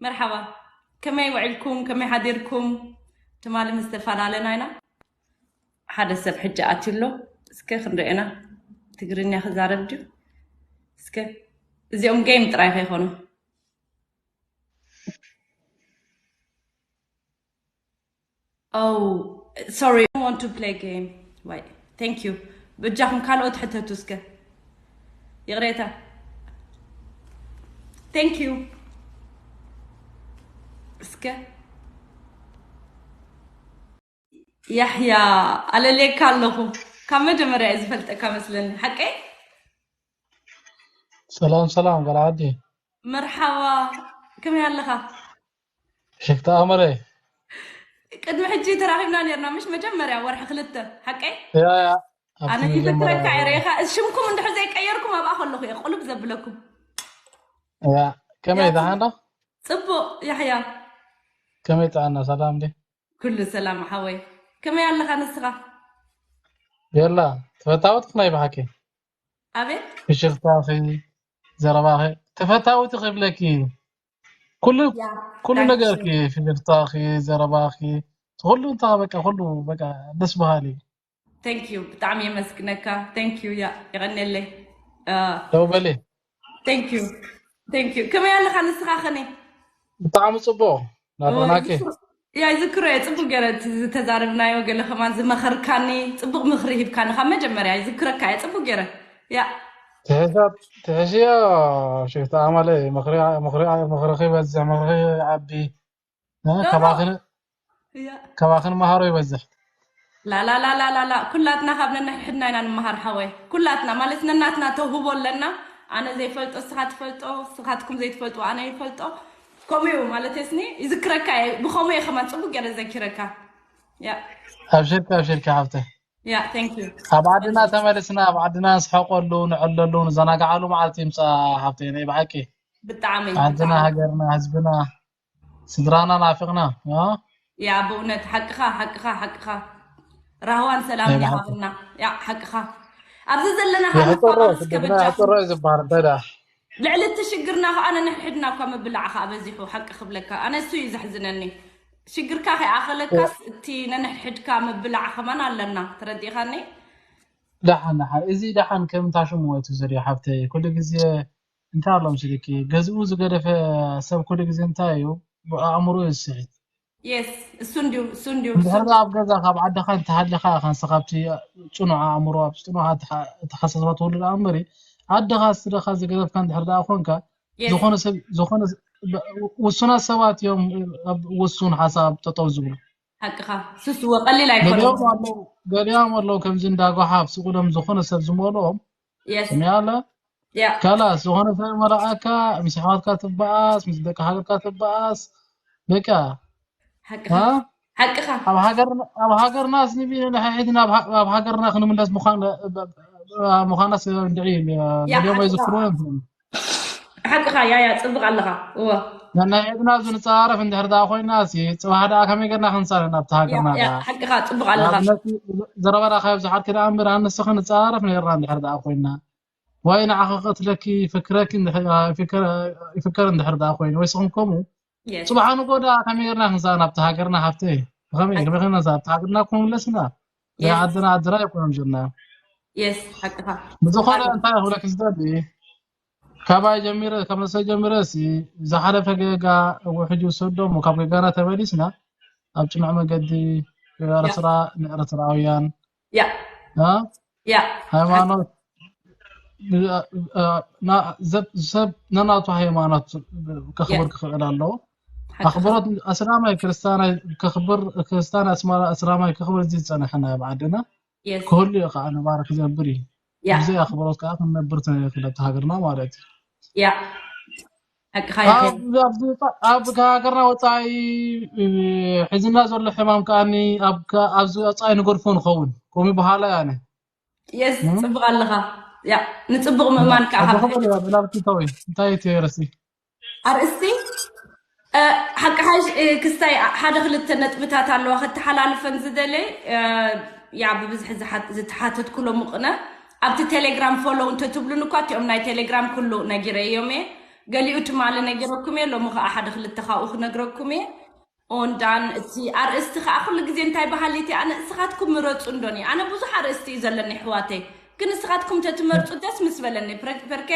መርሓባ፣ ከመይ ውዒልኩም? ከመይ ሓዲርኩም? ትማሊ ምስ ተፈላለና ኢና። ሓደ ሰብ ሕጂ ኣትዩ ኣሎ። እስከ ክንሪኦ ኢና። ትግርኛ ክዛረብ ድዩ? እስከ እዚኦም ጌም ጥራይ ከይኾኑ። Oh, sorry, I want to play game. Wait, thank you. በጃኹም ካልኦት ሕተቱ እስከ። ይቕሬታ። Thank you። እስከ ያሕያ ኣለልየካ ኣለኹ። ካብ መጀመርያ እየ ዝፈልጠካ መስለኒ። ሓቀይ? ሰላም ሰላም ጓል ዓዲ። መርሓባ፣ ከመይ ኣለኻ? ሽፍታ ኣመረ። ቅድሚ ሕጂ ተራኺብና ነርና፣ ምሽ መጀመርያ ወርሒ ክልተ፣ ሓቀይ? ያ ያ። ኣብቲ ኣነ መጀመርያ ይዝክረካ እየ፣ ርኢኻ ሽምኩም እንድሕር ዘይቀየርኩም ኣብኣ ከለኹ እየ ቁልብ ዘብለኩም። ያ። ከመይ ያ፣ ደሓን ዶ? ጽቡቕ ያሕያ። ከመይ ጥዕና ሰላም ዲ? ኩሉ ሰላም ሓወይ። ከመይ ኣለኻ ንስኻ? የላ ተፈታወትክ ናይ ብሓቂ። ኣቤት። ፍሽኽታኺ፣ ዘረባኺ፣ ተፈታዊት ክብለኪ። ኩሉ ያ፣ ኩሉ thank ነገርኪ፣ you። ፍሽኽታኺ፣ ዘረባኺ፣ ኩሉ እንታ በቃ ኩሉ በቃ ደስ በሃሊ። Thank you። ብጣዕሚ የመስግነካ። Thank you። ያ፣ የቐንየለይ። አ፣ ደው በሊ። Thank you። Thank you። ከመይ ኣለኻ ንስኻ ኸኒ? ብጣዕሚ ጽቡቕ። ናርናኪ። ያ፣ ይዝክሮ እየ። ጽቡቕ ገይረ እቲ ዝተዛረብናዮ ገለ ከማን ዝመኸርካኒ፣ ጽቡቕ ምኽሪ ሂብካኒ ካብ መጀመርያ ይዝክረካ እየ። ጽቡቕ ገይረ። ያ። ትሕሻ ትሕሽዮ ሽፍታ ኣማለ ምኽሪ ምኽሪ ምኽርኺ ይበዝሕ፣ ምኽርኺ ይዓቢ። እ፣ ኖ፣ ኖ። ካባኽን ያ። ካባኽን መሃሮ ይበዝሕ። ላላላላላላ፣ ኩላትና ካብ ነንሕድና ኢና ንምሃር ሓወይ። ኩላትና ማለት ነናትና ተውህቦ ኣለና። ኣነ ዘይፈልጦ እስኻ ትፈልጦ፣ እስኻትኩም ዘይትፈልጡ ኣነ ይፈልጦ። ከምኡ እዩ ማለት ስኒ ይዝክረካ እየ። ብኸምኡ እየ ከማን ጽቡቅ ገይረ ዘኪረካ። ያ። ኣብሽርካ ኣብሽርካ ሓፍተ። ያ፣ thank you። ኣብ ዓድና ተመልስና ኣብ ዓድና ንስሐቀሉ ንዕለሉ ንዘናግዓሉ መዓልቲ ይምፃ ሓፍተ ናይ ብሓቂ። ብጣዕሚ ዓድና ብጣዕሚ። ሃገርና ህዝብና ስድራና ናፊቕና። እ? ያ፣ ብእውነት ሓቅኻ፣ ሓቅኻ፣ ሓቅኻ። ራህዋን ሰላምን ናይ ብሓቂ። ይሃበና። ያ፣ ሓቅኻ። ኣብዚ ዘለና ከዓ የሕፅሮ ንፋቐር እስከ ስደትና በጃኹም። የሕፅሮ እዩ ዝበሃል እንታይ ደኣ? ልዕሊ እቲ ሽግርና ከዓ ነንሕድሕድና እኳ ምብላዕ ከዓ በዚሑ ሓቂ ክብለካ ኣነ እሱ እዩ ዘሕዝነኒ። ሽግርካ ከይኣኸለካስ እቲ ነንሕድሕድካ ምብላዕ ከማን ኣለና። ተረዲእኻኒ? ደሓን ደሓን እዚ ደሓን ከም እንታይ ሽሙ ወይ ትዘርዮ ሓብተይ ኩሉ ግዜ እንታይ ኣሎ ምስልኪ ገዝኡ ዝገደፈ ሰብ ኩሉ ግዜ እንታይ እዩ ኣእምሮ እዩ ዝስሕት። የስ፣ እሱ እንዲዩ፣ እሱ እንዲዩ። እንድሕር ደኣ ኣብ ገዛ ካብ ዓድኻ እንተሃሊኻ ኢኻ ንስኻ ኣብቲ ፅኑዕ ኣእምሮ ኣብ ፅኑዕ ኣተሓ- ኣተሓሳስባ ትህሉ ደኣ እምበሪ ዓድኻ ስድራኻ ዝገደፍካ እንድሕር ደኣ ኮንካ የስ። ዝኾነ ሰብ ዝኾነ ስ- በ- ውሱናት ሰባት እዮም ኣብ ውሱን ሓሳብ ጠጠው ዝብሉ። ሓቅኻ። ሱስዎ ቀሊል ኣይኮነን። ገሊኦም ኣለዉ ገሊኦም ኣለዉ ከምዚ እንዳጓሓፍ ስቁሎም ዝኾነ ሰብ ዝመልኦም የስ። ስሚያ ኣለ ያ። ካላስ ዝኾነ ሰብ መላኣካ ምስ ኣሕዋትካ ትበኣስ ምስ ደቂ ሃገርካ ትበኣስ በቃ ሓቅኻ። እ? ሓቅኻ። ኣብ ሃገርና ኣብ ሃገርናስ ንቢ ንሕሕድና ኣብ ሃ- ኣብ ሃገርና ክንምለስ ምዃን ምዃናስ እንድዒ ያ፣ ገሊኦም ሓቅኻ። ኣይዝክርዎ እዮም። ሓቅኻ። ያ፣ ያ፣ ጽቡቕ ኣለኻ። እወ። ነንሕድና ኣብዚ ንፀራረፍ እንድሕር ደኣ ኮይና ሲ ፅባሕ ደኣ ከመይ ገርና ክንሳነ ናብቲ ያ፣ ሃገርና ያ፣ ደኣ ሓቅኻ። ጽቡቕ ኣለኻ። ኣብነት ዘረባና ካብ ዝሓትኪ ደኣ እምበር ኣንስኺ ንፀራረፍ ነርና እንድሕር ደኣ ኮይና ወይ ንዓኺ ክቐትለኪ ይፍክረኪ እንድሕር- ይፍከር ይፍከር እንድሕር ደኣ ኮይኑ ወይ ስኹም ከምኡ የስ። ጽባሕ ንጎዳ ከመይ ጌርና ክንሳእ ናብቲ ሃገርና ሃብተይ ብኸመይ ከመይ ጌርና ክንሳእ ኣብቲ ሃገርና ክምለስና ናይ የስ። ዓድና ዓድና ኣይኮነን ዘለና የስ፣ ሓቅኻ። ብዝኾነ እንታይ ክብለኪ ዝደሊ ካባይ ጀሚረ ካብ ነሰይ ጀሚረ ሲ ዝሓለፈ ጌጋ ውሕጅ ውሰዶ እሞ ካብ ጌጋና ተመሊስና ኣብ ጽኑዕ መገዲ ኤርትራ ንኤርትራውያን ያ። እ? ያ። ሃይማኖት ብ- እ- እ- ና- ዘብ- ሰብ ነናቱ ሃይማኖት ከኽብር ያ። ክኽእል ኣለዎ። ሓቅኻ። ኣኽብሮት ኣስላማይ ክርስቲያናይ ከኽብር ክርስቲያን ኣስማ- ኣስላማይ ከኽብር እዚ ዝጸንሐና ኣብ ዓድና የስ። ክህሉ እዩ ከዓ ነባሪ ክነብር እዩ። ያ። ብዘይ ኣኽብሮት ከዓ ክንነብር ትኽእል ኣብቲ ሃገርና ማለት እዩ። ያ። ሓቅኻ ይኸ- ኣብ- ኣብዚ ወፃ- ኣብ ሃገርና ወፃኢ እ፣ ሒዝና ዘሎ ሕማም ከዓኒ ኣብ ከ- ኣብዚ ወፃኢ ንገድፎ ንኸውን ከምኡ በሃላይ ኣነ። የስ፣ እም? ጽቡቕ ኣለኻ። ያ፣ ንጽቡቕ ምእማን ከዓ ኣብ ካብ ዝኾነ ትሕቲ- ብላልኪ ተወይ እንታይ እቲ ርሲ ኣርእስቲ እ፣ ሓቂ ሓሽ እ፣ ክስታይ ሓደ ክልተ ነጥብታት ኣለዋ ከተሓላልፈን ዝደለየ እ፣ ያ ብብዝሒ ዝሓት- ዝተሓተትኩሎም ቅነ ኣብቲ ቴሌግራም ፎሎው እንተትብሉን እኳ እቲኦም ናይ ቴሌግራም ኩሉ ነጊረ እዮም እየ። ገሊኡ ትማሊ ነጊረኩም እየ፣ ሎሚ ከዓ ሓደ ክልተ ካብኡ ክነግረኩም እየ። ኦንዳን እቲ ኣርእስቲ ከዓ ኩሉ ግዜ እንታይ በሃሊት እየ ኣነ፣ እስኻትኩም ምረፁ እንዶኒ። ኣነ ብዙሕ ኣርእስቲ እዩ ዘለኒ ኣሕዋተይ፣ ግን እስኻትኩም ተትመርፁ ደስ ምስ በለኒ። ፕረ- ፐርከ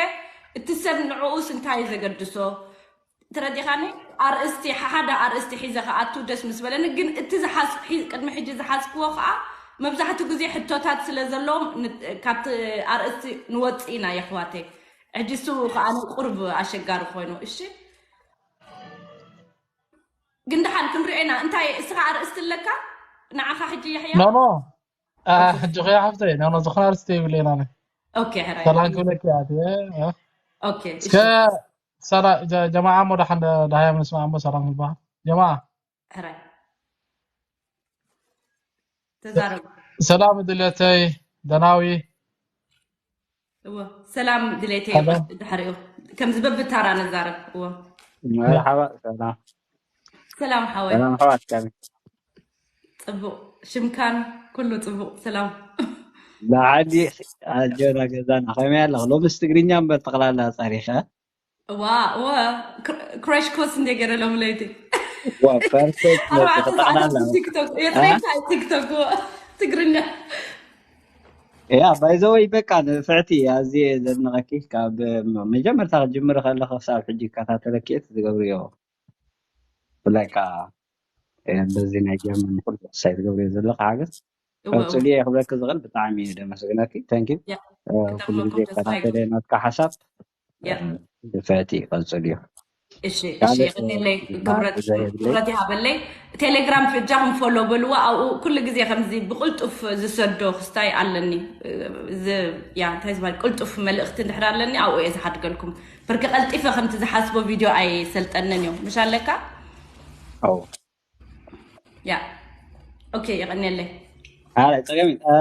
እቲ ሰብ ንዕኡስ እንታይ እዩ ዘገድሶ? ተረዲኻኒ? ኣርእስቲ፣ ሓደ ኣርእስቲ ሒዘ ክኣቱ ደስ ምስ በለኒ፣ ግን እቲ ዝሓዝ- ሒ- ቅድሚ ሕጂ ዝሓዝክዎ ከዓ መብዛሕትኡ ግዜ ሕቶታት ስለ ዘለዎም ን- ካብቲ ኣርእስቲ ንወፅእ ኢና የሕዋተይ። ሕጂ እሱ ከዓ ቁርብ ኣሸጋሪ ኮይኑ። እሺ፣ ግን ደሓን ክንሪኦ ኢና። እንታይ እስኻ ኣርእስቲ ኣለካ ንዓኻ ሕጂ የሕያ? ኖ ኖ። ሕጂ ኸያ ሓፍተይ ኖ ኖ፣ ዝኾነ ኣርእስቲ የብለይን ኣነ። ኦኬ፣ ሕራይ። ሰላም ክብለኪ እየ ኣትየ። ኦኬ፣ እሺ። እስከ ሰላ- ጀ- ጀማዓ እሞ ደሓን ደ- ደሃያ ምስማዕ እሞ ሰላም ንበሃል። ጀማዓ ሕራይ። ተዛረቡ። ሰላም ድሌተይ ደናዊ። እወ፣ ሰላም ድሌተይ። ሄሎ። ድሕሪኡ ከምዚ በብታራ ነዛረብ። እወ። መርሓባ፣ ሰላም። ሰላም ሓወይ። ሰላም ኣሕዋት፣ ከመይ? ጽቡቕ። ሽምካን ኩሉ ጽቡቕ። ሰላም። ላዓሊ ኣጆና ገዛና፣ ከመይ ኣለኽ? ሎምስ ትግርኛ እምበር ጠቕላላ ጸሪኸ። እዋ፣ እወ፣ ክር- ክራሽ ኮርስ እንደ ገረ ሎም ለይቲ። ዋ፣ ፐርፌክት ነቲ ኣርባዕተ ሰዓት ጠቕላላ ኣብ በቃ። ቲክቶክ፣ እ? የትሬካ ቲክቶክ፣ እወ፣ ትግርኛ። ያ፣ ባይ ዘ ወይ፣ በቃ ንፍዕቲ ኣዝየ ዘድንቐኪ። ካብ መጀመርታ ክትጅምሪ ከለኺ ክሳብ ሕጂ ይከታተለኪ እየ፣ እቲ ትገብርዮ ብፍላይ ከኣ፣ እ፣ በዚ ናይ ጀርመን ኩሉ ሳይ ትገብርዮ ዘለኺ ሓገዝ እወ፣ እወ። ቀጽልዮ እየ ክብለኪ ዝኽእል። ብጣዕሚ እየ ደመስግነኪ። Thank you። ያ፣ እ፣ ኩሉ ግዜ ክጠቕመኩም ተስፋ ይከታተለ ይገብር። እየ ናትካ ሓሳብ። ያ። እ፣ ንፍዕቲ ቀጽልዮ። እሺ፣ እሺ፣ ካልእ፣ እ፣ የቐኔለይ። ባ- ክብረት ብዙሕ የብለይ። ክብረት ይሃበለይ። ቴሌግራም በጃኹም ፎሎ በልዋ። ኣብኡ ኩሉ ግዜ ከምዚ ብቕልጡፍ ዝሰዶ ክስታይ ኣለኒ። እ፣ ዝ- ያ፣ እንታይ ዝበሃል፣ ቅልጡፍ መልእኽቲ እንድሕር ኣለኒ ኣብኡ እየ ዝሓድገልኩም። ብርክ ቀልጢፈ ከምቲ ዝሓስቦ ቪድዮ ኣይሰልጠንን እዮም። ምሽ ኣለካ? ኣዎ። ያ። ኦኬ፣ የቐኔለይ። ኣረ፣ ጸገም የለን። እ፣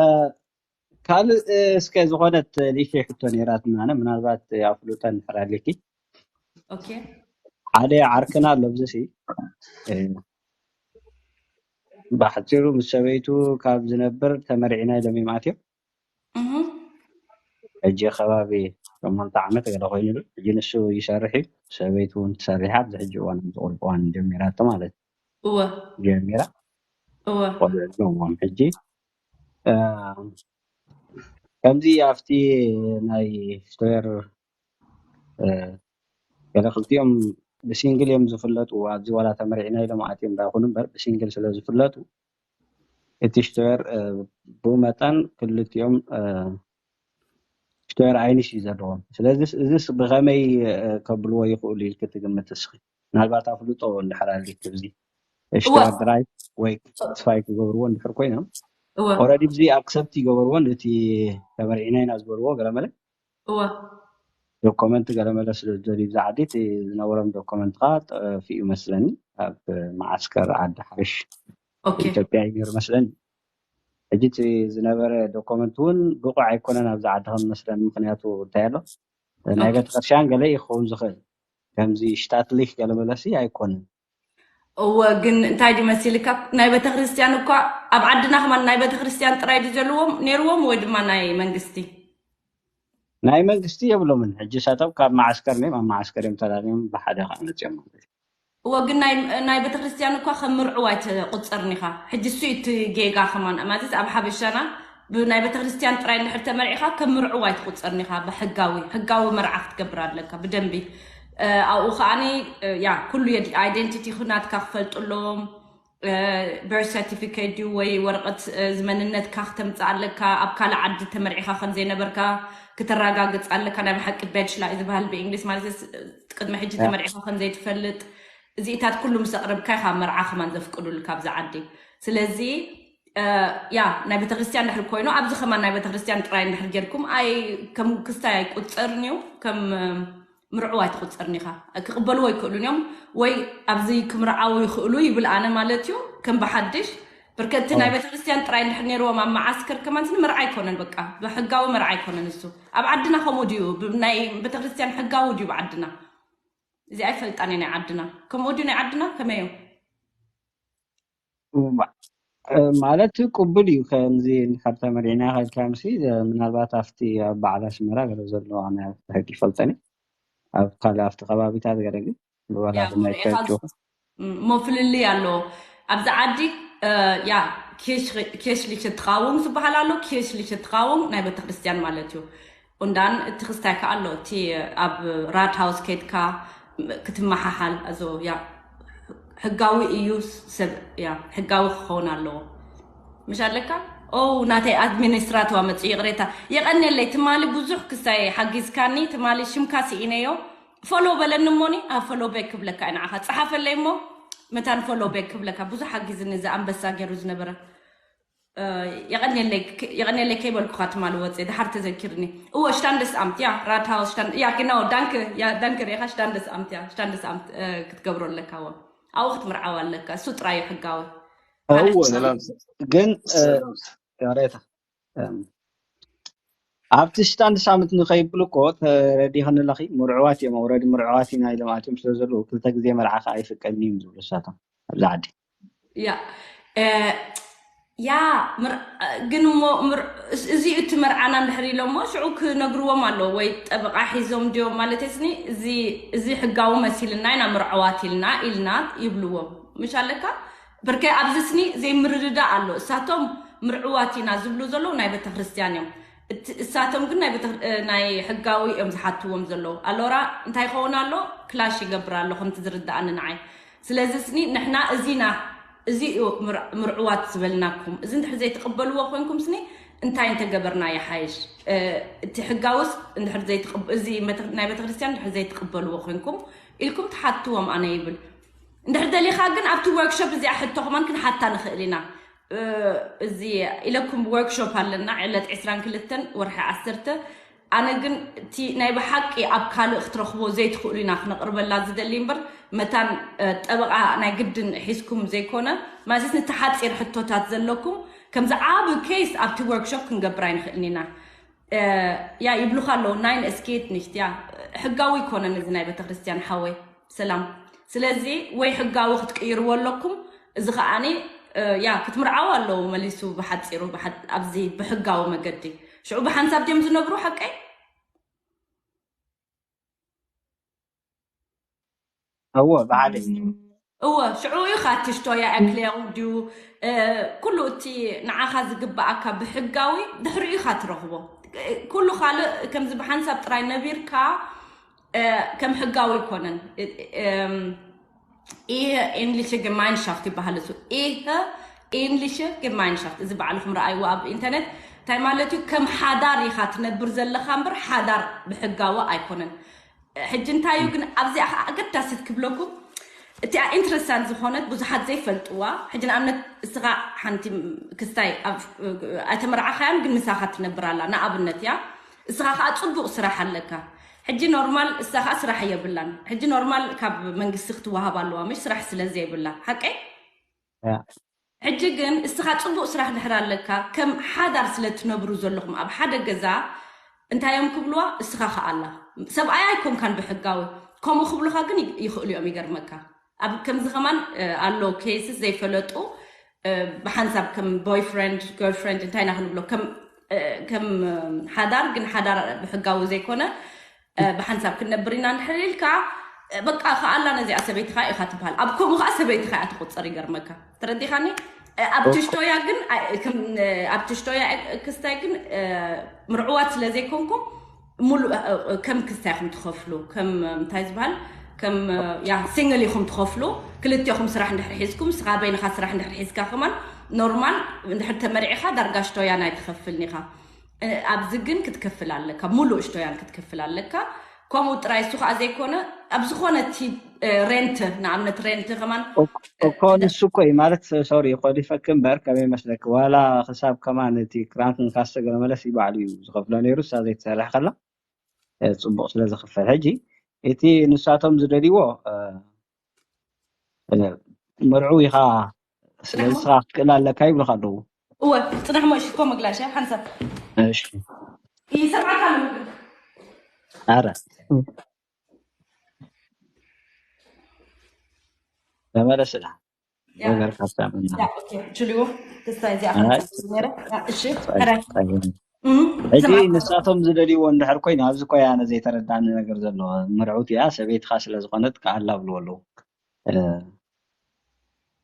ካልእ፣ እ፣ እስከ ዝኾነት ሊሸ ሕቶ ነይራትና፣ ኣነ ምናልባት ኣፍልጦ እንድሕር ኣለኪ። ኦኬ። ሓደ ዓርክና ኣሎ፣ ኣብዚ ሲ፣ እ፣ ብሓጺሩ ምስ ሰበይቱ ካብ ዝነብር ተመርዒና ኢሎም ይምኣት እዮም። እህ። ሕጂ ከባቢ ሸሞንተ ዓመት ገለ ኮይኑ ኣሎ። ሕጂ ንሱ ይሰርሕ እዩ፣ ሰበይቱ እውን ትሰርሕ እያ። ኣብዚ ሕጂ እዋን ኣብዚ ቁሩብ እዋን ጀሚራቶ ማለት እዩ። እወ። ጀሚራ እወ። ቆልዑ ኣለዎም ሕጂ። እ፣ ከምዚ ኣብቲ ናይ ሽቶየር፣ እ፣ ገለ ክልቲኦም ብሲንግል እዮም ዝፍለጡ። ኣብዚ ዋላ ተመርዒና ኢሎም ኣትዮም ዳይኮኑ እምበር ብሲንግል ስለ ዝፍለጡ እቲ ሽቶየር፣ እ፣ ብኡ መጠን ክልቲኦም፣ እ፣ ሽቶየር ኣይንሽ እዩ ዘለዎም። ስለዚ እዚስ ብኸመይ፣ እ፣ ከብልዎ ይኽእሉ ኢልኪ ትግምት እስኺ? ምናልባት ኣፍልጦ እንድሕር ኣልኪ ኣብዚ እወ። ሽቶየር ድራይ ወይ ስፓይ ክገብርዎ እንድሕር ኮይኖም እወ። ኦልሬዲ ብዚ ኣክሰፕት ይገበርዎን እቲ ተመርዒና ኢና ዝበልዎ ገለመለ እወ። ዶኮመንት ገለመለ ስለ ዝደልዩ ብዛ ዓዲ እቲ ዝነበሮም ዶኮመንት ከዓ ጠፊኡ መስለኒ ኣብ መዓስከር ዓዲ ሓርሽ ኦኬ። ኢትዮጵያ እዩ ነይሩ መስለኒ። ሕጂ እቲ ዝነበረ ዶኮመንት እውን ብቑዕ ኣይኮነን ኣብዚ ዓዲ ከም መስለኒ። ምክንያቱ እንታይ ኣሎ ናይ ኦኬ። ቤተክርስትያን ገለ እዩ ክኸውን ዝኽእል ከምዚ ሽታትሊክ ገለመለሲ ኣይኮነን። እወ፣ ግን እንታይ ድዩ መሲልካ፣ ናይ ቤተክርስትያን እኳ ኣብ ዓድና ከማን ናይ ቤተክርስትያን ጥራይ ድዩ ዘለዎም ነይርዎም ወይ ድማ ናይ መንግስቲ? ናይ መንግስቲ የብሎምን። ሕጂ ሳቶም ካብ መዓስከር ነም ኣብ መዓስከር እዮም ተላልዮም ብሓደ ከዓ መፅኦም ማለት እዩ። እወ፣ ግን ናይ ናይ ቤተክርስትያን እኳ ከም ምርዑው ኣይትቁጸርን ኢኻ። ሕጂ እሱ እዩ እቲ ጌጋ ከማን ማለት ኣብ ሓበሻና ብናይ ቤተክርስትያን ጥራይ እንድሕር ተመርዒኻ ከም ምርዑው ኣይትቁጸርን ኢኻ። ብሕጋዊ ሕጋዊ መርዓ ክትገብር ኣለካ ብደንቢ። እ፣ ኣብኡ ከዓኒ እ፣ ያ ኩሉ የድሊ። ኣይደንቲቲ ናትካ ክፈልጡ ኣለዎም። በርት ሰርቲፊኬት ድዩ ወይ ወረቐት፣ እ፣ ዝመንነትካ ክተምፅእ ኣለካ። ኣብ ካልእ ዓዲ ተመርዒኻ ከም ዘይነበርካ ክተረጋግፅ ኣለካ። ናይ ብሓቂ ቤችላ እዩ ዝበሃል ብእንግሊዝ ማለት ስ- ቅድሚ ሕጂ ያ። ተመርዒኻ ከም ዘይትፈልጥ እዚኢታት ኩሉ ምስ ኣቕረብካ ኢኻ መርዓ ከማን ዘፍቅዱልካ ኣብዚ ዓዲ። ስለዚ እ፣ ያ ናይ ቤተክርስትያን ድሕር ኮይኑ ኣብዚ ከማን ናይ ቤተክርስትያን ጥራይ እንድሕር ጌርኩም ኣይ ከም ክስታይ ኣይቁፀርን እዩ ከም እ፣ ምርዑው ኣይትቁፀርን ኢኻ። ክቕበልዎ ኣይክእሉን እዮም ወይ ኣብዚ ክምርዓው ይኽእሉ ይብል ኣነ ማለት እዩ። ከም ብሓድሽ ብርከቲ ናይ ኦ። ቤተክርስትያን ጥራይ እንድሕር ነይርዎም ኣብ መዓስከር ከማን ስኒ ምርዓ ኣይኮነን። በቃ ብሕጋዊ መርዓ ኣይኮነን እሱ። ኣብ ዓድና ከምኡ ድዩ? ብ- ናይ ቤተክርስትያን ሕጋዊ ድዩ ብዓድና? እዚ ኣይፈልጣን እየ ናይ ዓድና። ከምኡ ድዩ ናይ ዓድና? ከመይ እዩ? እዋ፣ እ፣ ማለት ቅቡል እዩ። ከምዚ እንድሕር ተመሪዕና ከልካ ምሲ፣ እ፣ ምናልባት ኣብቲ ኣብ በዓል ኣስመራ ገለ ዘሎ ኣነ ሕጊ ይፈልጠኒ። ኣብ ካልእ ኣብቲ ከባቢታት ገለ ግን ብባህላ ያ ድማ ኮነ ኢኻ ይጋጩ። እም፣ እሞ ፍልልይ ኣለዎ። ኣብዚ ዓዲ እ፣ ያ ኬሽሊሸ ትራውንግ ዝበሃል ኣሎ፣ ኬሽሊሸ ትራውንግ ናይ ቤተክርስትያን ማለት እዩ። ኡንዳን እቲ ክስታይ ከኣ ኣሎ፣ እቲ ኣብ ራትሃውስ ኬድካ ክትመሓሓል፣ ኣዞ ያ ሕጋዊ እዩ፣ ሰብ ያ ሕጋዊ ክኸውን ኣለዎ። ምሽ ኣለካ? ኦ ናተይ ኣድሚኒስትራተዋ መጽኡ፣ ይቕሬታ። የቐንየለይ፣ ትማሊ ብዙሕ ክሳይ ሓጊዝካኒ። ትማሊ ሽምካ ስኢነዮ። ፎሎ በለኒ እሞኒ ኣብ ፎሎ ቤክ ክብለካ እዩ ንዓኻ። ጸሓፈለይ እሞ መታን ፎሎ ቤክ ክብለካ። ብዙሕ ሓጊዝኒ እዚ ኣንበሳ ገይሩ ዝነበረ። እ፣ የቐንየለይ፣ የቐንየለይ ከይበልኩኻ ትማሊ ወጽእ፣ ድሓር ተዘኪርኒ። እወ፣ ሽታንደስ ኣምት፣ ያ፣ ራትሃውስ ሽታን-፣ ያ፣ ግናው፣ ዳንክ፣ ያ፣ ዳንክ ርኢኻ፣ ሽታንደስ ኣምት፣ ያ፣ ሽታንደስ ኣምት፣ እ፣ ክትገብሮ ኣለካ፣ እወ። ኣብኡ ክትምርዓው ኣለካ። እሱ ጥራይ እዩ ሕጋዊ። ሓደ እወ፣ ሰላም ግን፣ እ፣ ሰላም ይቕሬታ። እም፣ ኣብቲ ሽታንደስ ኣምት ንኸይብል እኮ ተረዲኽኒ ኣለኺ፣ ምርዕዋት እዮም፣ ኦልሬዲ ምርዕዋት ኢና ኢሎም ኣትዮም ስለ ዘለዉ፣ ክልተ ግዜ መርዓ ከኣ ኣይፍቀድን እዮም ዝብሉ እሳቶም ኣብዚ ዓዲ። ያ እ፣ ያ ምር- ግን እሞ ምር- እዚ እቲ መርዓና እንድሕር ኢሎሞ ሽዑ ክነግርዎም ኣለዎ ወይ ጠበቃ ሒዞም ድዮም ማለት ስኒ እዚ እዚ ሕጋዊ መሲልና ኢና ምርዕዋት ኢልና ኢልና ይብልዎም ምሽ ኣለካ። ብርከ ኣብዚ ስኒ ዘይምርድዳእ ኣሎ። እሳቶም ምርዕዋት ኢና ዝብሉ ዘለዉ ናይ ቤተክርስትያን እዮም። እቲ- እሳቶም ግን ናይ ቤተ- እ፣ ናይ ሕጋዊ እዮም ዝሓትዎም ዘለዉ። ኣሎራ እንታይ ይኸውን ኣሎ? ክላሽ ይገብር ኣሎ ከምቲ ዝርድኣኒ ንዓይ። ስለዚ ስኒ ንሕና እዚና እዚ እዩ ምር- ምርዕዋት ዝበልናኩም። እዚ እንድሕር ዘይትቕበልዎ ኮንኩም ስኒ እንታይ እንተገበርና ይሓይሽ? እ፣ እቲ ሕጋውስ እንድሕር ዘይትቕብ- እዚ መተ- ናይ ቤተክርስትያን እንድሕር ዘይትቕበልዎ ኮንኩም ኢልኩም ትሓትዎም ኣነ ይብል። እንድሕር ደሊኻ ግን ኣብቲ ወርክሾፕ እዚኣ ሕቶ ከማን ክንሓታ ንኽእል ኢና። እ፣ እዚ ኢለኩም ወርክሾፕ ኣለና ዕለት ዕስራን ክልተን ወርሒ ዓሰርተ። ኣነ ግን እቲ ናይ ብሓቂ ኣብ ካልእ ክትረኽቦ ዘይትኽእሉ ኢና ክነቕርበላ ዝደሊ እምበር መታን እ፣ ጠበቓ ናይ ግድን ሒዝኩም ዘይኮነ ማለትስ ንተሓፂር ሕቶታት ዘለኩም ከምዚ ዓብ ኬስ ኣብቲ ወርክሾፕ ክንገብር ኣይንኽእልን ኢና። እ፣ ያ ይብሉኻ ኣለዉ ናይን እስኬት ንሽት ያ ሕጋዊ ይኮነን እዚ ናይ ቤተክርስትያን ሓወይ ሰላም። ስለዚ ወይ ሕጋዊ ክትቅይርዎ ኣለኩም። እዚ ከዓኒ እ፣ ያ ክትምርዓው ኣለዉ መሊሱ ብሓፂሩ ብሓ- ኣብዚ ብሕጋዊ መገዲ ሽዑ ብሓንሳብ ድዮም ዝነብሩ ሓቀይ እወ ብሓደ እዩ። እወ ሽዑ እዩ ካትሽቶ ያ ክሌው ድዩ እ፣ ኩሉ እቲ ንዓኻ ዝግባኣካ ብሕጋዊ ድሕሪኡ ኢኻ ትረኽቦ። እ፣ ኩሉ ካልእ ከምዚ ብሓንሳብ ጥራይ ነቢርካ እ፣ ከም ሕጋዊ ኣይኮነን። እ፣ እም፣ ይህ ኤንሊሸ ጌማይንሻፍት ይበሃል እሱ። ይህ ኤንሊሸ ጌማይንሻፍት እዚ በዓልኹም ረኣይዎ ኣብ ኢንተርኔት እንታይ ማለት እዩ? ከም ሓዳር ኢኻ ትነብር ዘለኻ እምበር ሓዳር ብሕጋዊ ኣይኮነን። ሕጂ እንታይ እዩ ግን ኣብዚኣ ከዓ ኣገዳሲት ክብለኩም እቲኣ ኢንትረስታንት ዝኾነት ብዙሓት ዘይፈልጥዋ ሕጂ ንኣብነት እስኻ ሓንቲ ክስታይ ኣብ- ኣይተመርዓኻያን ግን ምሳኻ ትነብር ኣላ ንኣብነት እያ እስኻ ከዓ ፅቡቅ ስራሕ ኣለካ ሕጂ ኖርማል እሳ ከዓ ስራሕ የብላን ሕጂ ኖርማል ካብ መንግስቲ ክትወሃብ ኣለዋ ምሽ ስራሕ ስለ ዘይብላ ሓቀይ ያ። ሕጂ ግን እስኻ ፅቡቅ ስራሕ ድሕር ኣለካ ከም ሓዳር ስለ ትነብሩ ዘለኹም ኣብ ሓደ ገዛ እንታይ እዮም ክብልዋ እስኻ ከዓ ኣላ ሰብኣያ ኣይኮንካን ብሕጋዊ ከምኡ ክብሉካ ግን ይ- ይኽእሉ እዮም ይገርመካ ኣብ ከምዚ ከማን እ፣ ኣሎ ኬስስ ዘይፈለጡ እ፣ ብሓንሳብ ከም ቦይፍረንድ ገርልፍረንድ እንታይ ኢና ክንብሎ ከም እ፣ ከም እ፣ ሓዳር ግን ሓዳር ብሕጋዊ ዘይኮነ እ፣ ብሓንሳብ ክንነብር ኢና እንድሕር ኢልካ እ፣ በቃ ከኣላ ነዚኣ ሰበይትኻ ኢኻ ትበሃል ኣብ ከምኡ ከዓ ሰበይትኻ እያ ትቁፀር ይገርመካ ተረዲኻኒ እ፣ ኣብ ትሽቶያ ግን ኣ- ከም እ፣ ኣብ ትሽቶያ እ፣ ክስታይ ግን እ፣ ምርዕዋት ስለ ዘይኮንኩም ሙሉእ እ፣ እ፣ ከም ክስታይ ኢኹም ትኸፍሉ ከም እ፣ እንታይ ዝበሃል ከም እ፣ ያ ሲንግል ኢኹም ትኸፍሉ ክልቴኹም ስራሕ እንድሕር ሒዝኩም ስኻ በይንኻ ስራሕ እንድሕር ሒዝካ ከማን ኖርማል እንድሕር ተመሪዕኻ ዳርጋ ሽቶያ ናይ ትኸፍል ኒኻ እ፣ ኣብዚ ግን ክትከፍል ኣለካ ሙሉእ ሽቶያን ክትከፍል ኣለካ ከምኡ ጥራይ እሱ ከዓ ዘይኮነ ኣብ ዝኾነ እቲ እ፣ ሬንት ንኣብነት ሬንት ከማን እ፣ እኮ ንሱ እኮ እዩ ማለት ሶሪ ኮሊፈክ እምበር ከመይ መስለክ ዋላ ክሳብ ከማን እቲ ክራንክን ካስተ ገለ መለስ ይባዕሉ እዩ ዝኸፍሎ ነይሩ እሳ ዘይትሰርሕ ከላ እ፣ ፅቡቅ ስለ ዝኽፈል ሕጂ እቲ ንሳቶም ዝደልይዎ እ፣ እ፣ መርዑ ኢኻ ስለዚ ስራሕ ስኻ ክትክእል ኣለካ ይብልካ ኣለዉ እወ ፅናሕ ሞ ሽኮ መግላሽ ሓንሳብ እሺ ይሰማዕካ ኣሎ ምግብ ኣረ ተመለስላ ያ ነገር ካስታ ምና ያ ኦኬ ችልዎ ክስታይ እዚኣ ኣይ ነረ እሺ ሕራይ እም ሕጂ ንሳቶም ዝደልይዎ እንድሕር ኮይኑ፣ ኣብዚ እኮ እያ ነዘይተረዳኒ ነገር ዘሎ። ምርዑት እያ፣ ሰበይትኻ ስለ ዝኾነት ከኣላ ብልዎ ኣለዉ። እ፣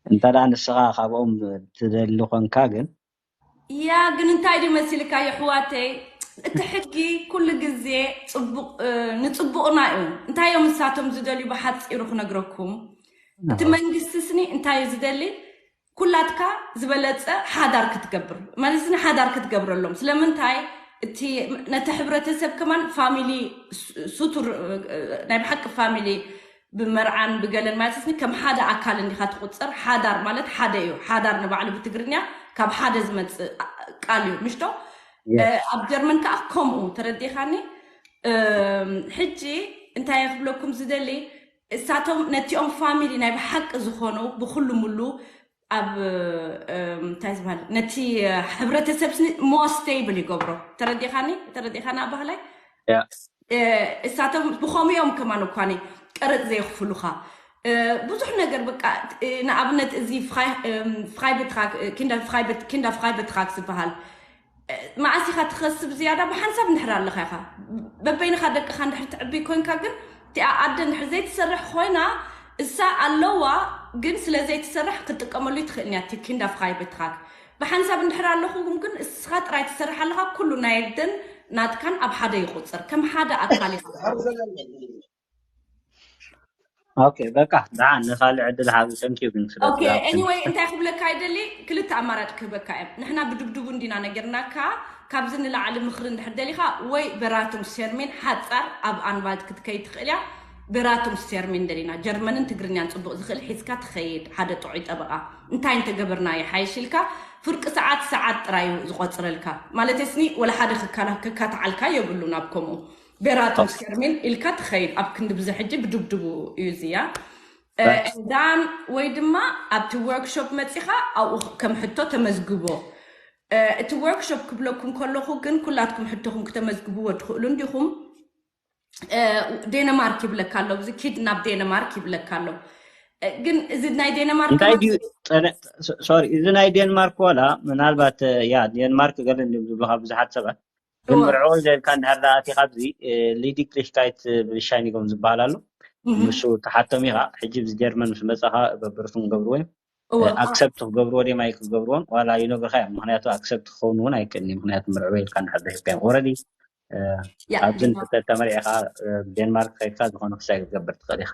እንተ ደኣ ንስኻ ካብኦም ትደሊ ኾንካ ግን፣ ያ ግን እንታይ ድዩ መሲልካ የሕዋተይ፣ እቲ ሕጊ ኩሉ ግዜ ጽቡቕ፣ እ፣ ንጽቡቕና እዩ። እንታይ እዮም ንሳቶም ዝደልዩ ብሓጺሩ ክነግረኩም። እቲ መንግስቲ ስኒ እንታይ እዩ ዝደሊ? ኩላትካ ዝበለጸ ሓዳር ክትገብር ማለት ስኒ ሓዳር ክትገብረሎም። ስለምንታይ? እቲ ነቲ ሕብረተሰብ ከማን ፋሚሊ ሱ-፣ ሱቱር፣ እ፣ ናይ ብሓቂ ፋሚሊ ብመርዓን ብገለን ማለት ስኒ ከም ሓደ ኣካል እንዲኻ ትቑጸር። ሓዳር ማለት ሓደ እዩ። ሓዳር ንባዕሉ ብትግርኛ ካብ ሓደ ዝመጽእ ቃል እዩ፣ ምሽቶ? እ፣ ኣብ ጀርመን ከኣ ከምኡ ተረዲኻኒ። እም፣ ሕጂ እንታይ ክብለኩም ዝደሊ፣ እሳቶም ነቲኦም ፋሚሊ ናይ ብሓቂ ዝኾኑ ብኩሉ ሙሉ ኣብ፣ እም፣ እንታይ ዝበሃል፣ ነቲ ሕብረተሰብ ስኒ ሞር ስቴብል ይገብሮ። ተረዲኻኒ? ተረዲኻና ባህላይ? ያ። እ፣ እሳቶም ብኸምኡ እዮም ከማን እኳኒ ቀረጽ ዘየኽፍሉኻ። እ፣ ብዙሕ ነገር በቃ፣ እ፣ ንኣብነት እዚ ፍራይ-፣ እም፣ ፍራይበትራክ፣ እ፣ ኪንዳ ፍራይበት-፣ ኪንዳ ፍራይበትራክ ዝበሃል፣ እ፣ መዓስ ኢኻ ትኸስብ ዝያዳ ብሓንሳብ እንድሕር ኣለኻ ኢኻ። በበይንኻ ደቅኻ እንድሕር ትዕቢ ኮንካ ግን እቲኣ ኣደ እንድሕር ዘይትሰርሕ ኮይና እሳ ኣለዋ፣ ግን ስለ ዘይትሰርሕ ክትጥቀመሉ ትኽእል እያ እቲ ኪንዳ ፍራይበትራክ። ብሓንሳብ እንድሕር ኣለኹም ግን እስኻ ጥራይ ትሰርሕ ኣለኻ፣ ኩሉ ናይ ኣደን ናትካን ኣብ ሓደ ይቑጽር፣ ከም ሓደ ኣካል ኢኻ። ኦኬ፣ በቃ ደሓን ንኻልእ ዕድል ሃብ። Thank you ግን ስለ ኦኬ፣ ስለ ኤኒወይ እንታይ ክብለካ ይደሊ፣ ክልተ ኣማራጭ ክህበካ እዮም። ንሕና ብድብድቡ እንዲና ነጊርናካ፣ ካብዚ ንላዕሊ ምኽሪ እንድሕር ደሊኻ ወይ በራቱም ሰርሚን ሓጻር ኣብ ኣንቫልት ክትከይድ ትኽእል እያ። በራቱም ሰርሚን ደሊና ጀርመንን ትግርኛን ጽቡቕ ዝኽእል ሒዝካ ትኸይድ ሓደ ጥዑይ ጠበቓ። እንታይ እንተገበርና ይሓይሽ ኢልካ ፍርቂ ሰዓት ሰዓት ጥራይ እዩ ዝቆጽረልካ። ማለት ስኒ ወላ ሓደ ክካላ-፣ ክካታዓልካ የብሉን ኣብ ከምኡ። በራቱም ሰርሚን ኢልካ ትኸይድ ኣብ ክንዲ ብዚ ሕጂ ብድብድቡ እዩ እዚያ። እ፣ Right. ዳን ወይ ድማ ኣብቲ ወርክሾፕ መጺኻ ኣብኡ ከም ሕቶ ተመዝግቦ። እ፣ እቲ ወርክሾፕ ክብለኩም ከለኹ ግን ኩላትኩም ሕቶኹም ክተመዝግብዎ ትኽእሉ እንዲኹም። እ፣ ዴንማርክ ይብለካ ኣሎ፣ እዚ ኪድ ናብ ዴንማርክ ይብለካ ኣሎ። እ፣ ግን እዚ ናይ ዴንማርክ እንታይ ከማን ድዩ? ጸነ-፣ ሶ-፣ ሶሪ፣ እዚ ናይ ዴንማርክ ዋላ ምናልባት፣ እ፣ ያ ዴንማርክ ገለ እንዲም ዝብሉኻ ብዙሓት ሰባት። ግን እወ። ምርዕዎ ኢልካ እንድሕር ደኣ ኣቲኻ ኣብዚ፣ እ፣ ሊዲግሊሽካይት ብሻይኒጎም ዝበሃል ኣሎ። እህ፣ ንሱ ተሓቶም ኢኻ። ሕጂ ኣብዚ ጀርመን ምስ መጻኻ በብርቱም ገብርዎ እዮም። እወ። ኣክሰፕት ክገብርዎ ድዮም ኣይክገብርዎን ዋላ ይነግርኻ እዮም። ምኽንያቱ ኣክሰፕት ክኸውን እውን ኣይክእልን እዩ። ምኽንያቱ ምርዕዎ ኢልካ እንድሕር ደኣ ሂብካዮም። ኦረዲ፣ እ፣ ያ፣ ኣብዚ እንተ ተመሪዕኻ፣ እ፣ ዴንማርክ ከይድካ ዝኾነ ክሳይ ክትገብር ትኽእል ኢኻ።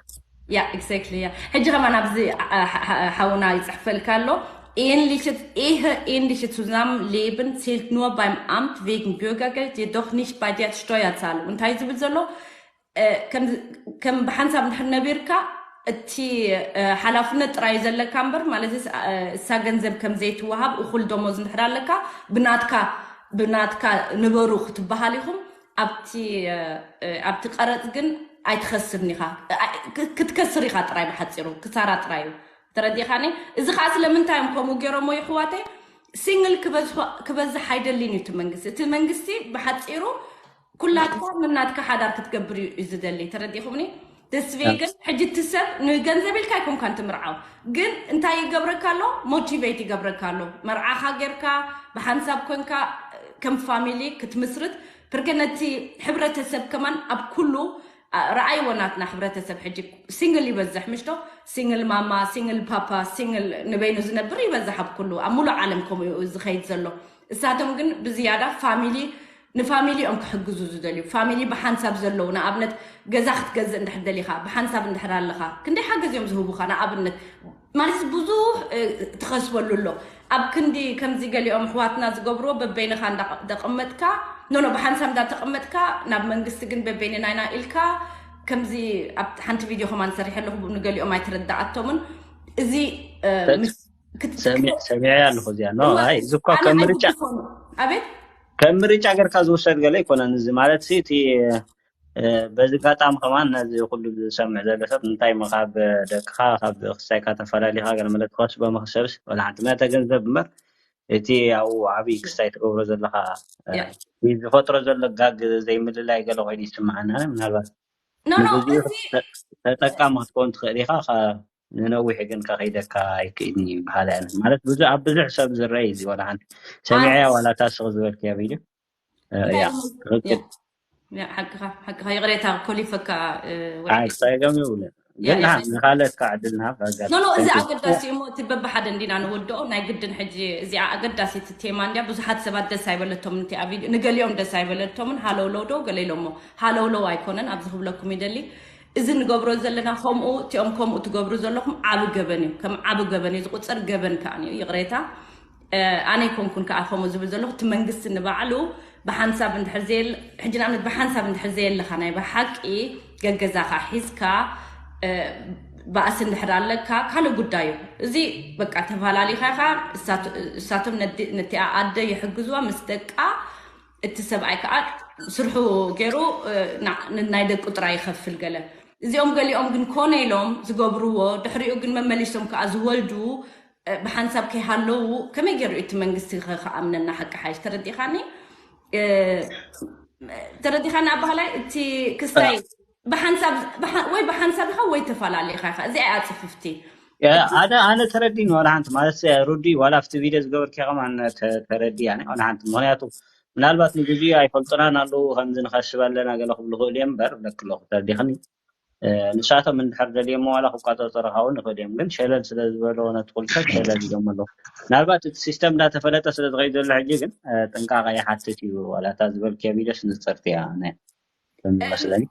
ያ፣ ኤግዛክትሊ፣ ያ። ሕጂ ከማን ኣብዚ፣ ኣ-፣ ኣ-፣ ሓ-፣ ሓ-፣ ሓውና ይጽሕፈልካ ኣሎ። Ähnliches, Ehe, ähnliche Zusammenleben zählt nur beim Amt wegen Bürgergeld, jedoch nicht bei der Steuerzahlung። እንታይ ዝብል ዘሎ? እ፣ ከም፣ ከም ብሓንሳብ እንድሕር ነቢርካ፣ እቲ፣ እ፣ ሓላፍነት ጥራይ እዩ ዘለካ እምበር፣ ማለት እስ-፣ እ፣ እሳ ገንዘብ ከም ዘይትወሃብ፣ እኹል ደሞዝ እንድሕር ኣለካ፣ ብናትካ፣ ብናትካ ንበሩ ክትበሃል ኢኹም። ኣብቲ፣ እ፣ እ፣ ኣብቲ ቀረጽ ግን ኣይትኸስብን ኢኻ። እ፣ ኣይ-፣ ክ-፣ ክትከስር ኢኻ ጥራይ፣ ብሓጺሩ ክሳራ ጥራይ እዩ። ተረዲኻኒ? እዚ ኸዓ ስለምንታይ እዮም ከምኡ ገይሮሞ ይሕዋተይ? ሲንግል ክበዝሑ-፣ ክበዝሕ ኣይደልን እዩ እቲ መንግስቲ። እቲ መንግስቲ ብሓጺሩ ኩላትካ ንናትካ ሓዳር ክትገብር እዩ፣ እዩ ዝደሊ። ተረዲኹምኒ? ተስፌ ግን ሕጂ እቲ ሰብ ንገንዘብ ኢልካ ኣይኮንካን ትምርዓው፣ ግን እንታይ ይገብረካ ኣሎ? ሞቲቬት ይገብረካ ኣሎ። መርዓኻ ጌርካ ብሓንሳብ ኮንካ ከም ፋሚሊ ክትምስርት፣ ፕርከ ነቲ ሕብረተሰብ ከማን ኣብ ኩሉ፣ ኣ፣ ረኣይዎ ናትና ሕብረተሰብ ሕጂ ሲንግል ይበዝሕ፣ ምሽቶ? ሲንግል ማማ፣ ሲንግል ፓፓ፣ ሲንግል ንበይኑ ዝነብር ይበዝሕ ኣብ ኩሉ፣ ኣብ ሙሉእ ዓለም ከምኡ እዩ ዝኸይድ ዘሎ። እሳቶም ግን ብዝያዳ ፋሚሊ፣ ንፋሚሊ እዮም ክሕግዙ ዝደልዩ። ፋሚሊ ብሓንሳብ ዘለዉ፣ ንኣብነት ገዛ ክትገዝእ እንድሕር ደሊኻ፣ ብሓንሳብ እንድሕር ኣለኻ፣ ክንደይ ሓገዝ እዮም ዝህቡኻ? ንኣብነት ማለት ብዙሕ፣ እ፣ ትኸስበሉ ኣሎ። ኣብ ክንዲ ከምዚ ገሊኦም ኣሕዋትና ዝገብርዎ በበይንኻ እንዳ-፣ እንዳቐመጥካ፣ ኖ፣ ኖ፣ ብሓንሳብ እንዳተቐመጥካ ናብ መንግስቲ ግን በበይንና ኢና ኢልካ፣ ከምዚ ኣብ ሓንቲ ቪድዮ ከማን ሰሪሐ ኣለኹ፣ ንገሊኦም ኣይተረዳኣቶምን። እዚ፣ እ፣ ምስ-፣ ክት-፣ ሰሚ-፣ ሰሚዐ ኣለኹ እዚኣ። ኖ፣ እወ፣ ኣይ፣ እዚ እኳ ኣነ ከም ምርጫ፣ ኣይትኾኑ። ኣቤት? ከም ምርጫ ጌርካ ዝውሰድ ገለ ኣይኮነን። እዚ ማለት ሲ፣ እቲ፣ እ፣ በዚ ኣጋጣሚ ከማን ነዚ ኩሉ ዝሰምዕ ዘሎ ሰብ፣ እንታይ እሞ ካብ ደቅኻ፣ ካብ ክሳይካ ተፈላሊኻ ገለ መለ ትኸስቦ መኽሰብስ፣ ወላ ሓንቲ መተ ገንዘብ እምበር፣ እቲ ኣብኡ ዓብዪ ክሳይ ትገብሮ ዘለኻ፣ እ፣ ያ። ዝፈጥሮ ዘሎ ጋግ ዘይምልላይ ገለ ኮይኑ ይስምዓና። ምናልባት ኖ፣ ኖ፣ ንግዚኡ እዚ ተ-፣ ተጠቃሚ ክትከውን ትኽእል ኢኻ፣ ከ-፣ ንነዊሕ ግን ከኸይደካ ኣይክእልን እዩ በሃላይ ኣነ። ማለት ብዙ-፣ ኣብ ብዙሕ ሰብ ዝረኣይ እዚ ዋላ ሓንቲ ሰሚዐያ ኣነ ዋላ እታ ስቕ ዝበልክያ ቪድዮ። እ፣ ያ ትኽክል። ያ፣ ሓቅኻ ሓቅኻ፣ ይቕሬታ ኮሊፈካ። እ፣ ወይ ኣይ ሳይዶም ይብለ ያ ግን ያ ንኻ- ንኻለት ከዓ ዕድል ንሃብ ኣጋጣሚ ኖ ኖ፣ እዚ Thank you. ኣገዳሲ እሞ፣ እቲ በብሓደ እንዲና ንወድኦ። ናይ ግድን ሕጂ እዚኣ ኣገዳሲት ቴማ እንድያ። ብዙሓት ሰባት ደስ ኣይበለቶምን እቲኣ ቪድዮ፣ ንገሊኦም ደስ ኣይበለቶምን። ሃለውለው ዶ ገለ ኢሎሞ፣ ሃለውለው ኣይኮነን ኣብዚ ክብለኩም ይደሊ። እዚ ንገብሮ ዘለና ከምኡ፣ እቲኦም ከምኡ ትገብሩ ዘለኹም ዓቢ ገበን እዩ። ከም ዓቢ ገበን እዩ ዝቁጸር፣ ገበን ከኣ እዩ። ይቕሬታ፣ እ፣ ኣነ ኣይኮንኩን ከኣ ከምኡ ዝብል ዘለኹ። እቲ መንግስቲ ንባዕሉ ብሓንሳብ እንድሕር ዘየለ፣ ሕጂ ንኣብነት ብሓንሳብ እንድሕር ዘየለኻ፣ ናይ ብሓቂ ገገዛኻ ሒዝካ፣ እ፣ ባእሲ እንድሕር ኣለካ ካልእ ጉዳይ እዩ። እዚ በቃ ተፈላለኻ ኢኻ። እሳቱ-፣ እሳቶም ነቲ-፣ ነቲኣ ኣደ ይሕግዝዋ ምስ ደቃ፣ እቲ ሰብኣይ ከዓ ስርሑ ገይሩ፣ እ፣ ና-፣ ን-፣ ናይ ደቁ ጥራይ ይኸፍል ገለ። እዚኦም ገሊኦም ግን ኮነ ኢሎም ዝገብርዎ፣ ድሕሪኡ ግን መመሊሶም ከዓ ዝወልዱ፣ እ፣ ብሓንሳብ ከይሃለዉ ከመይ ገይሩ እቲ መንግስቲ ከ-፣ ከኣምነና? ሓቂ ሓይሽ ተረዲኻኒ? እ፣ ተረዲኻኒ ኣባህላይ? እቲ ክስታይ ብሓንሳብ፣ ብሓ-፣ ወይ ብሓንሳብ ኢኻ ወይ ተፈላለኻ ኢኻ። እዚኣ እያ ጽፍፍቲ። ያ፣ ኣነ ኣነ ተረዲኒ ዋላ ሓንቲ ማለት ሩዲ ዋላ ኣብቲ ቪድዮ ዝገበርኪ ከማን ተ- ተረዲ ያኔ ዋላ ሓንቲ ምክንያቱ ምናልባት ንግዜኡ ኣይፈልጡናን ኣለዉ ከምዚ ንኸሽብ ኣለና ገለ ክብሉ ክእሉ እዮም እምበር ብለክ ኣለኹ ተረዲኽኒ። እ፣ ንሳቶም እንድሕር ደልዮሞ ዋላ ክቋፀፀሩኻ እውን ይኽእሉ እዮም ግን ሸለል ስለ ዝበለዎ ነቲ ኩሉ ሰብ ሸለል ኢሎም ኣለዉ። ምናልባት እቲ ሲስተም እንዳተፈለጠ ስለ ዝኸይድ ዘሎ ሕጂ ግን እ፣ ጥንቃቐ ይሓትት እዩ። ዋላ እታ ዝበልክዮ ቪድዮስ ንፅርቲ እያ ነ- ከም ዝመስለኒ።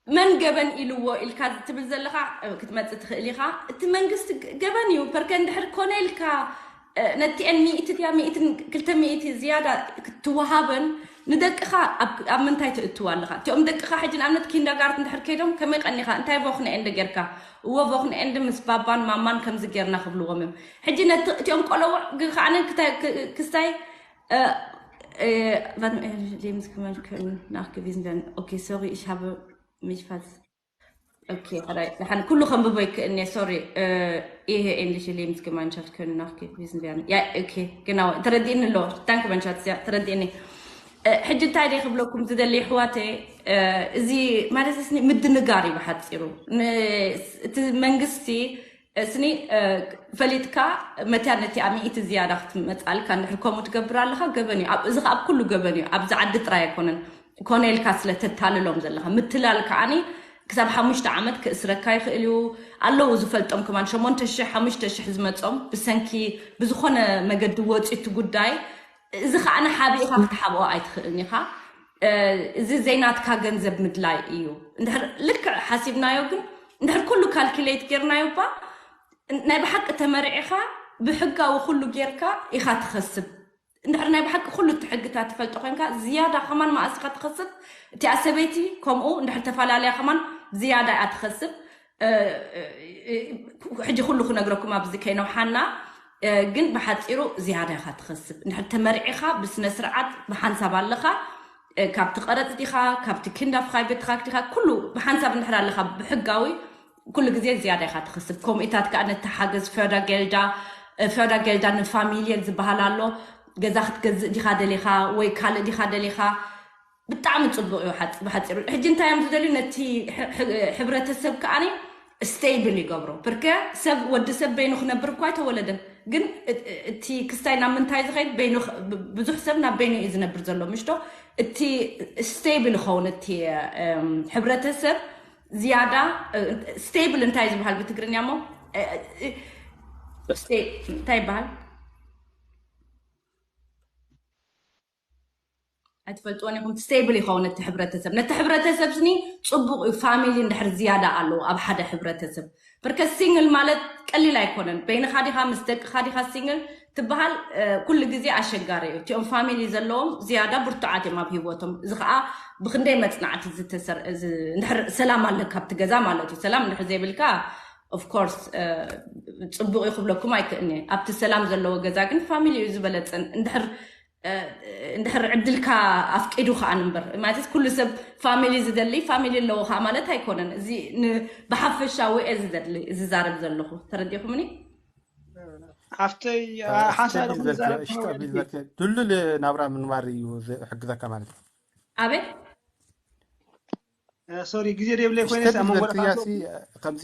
መን ገበን ኢልዎ ኢልካ ትብል ዘለኻ፣ እ፣ ክትመጽእ ትኽእል ኢኻ። እቲ መንግስቲ ገ-፣ ገበን እዩ። ፐርከ እንድሕር ኮነ ኢልካ፣ እ፣ ነቲአን ሚእቲ ድያ ሚእትን ክልተ ሚእቲ ዝያዳ ክትወሃበን ንደቅኻ ኣብ፣ ኣብ ምንታይ ትእትዋ ኣለኻ? እቲኦም ደቅኻ ሕጂ ንኣብነት ኪንደርጋርት እንድሕር ከይዶም ከመይ ቀኒኻ እንታይ ቮኽነ ኤንድ ጌርካ? እዎ ቮኽነ ኤንድ ምስ ባባን ማማን ከምዚ ጌርና ክብልዎም እዮም። ሕጂ ነቲ፣ እቲኦም ቆለውዕ ግን ከዓነ ክታይ-፣ ክ-፣ ክስታይ፣ እ፣ እ፣ wat Lebensgemeinschaft können nachgewiesen werden. Okay, sorry, ich habe mich fast Okay, ኦራይት። ደሓን ኩሉ ከንብቦ ይክእልኒ። ሶሪ፣ እ፣ ይሄ ኤንድሽ ሌምስ ግማንሻፍት ከን ናፍኪ ቪዝን ቢያን። ያ፣ ኦኬ፣ ግናው ተረዲእኒ ኣሎ። ታንክ መንሻት እዚኣ ተረዲእኒ። እ፣ ሕጂ እንታይ ደይ ክብለኩም ዝደሊ ኣሕዋተይ፣ እ፣ እዚ ማለት ስኒ ምድንጋር እዩ ብሓፂሩ። ን-፣ እቲ መንግስቲ፣ እ፣ ስኒ፣ እ፣ ፈሊጥካ መትያ ነቲ ኣብ ሚእቲ ዝያዳ ክትመፃልካ እንድሕር ከምኡ ትገብር ኣለኻ ገበን እዩ። ኣብ-፣ እዚ ከኣ ኣብ ኩሉ ገበን እዩ። ኣብዚ ዓዲ ጥራይ ኣይኮነን። ኮነ ኢልካ ስለ ተታልሎም ዘለኻ። ምትላል ከዓኒ ክሳብ ሓሙሽተ ዓመት ክእስረካ ይኽእል እዩ። ኣለዉ ዝፈልጦም ከማን ሸሞንተ ሽሕ፣ ሓሙሽተ ሽሕ ዝመጾም ብሰንኪ ብዝኾነ መገዲ ወጺኡ እቲ ጉዳይ። እዚ ከዓኒ ሓቢእኻ ክትሓብኦ ኣይትኽእልን ኢኻ። እ፣ እዚ ዘይናትካ ገንዘብ ምድላይ እዩ። እንድሕር ልክዕ ሓሲብናዮ ግን፣ እንድሕር ኩሉ ካልኩሌት ጌርናዮ እባ፣ ናይ ብሓቂ ተመሪዕኻ ብሕጋዊ ኩሉ ጌርካ ኢኻ ትኸስብ። እንድሕር ናይ ብሓቂ ኩሉ እቲ ሕግታት ትፈልጦ ኮይንካ፣ ዝያዳ ከማን መኣስ ኢኻ ትኸስብ። እቲኣ ሰበይቲ ከምኡ እንድሕር ተፈላለያ ከማን ዝያዳ እያ ትኸስብ። እ፣ እ፣ እ፣ ሕጂ ኩሉ ክነግረኩም ኣብዚ ከይነውሓና፣ እ፣ ግን ብሓፂሩ ዝያዳ ኢኻ ትኸስብ። እንድሕር ተመርዒኻ ብስነ ስርዓት ብሓንሳብ ኣለኻ፣ እ፣ ካብቲ ቀረፅ ዲኻ፣ ካብቲ ኪንዳ ፍኻይ ቤትኻ ዲኻ፣ ኩሉ ብሓንሳብ እንድሕር ኣለኻ ብሕጋዊ ኩሉ ግዜ ዝያዳ ኢኻ ትኸስብ። ከምኡታት ከኣ ነቲ ሓገዝ ፈዳ ጌልዳ፣ እ፣ ፈዳ ጌልዳ ንፋሚልየን ዝበሃል ኣሎ። ገዛ ክትገዝእ ዲኻ ደሊኻ ወይ ካልእ ዲኻ ደሊኻ? ብጣዕሚ ጽቡቕ እዩ። ሓጽ-፣ ብሓጺሩ ሕጂ እንታይ እዮም ዝደልዩ? ነቲ ሕ-፣ ሕ-፣ ሕብረተሰብ ከኣኒ ስቴብል ይገብሮ። ብርከ ሰብ፣ ወዲ ሰብ በይኑ ክነብር እኳ ኣይተወለደን። ግን እ-፣ እ-፣ እቲ ክስታይ ናብ ምንታይ ዝኸይድ? በይኑ ኽ-፣ ብ-፣ ብዙሕ ሰብ ናብ በይኑ እዩ ዝነብር ዘሎ፣ ምሽቶ? እቲ ስቴብል ይኸውን፣ እቲ፣ እም፣ ሕብረተሰብ ዝያዳ፣ እ፣ ስቴብል እንታይ ዝበሃል ብትግርኛ እሞ? እ፣ እ፣ ስቴ-፣ እንታይ ይበሃል? ኣይትፈልጥዎን ኢኹም። ስቴብል ይኸውን ነቲ ሕብረተሰብ። ነቲ ሕብረተሰብ ስኒ ጽቡቕ እዩ፣ ፋሚሊ እንድሕር ዝያዳ ኣለዎ ኣብ ሓደ ሕብረተሰብ። ብርከ ሲንግል ማለት ቀሊል ኣይኮነን። በይንኻ ዲኻ፣ ምስ ደቅኻ ዲኻ ሲንግል ትበሃል፣ እ፣ ኩሉ ግዜ ኣሸጋሪ እዩ። እቲኦም ፋሚሊ ዘለዎም ዝያዳ ብርቱዓት እዮም ኣብ ህይወቶም። እዚ ኸኣ ብኽንደይ መጽናዕቲ ዝተሰር-፣ እዚ እንድሕር ሰላም ኣለካ ኣብቲ ገዛ ማለት እዩ። ሰላም እንድሕር ዘይብልካ፣ ኦፍ ኮርስ፣ እ፣ ጽቡቕ እዩ ክብለኩም ኣይክእልን እየ። ኣብቲ ሰላም ዘለዎ ገዛ ግን ፋሚሊ እዩ ዝበለጸን። እንድሕር፣ እ፣ እንድሕር ዕድልካ ኣፍቂዱ ከኣ እምበር፣ ማለት ኩሉ ሰብ ፋሚሊ ዝደሊ ፋሚሊ ኣለዎ ከኣ ማለት ኣይኮነን። እዚ ን-፣ ብሓፈሻዊ እየ ዝደሊ፣ ዝዛረብ ዘለኹ። ተረዲኹምኒ? ሓፍተይ፣ ሓንሳብ ስተዲ ዝበልክዮ፣ እሽጠ ቢል ዝበልክዮ፣ ድሉል ናብራ ምንባር እዩ ዝሕግዘካ ማለት እዩ። ኣቤት? እ፣ ሶሪ፣ ግዜ ደይብለይ ኮይነ ስተዲ ኣብ መንጎ ዝበልክያ ደቃ ሲ ከምዚ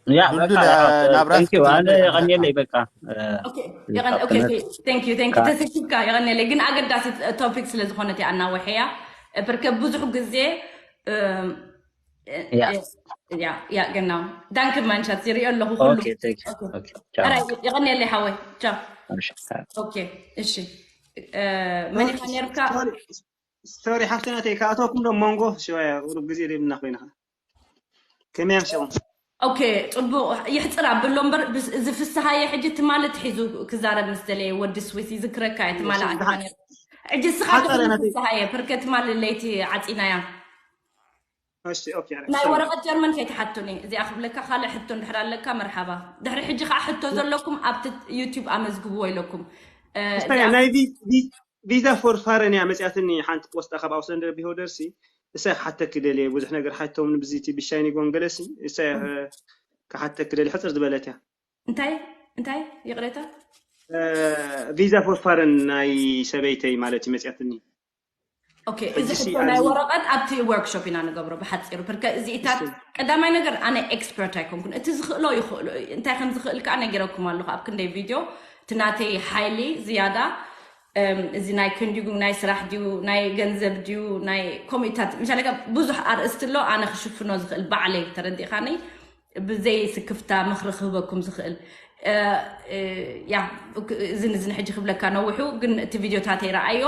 ያ በቃ ናብራ thank you ኣነ የቐንየለይ በቃ Okay, የቐን okay, okay. Thank you, thank you. ተሰኪፍካ የቐንየለይ፣ ግን ኣገዳሲ ቶፒክ ስለ ዝኾነት እያ ኣናወሐያ። ብርከ ብዙሕ ግዜ እም፣ ያ ያ ያ ገና ዳንክ ማንሻት ይሪኦ ኣለኹ ኩሉ። okay thank you okay ciao ኣራይ የቐንየለይ ሓወይ። ቻው። እሺ Okay, እሺ። እ፣ መን ኢኻ ነርካ? ሶሪ ሓፍቲ ናተይ፣ ክኣትወኩም ዶ መንጎ ሽዋያ ቁሩብ ግዜ ደብና ኮይና። ከመይ ኣምሲኹም? Okay, ጽቡቕ። ይሕጽር ኣብሎ እምበር ብስ- እዚ ፍስሃየ ሕጂ ትማሊ ትሒዙ ክዛረብ ምስ ደለየ ወዲ ስዊስ ይዝክረካ እየ። ትማሊ እሺ፣ ኣትካ ዝሓ- ነይሩ። ሕጂ እስኻ ሓጸረ ድሕሪ ናተይ። ፍስሃየ ፕርከ ትማሊ ለይቲ ዓጺናያ። እሺ፣ ኦኬ፣ ኣረ፣ ናይ ሶሪ። ወረቐት ጀርመን ከይትሓቱኒ፣ እዚኣ ክብለካ። ካልእ ሕቶ እንድሕር ኣለካ መርሓባ። ድሕሪ ሕጂ ከዓ ሕቶ ዘለኩም ኣብቲ ዩቲዩብ ኣመዝግብዎ ኢለኩም። እ፣ እስታይ እዚኣ ናይ ቪ- ቪ- ቪዛ ፎር ፋረን እያ መፅያትኒ። ሓንቲ ፖስታ ካብ ኣውሰንደር ቢሆደርሲ እሳይ ክሓተኪ ደልየ። ብዙሕ ነገር ሓቶም ብዚ እቲ ብሻይኒ ጎንገለሲ እሳይ እ፣ ክሓተኪ ደልየ። ሕፅር ዝበለት እያ። እንታይ እንታይ ይቕሬታ። እ፣ ቪዛ ፎር ፋረን ናይ ሰበይተይ ማለት እዩ መፅያትኒ። ኦኬ፣ እዚ ሕጂ ሲ ሕቶ ናይ ኣብዚ ወረቐት ኣብቲ ወርክሾፕ ኢና ንገብሮ ብሓፂሩ። ፕርከ እዚኢታት እሺ። ቀዳማይ ነገር ኣነ ኤክስፐርት ኣይኮንኩን። እቲ ዝኽእሎ ይኽእሎ እዩ። እንታይ ከም ዝኽእል ከዓ ነጊረኩም ኣለኹ ኣብ ክንደይ ቪድዮ። እቲ ናተይ ሓይሊ ዝያዳ እም፣ እዚ ናይ ክንዲጉ ናይ ስራሕ ድዩ ናይ ገንዘብ ድዩ ናይ ኮሚታት ምሻለካ ብዙሕ ኣርእስቲ ኣሎ። ኣነ ክሽፍኖ ዝኽእል ባዕለይ ተረዲኻኒ ብዘይ ስክፍታ ምኽሪ ክህበኩም ዝኽእል እ፣ እ፣ ያ እክ- እዝን እዝን ሕጂ ክብለካ ነዊሑ ግን እቲ ቪድዮታተይ ረኣዮ።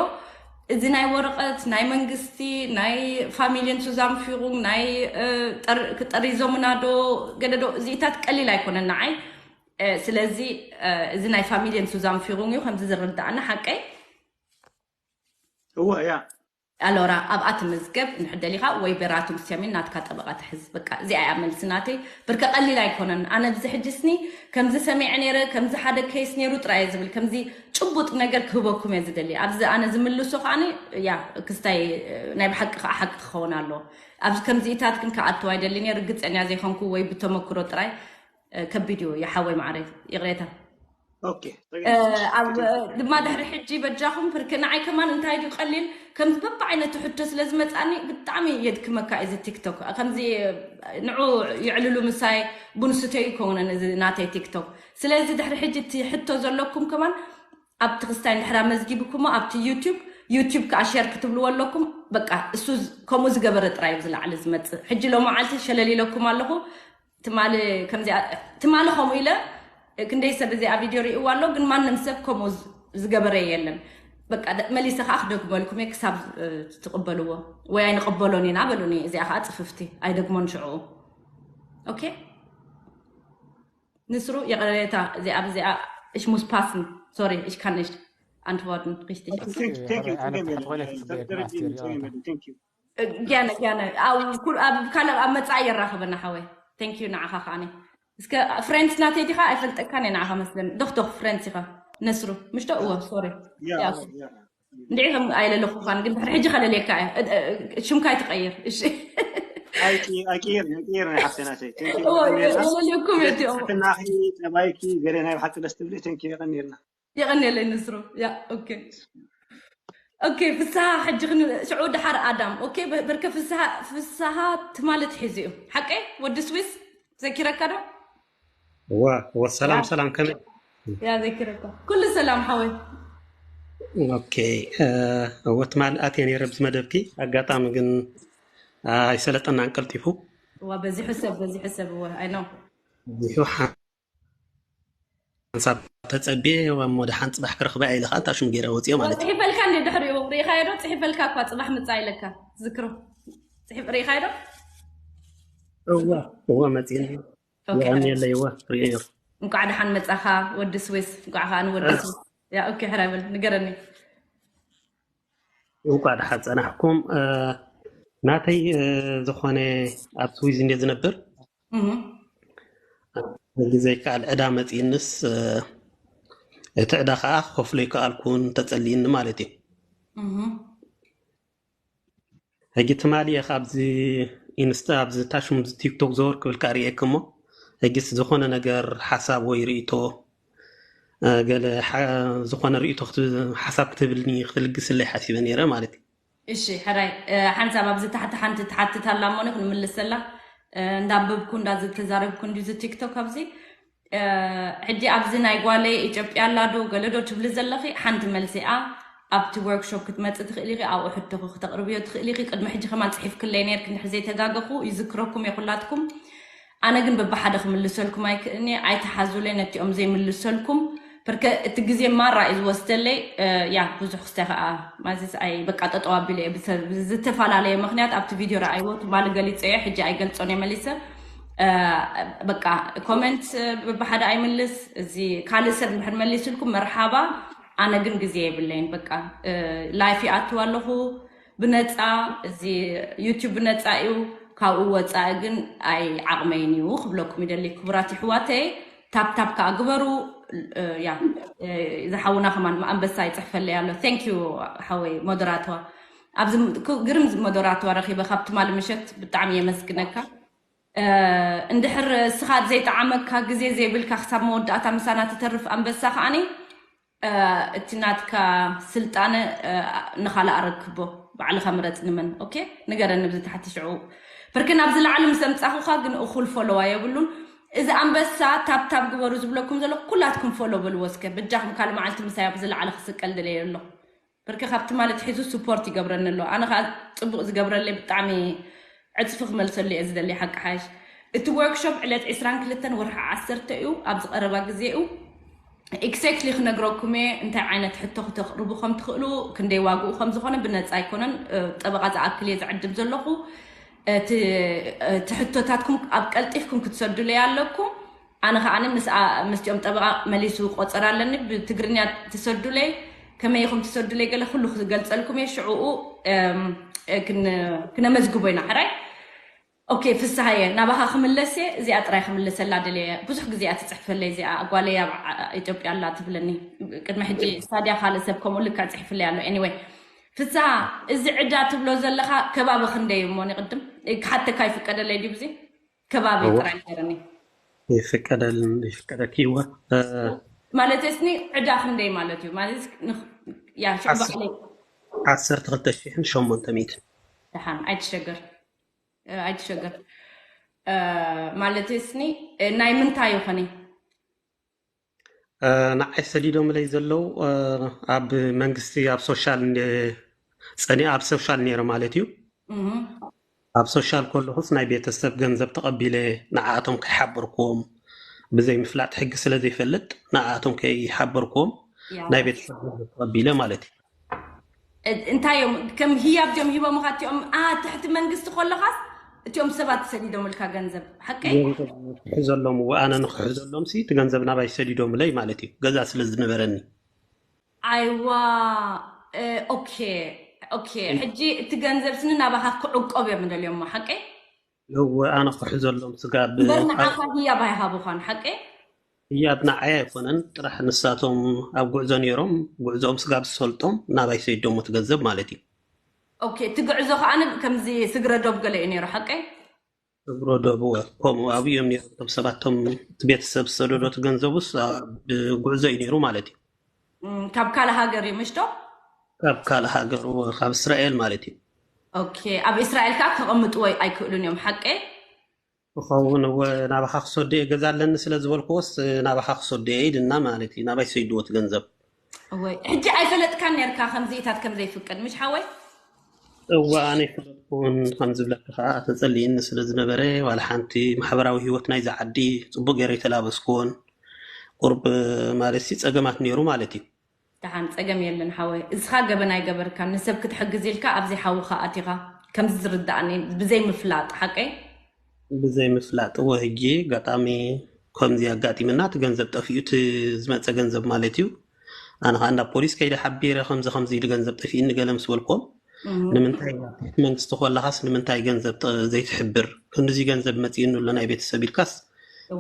እዚ ናይ ወረቐት ናይ መንግስቲ ናይ ፋሚልየን ሱዛንፊሩንግ ናይ እ፣ ጠር- ክጠሪዞምና ዶ ገደዶ እዚኢታት ቀሊል ኣይኮነን ንዓይ። እ፣ ስለዚ እ፣ እዚ ናይ ፋሚልየን ሱዛንፊሩንግ እዩ ከምዚ ዝርዳእና ሓቀይ። እወ እያ። ኣሎራ ኣብኣ ትምዝገብ እንድሕር ደሊኻ ወይ በራቱ ምስ ያሚን ናትካ ጠበቓ ትሕዝ። በቃ እዚኣ እያ መልሲ ናተይ። ብርከ ቀሊል ኣይኮነን። ኣነ ብዚ ሕጂ ስኒ ከምዚ ሰሚዐ ነይረ፣ ከምዚ ሓደ ኬስ ነይሩ ጥራይ እየ ዝብል። ከምዚ ጭቡጥ ነገር ክህበኩም እየ ዝደሊ። ኣብዚ ኣነ ዝምልሶ ከዓኒ ያ ክስታይ ናይ ብሓቂ ከዓ ሓቂ ክኸውን ኣለዎ። ኣብዚ ከምዚኢታት ግን ክኣትው ኣይደልን እየ። ርግፀኛ ዘይኮንኩ ወይ ብተመክሮ ጥራይ እ፣ ከቢድ እዩ ይሓወይ ማዕረይ። ይቕሬታ። ኦኬ፣ እ፣ ኣብ ድማ ድሕሪ ሕጂ በጃኹም ብርክ ንዓይ ከማን እንታይ ድዩ ቀሊል ከምዚ በብዓይነቱ ሕቶ ስለ ዝመፃኒ ብጣዕሚ የድክመካ እዚ ቲክቶክ ከምዚ ንዑ ይዕልሉ ምሳይ ቡንስተዩ ይከውነን እዚ ናተይ ቲክቶክ። ስለዚ ድሕሪ ሕጂ እቲ ሕቶ ዘለኩም ከማን ኣብቲ ክስታይ እንድሕር ኣመዝጊብኩሞ ኣብቲ ዩቲዩብ ዩቲዩብ ከዓ ሸር ክትብልዎ ኣለኩም። በቃ እሱ ዝ- ከምኡ ዝገበረ ጥራይ እዩ ዝለዓሊ ዝመፅእ። ሕጂ ሎመዓልቲ ሸለል ኢለኩም ኣለኹ። ትማሊ ከምዚኣ ትማሊ ከምኡ ኢለ ክንደይ ሰብ እዚኣ ቪድዮ ርእይዋ ኣሎ፣ ግን ማንም ሰብ ከምኡ ዝ- ዝገበረ የለን። በቃ ደ- መሊሰ ከዓ ክደግመልኩም እየ ክሳብ እ፣ ትቕበልዎ ወይ ኣይንቕበሎን ኢና በሉኒ። እዚኣ ከዓ ፅፍፍቲ ኣይደግሞን ሽዕኡ። ኦኬ ንስሩ የቕሬታ እዚኣ ብዚኣ እሽ ሙስ ፓስን ሶሪ እሽ ካነሽ ኣንትወርድን ሪሽቲ Thank you, thank you, thank you, thank you. ገነ ገነ ኣብ ኩል- ኣብ ካልእ ኣብ መጻኢ የራኽበና ሓወይ። Thank you ንዓኻ ከዓኒ እስከ ፍሬንድስ ናተይ ዲኻ ኣይፈልጠካን እየ ንዓኻ መስለኒ። ዶኽዶኽ ፍሬንድስ ኢኻ ነስሩ ምሽቶ እወ ሶሪ Yeah, ያ yeah. እንዲዒ ከም ኣይለለኹኻን ግን ድሕሪ ሕጂ ከለልየካ እየ። እ- እ- ሽምካ ኣይትቐይር እሺ። ኣይቂ- ኣይቅይር ኣይቅይር ናይ ሓፍተይ ናተይ። Thank you. እወ የቐንየልና። የለልየኩም እየ እቲኦም ትሕትናኺ ጠባይኪ ገለ ናይ ብሓቂ ደስ ትብሊ። Thank you፣ የቐንየልና። የቐንየለይ ንስሩ ያ ኦኬ ኦኬ ፍስሃ ሕጂ ክን ሽዑ ድሓር ኣዳም ኦኬ በ- በርከ ፍስሃ ፍስሃ ትማሊ ትሒዙ እዩ ሓቀይ ወዲ ስዊስ ዘኪረካ ዶ ዋ ወሰላም ሰላም ከመይ ያ ዘኪረካ ኩሉ ሰላም ሓወይ ኦኬ እ፣ እወ ትማሊ ኣትየ ነይረ ብዚ መደብኪ ኣጋጣሚ ግን እ፣ ኣይሰለጠናን ቀልጢፉ ዋ በዚሑ ሰብ በዚሑ ሰብ እወ ኣይ ነው ብዙ ሓንሳብ ተፀቢየ እሞ ደሓን ፅባሕ ክረኽባ እየ ኢለ ከዓ እታ ሽም ገይረ ወፅኦ ማለት እዩ ፅሒፈልካ እንደ ድሕሪኡ ርኢኻዮ ዶ ፅሒፈልካ እኳ ፅባሕ ምፃእ ኢለካ ዝክሮ ፅሒፍ ርኢኻዮ ዶ እወ እወ መፅእኒ ኦኬ፣ የቐንየለይ እወ ርእዮ እንኳዕ ደሓን መፃኻ ወዲ ስዊስ እንኳዕ ከዓ ንወዲ ስዊስ ያ ኦኬ ሕራይ በል ንገረኒ እንኳዕ ደሓን ፀናሕኩም እ፣ ናተይ እ፣ ዝኾነ ኣብ ስዊዝ እንደ ዝነብር እህ፣ ግዜ ይከኣል ዕዳ መፅእንስ እ፣ እቲ ዕዳ ከዓ ክኸፍሎ ይከኣልኩን ተፀሊእኒ ማለት እዩ እህ። ሕጂ ትማሊ እየ ካብዚ ኢንስታ ኣብዚ ታሽም ቲክቶክ ዘወር ክብል ከኣ ርእየኪ እሞ ሕጂስ ዝኾነ ነገር ሓሳብ ወይ ርእይቶ እ፣ ገለ ሓ- ዝኾነ ርእይቶ ክት- ሓሳብ ክትብልኒ ክትልግስለይ ሓሲበ ነይረ ማለት እዩ እሺ ሕራይ እ፣ ሓንሳብ ኣብዚ ታሕቲ ሓንቲ ትሓትት ኣላ እሞኒ ክንምልሰላ እንዳንበብኩ እንዳተዛረብኩ እንዲዚ ቲክቶክ ኣብዚ ሕጂ ኣብዚ ናይ ጓለይ ኢትዮጵያ ኣላ ዶ ገለ ዶ ትብሊ ዘለኺ ሓንቲ መልሲ እያ። ኣብቲ ወርክሾፕ ክትመፂ ትኽእሊ ኢኺ፣ ኣብኡ ሕቶኺ ክተቕርብዮ ትኽእሊ ኢኺ። ቅድሚ ሕጂ ከማን ፅሒፍክለይ ነርክ እንድሕር ዘይተጋገኹ ይዝክረኩም እየ ኩላትኩም። ኣነ ግን በብሓደ ክምልሰልኩም ኣይክእልኒ፣ ኣይትሓዙለይ ነቲኦም ዘይምልሰልኩም። በርከ እቲ ግዜ ማራ እዩ ዝወስደለይ። ያ ብዙሕ ክስታይ ከዓ ማዚስ ኣይ በቃ ጠጠው ኣቢለ እየ ብሰ- ብዝተፈላለየ ምክንያት ኣብቲ ቪድዮ ረኣይዎ ትማሊ ገሊፀ እየ፣ ሕጂ ኣይገልፆን እየ መሊሰ። በቃ ኮመንት በብሓደ ኣይምልስ። እዚ ካልእ ሰብ እንድሕር መሊስልኩም መርሓባ። ኣነ ግን ግዜ የብለይን። በቃ ላይፍ ይኣትው ኣለኹ ብነፃ፣ እዚ ዩቲዩብ ብነፃ እዩ። ካብኡ ወፃኢ ግን ኣይ ዓቕመይን እዩ ክብለኩም ይደሊ ክቡራት ይሕዋተይ። ታፕታፕ ከዓ ግበሩ። ያ ዝሓውና ከማን ኣንበሳ ይፅሕፈለይ ኣሎ። Thank you ሓወይ ሞደራተዋ። ኣብዚ ግርም ሞደራተዋ ረኪበ ካብ ትማሊ ምሸት ብጣዕሚ የመስግነካ። እንድሕር ስኻ ዘይጠዓመካ ግዜ ዘይብልካ ክሳብ መወዳእታ ምሳና ትተርፍ ኣንበሳ ከዓኒ እቲ ናትካ ስልጣነ ንኻልእ ኣረክቦ። ባዕልኻ ምረፅ ንመን። ኦኬ ንገረኒ ብዚ ታሕቲ ሽዑ። ብርክን ኣብዚ ላዕሊ ምስ ኣምፃኹኻ ግን እኹል ፎሎዋ የብሉን። እዚ ኣንበሳ ታብታብ ግበሩ ዝብለኩም ዘሎ ኩላትኩም ፎሎ በልዎ እስከ። በጃኹም ካልእ መዓልቲ ምሳይ ኣብዚ ላዕሊ ክስቀል ድለየ ኣሎ። ብርክ ካብቲ ማለት ሒዙ ስፖርት ይገብረኒ ኣሎ። ኣነ ከዓ ፅቡቅ ዝገብረለይ ብጣዕሚ ዕፅፊ ክመልሰሉ እየ ዝደሊ ሓቂ ሓይሽ። እቲ ወርክሾፕ ዕለት ዕስራን ክልተን ወርሒ ዓሰርተ እዩ። ኣብዚ ቀረባ ግዜ እዩ። ኤግዛክትሊ ክነግረኩም እየ እንታይ ዓይነት ሕቶ ክተቅርቡ ከም ትኽእሉ፣ ክንደይ ዋግኡ ከም ዝኾነ። ብነፃ ኣይኮነን። ጠበቃ ዝኣክል እየ ዝዕድም ዘለኹ። እቲ ሕቶታትኩም ኣብ ቀልጢፍኩም ክትሰዱለይ ኣለኩም። ኣነ ከዓ ምስቲኦም ጠበቃ መሊሱ ቆፀር ኣለኒ ብትግርኛ ትሰዱለይ። ከመይ ኢኹም ትሰዱለይ ገለ ኩሉ ክገልፀልኩም እየ ሽዕኡ። ክነመዝግቦ ኢና ሕራይ። ኦኬ ፍስሃየ ናባኻ ክምለስ እየ። እዚኣ ጥራይ ክምለሰላ ደልየ። ብዙሕ ግዜ እያ ትፅሕፈለይ እዚኣ ጓለይ ኣብ ኢትዮጵያ ኣላ ትብለኒ። ቅድሚ ሕጂ ሳድያ ካልእ ሰብ ከምኡ ልክዕ ፅሕፍለይ ኣሎ። Anyway ፍስሃ፣ እዚ ዕዳ ትብሎ ዘለኻ ከባቢ ክንደይ እሞ ንቅድም ክሓተካ ይፍቀደለይ ድዩ? ብዚ ከባቢ ጥራይ ንገረኒ። ይፍቀደልን ይፍቀደኪ እወ። ማለት እስኒ ዕዳ ክንደይ ማለት እዩ ማለት ያ ሽዑ ባዕለይ። ዓሰርተ ክልተ ሽሕን ሸሞንተ ሚእትን። ደሓን ኣይትሸገር። ኣይትሸገር። ማለት እስኒ ናይ ምንታይ ይኾነ? ንዓይ ሰዲዶምለይ ዘለዉ ኣብ መንግስቲ ኣብ ሶሻል ፀኒ ኣብ ሶሻል ነይረ ማለት እዩ። ኣብ ሶሻል ከለኹስ ናይ ቤተሰብ ገንዘብ ተቐቢለ ንዓኣቶም ከይሓበርክዎም ብዘይ ምፍላጥ ሕጊ ስለ ዘይፈልጥ ንዓኣቶም ከይሓበርክዎም ናይ ቤተሰብ ገንዘብ ተቐቢለ ማለት እዩ። እንታይ እዮም ከም ህያብ ድዮም ሂቦምካ እቲኦም? ትሕቲ መንግስቲ ከለኻስ እቲኦም ሰባት ሰዲዶምልካ ገንዘብ ሓቀይ? ክሕዘሎም እወ ኣነ ንክሕዘሎም ሲ እቲ ገንዘብ ናባይ ሰዲዶምለይ ማለት እዩ። ገዛ ስለ ዝነበረኒ። ኣይዋ ኦኬ ኦኬ። ሕጂ እቲ ገንዘብ ስኒ ናባኻ ክዕቆብ እዮም ደልዮሞ ሓቀይ? እወ ኣነ ክሕዘሎም ስጋብ እምበር ንዓኻ ህያብ ኣይሃቡኻን ሓቀይ? ህያብ ንዓይ ኣይኮነን ጥራሕ ንሳቶም ኣብ ጉዕዞ ነይሮም ጉዕዞኦም ስጋብ ዝሰልጦም ናባይ ሰይዶሞ እቲ ገንዘብ ማለት እዩ። ኦኬ እቲ ጉዕዞ ከዓ ከምዚ ስግረ ዶብ ገለ እዩ ነይሩ ሓቀይ? እግሮ ደብወ ከምኡ ኣብኡ እዮም ነይሮም እቶም ሰባት እቶም እቲ ቤተሰብ ዝሰደዶ እቲ ገንዘቡስ ጉዕዞ እዩ ነይሩ ማለት እዩ። ካብ ካልእ ሃገር እዩ ምሽቶ? ካብ ካልእ ሃገር እወ ካብ እስራኤል ማለት እዩ። ኦኬ ኣብ እስራኤል ከዓ ከቐምጥዎ ኣይክእሉን እዮም ሓቀይ? ክኸውን እወ ናባኻ ክሰዶ እየ ገዛ ኣለኒ ስለ ዝበልክዎስ ናባኻ ክሰዶ እየ ኢልና ማለት እዩ ናባይ ሰይድዎ እቲ ገንዘብ። እወይ ሕጂ ኣይፈለጥካን ነርካ ከምዚኢታት ከም ዘይፍቀድ ምሽ ሓወይ? እወ ኣነ ይፈለጥኩን ከም ዝብለካ ከዓ ተፀሊእኒ ስለ ዝነበረ ዋላ ሓንቲ ማሕበራዊ ሂወት ናይዚ ዓዲ ፅቡቅ ገይረ ይተላበስኩዎን ቁርብ ማለት ሲ ፀገማት ነይሩ ማለት እዩ። ደሓን ፀገም የለን ሓወይ እስኻ ገበን ኣይገበርካን ንሰብ ክትሕግዝ ኢልካ ኣብዚ ሓውኻ ኣቲኻ ከምዚ ዝርዳእኒ ብዘይ ምፍላጥ ሓቀይ? ብዘይ ምፍላጥ እወ ህጂ ኣጋጣሚ ከምዚ ኣጋጢምና እቲ ገንዘብ ጠፊኡ እቲ ዝመፀ ገንዘብ ማለት እዩ። ኣነ ከዓ እንዳ ፖሊስ ከይደ ሓቢረ ከምዚ ከምዚ ኢሉ ገንዘብ ጠፊእኒ ገለ ምስ በልኮም ንምንታይ ትሕቲ መንግስቲ ኮለካስ ንምንታይ ገንዘብ ዘይትሕብር ክንድዚ ገንዘብ መፂእኒ ኣሎ ናይ ቤተሰብ ኢልካስ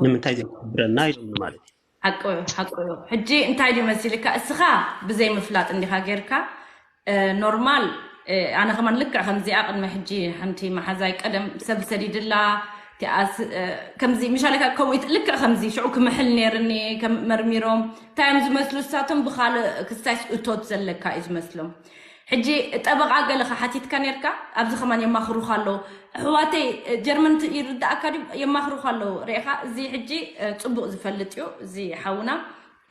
ንምንታይ ዘይትሕብረና ኢሎምኒ ማለት እዩ። ሓቂ እዩ ሓቂ እዩ። ሕጂ እንታይ ድዩ መሲልካ እስኻ ብዘይ ምፍላጥ እንዲኻ ጌርካ ኖርማል። ኣነ ከማን ልክዕ ከምዚኣ ቅድሚ ሕጂ ሓንቲ መሓዛይ ቀደም ሰብ ሰዲድላ ከምዚ ምሻለካ ከምኡ ልክዕ ከምዚ ሽዑ ክምሕል ነይርኒ መርሚሮም እንታይ እዮም ዝመስሉ እሳቶም ብካልእ ክስታይስ እቶት ዘለካ እዩ ዝመስሎም። ሕጂ ጠበቓ ገለኻ ሓቲትካ ነርካ፣ ኣብዚ ከማን የማኽሩኻ ኣለዉ። ኣሕዋተይ ጀርመን ት-፣ ይርዳእካ ድዩ? የማኽሩኻ ኣለዉ። ርኢኻ፣ እዚ ሕጂ፣ እ፣ ጽቡቕ ዝፈልጥ እዩ፣ እዚ ሓውና።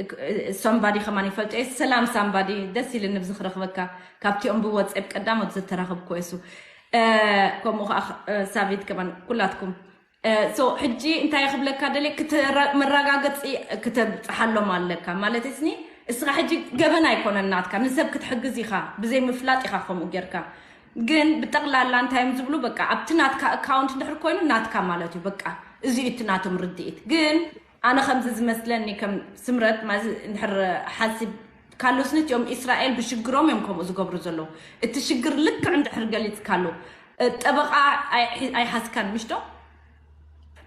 እ፣ እ፣ ሳምባዲ ከማን ይፈልጦ እየ። ሰላም ሳምባዲ፣ ደስ ኢልኒ ብዚ ክረኽበካ። ካብቲኦም ብወጽኤፕ ቀዳሞት ዘተራኸብኩ እሱ። እ፣ ከምኡ ኸዓ፣ እ፣ ሳቪት ከማን ኩላትኩም። እ፣ ሶ፣ ሕጂ እንታይ ክብለካ ደልየ፣ ክትረ-፣ መረጋገጺ ክተብጽሓሎም ኣለካ። ማለት እስኒ፣ እስኻ ሕጂ ገበን ኣይኮነን ናትካ፣ ንሰብ ክትሕግዝ ኢኻ፣ ብዘይ ምፍላጥ ኢኻ ከምኡ ጌርካ። ግን ብጠቕላላ እንታይ እዮም ዝብሉ፣ በቃ ኣብቲ ናትካ ኣካውንት እንድሕር ኮይኑ ናትካ ማለት እዩ። በቃ እዚ እዩ እቲ ናቶም ርድኢት። ግን ኣነ ከምዚ ዝመስለኒ ከም ስምረት ማዚ እንድሕር ሓሲብ ካሎስ ነቲኦም እስራኤል ብሽግሮም እዮም ከምኡ ዝገብሩ ዘለዉ። እቲ ሽግር ልክዕ እንድሕር ገሊጽካሉ፣ እ፣ ጠበቓ ኣይ-፣ ኣይሓዝካን ምሽ ዶ?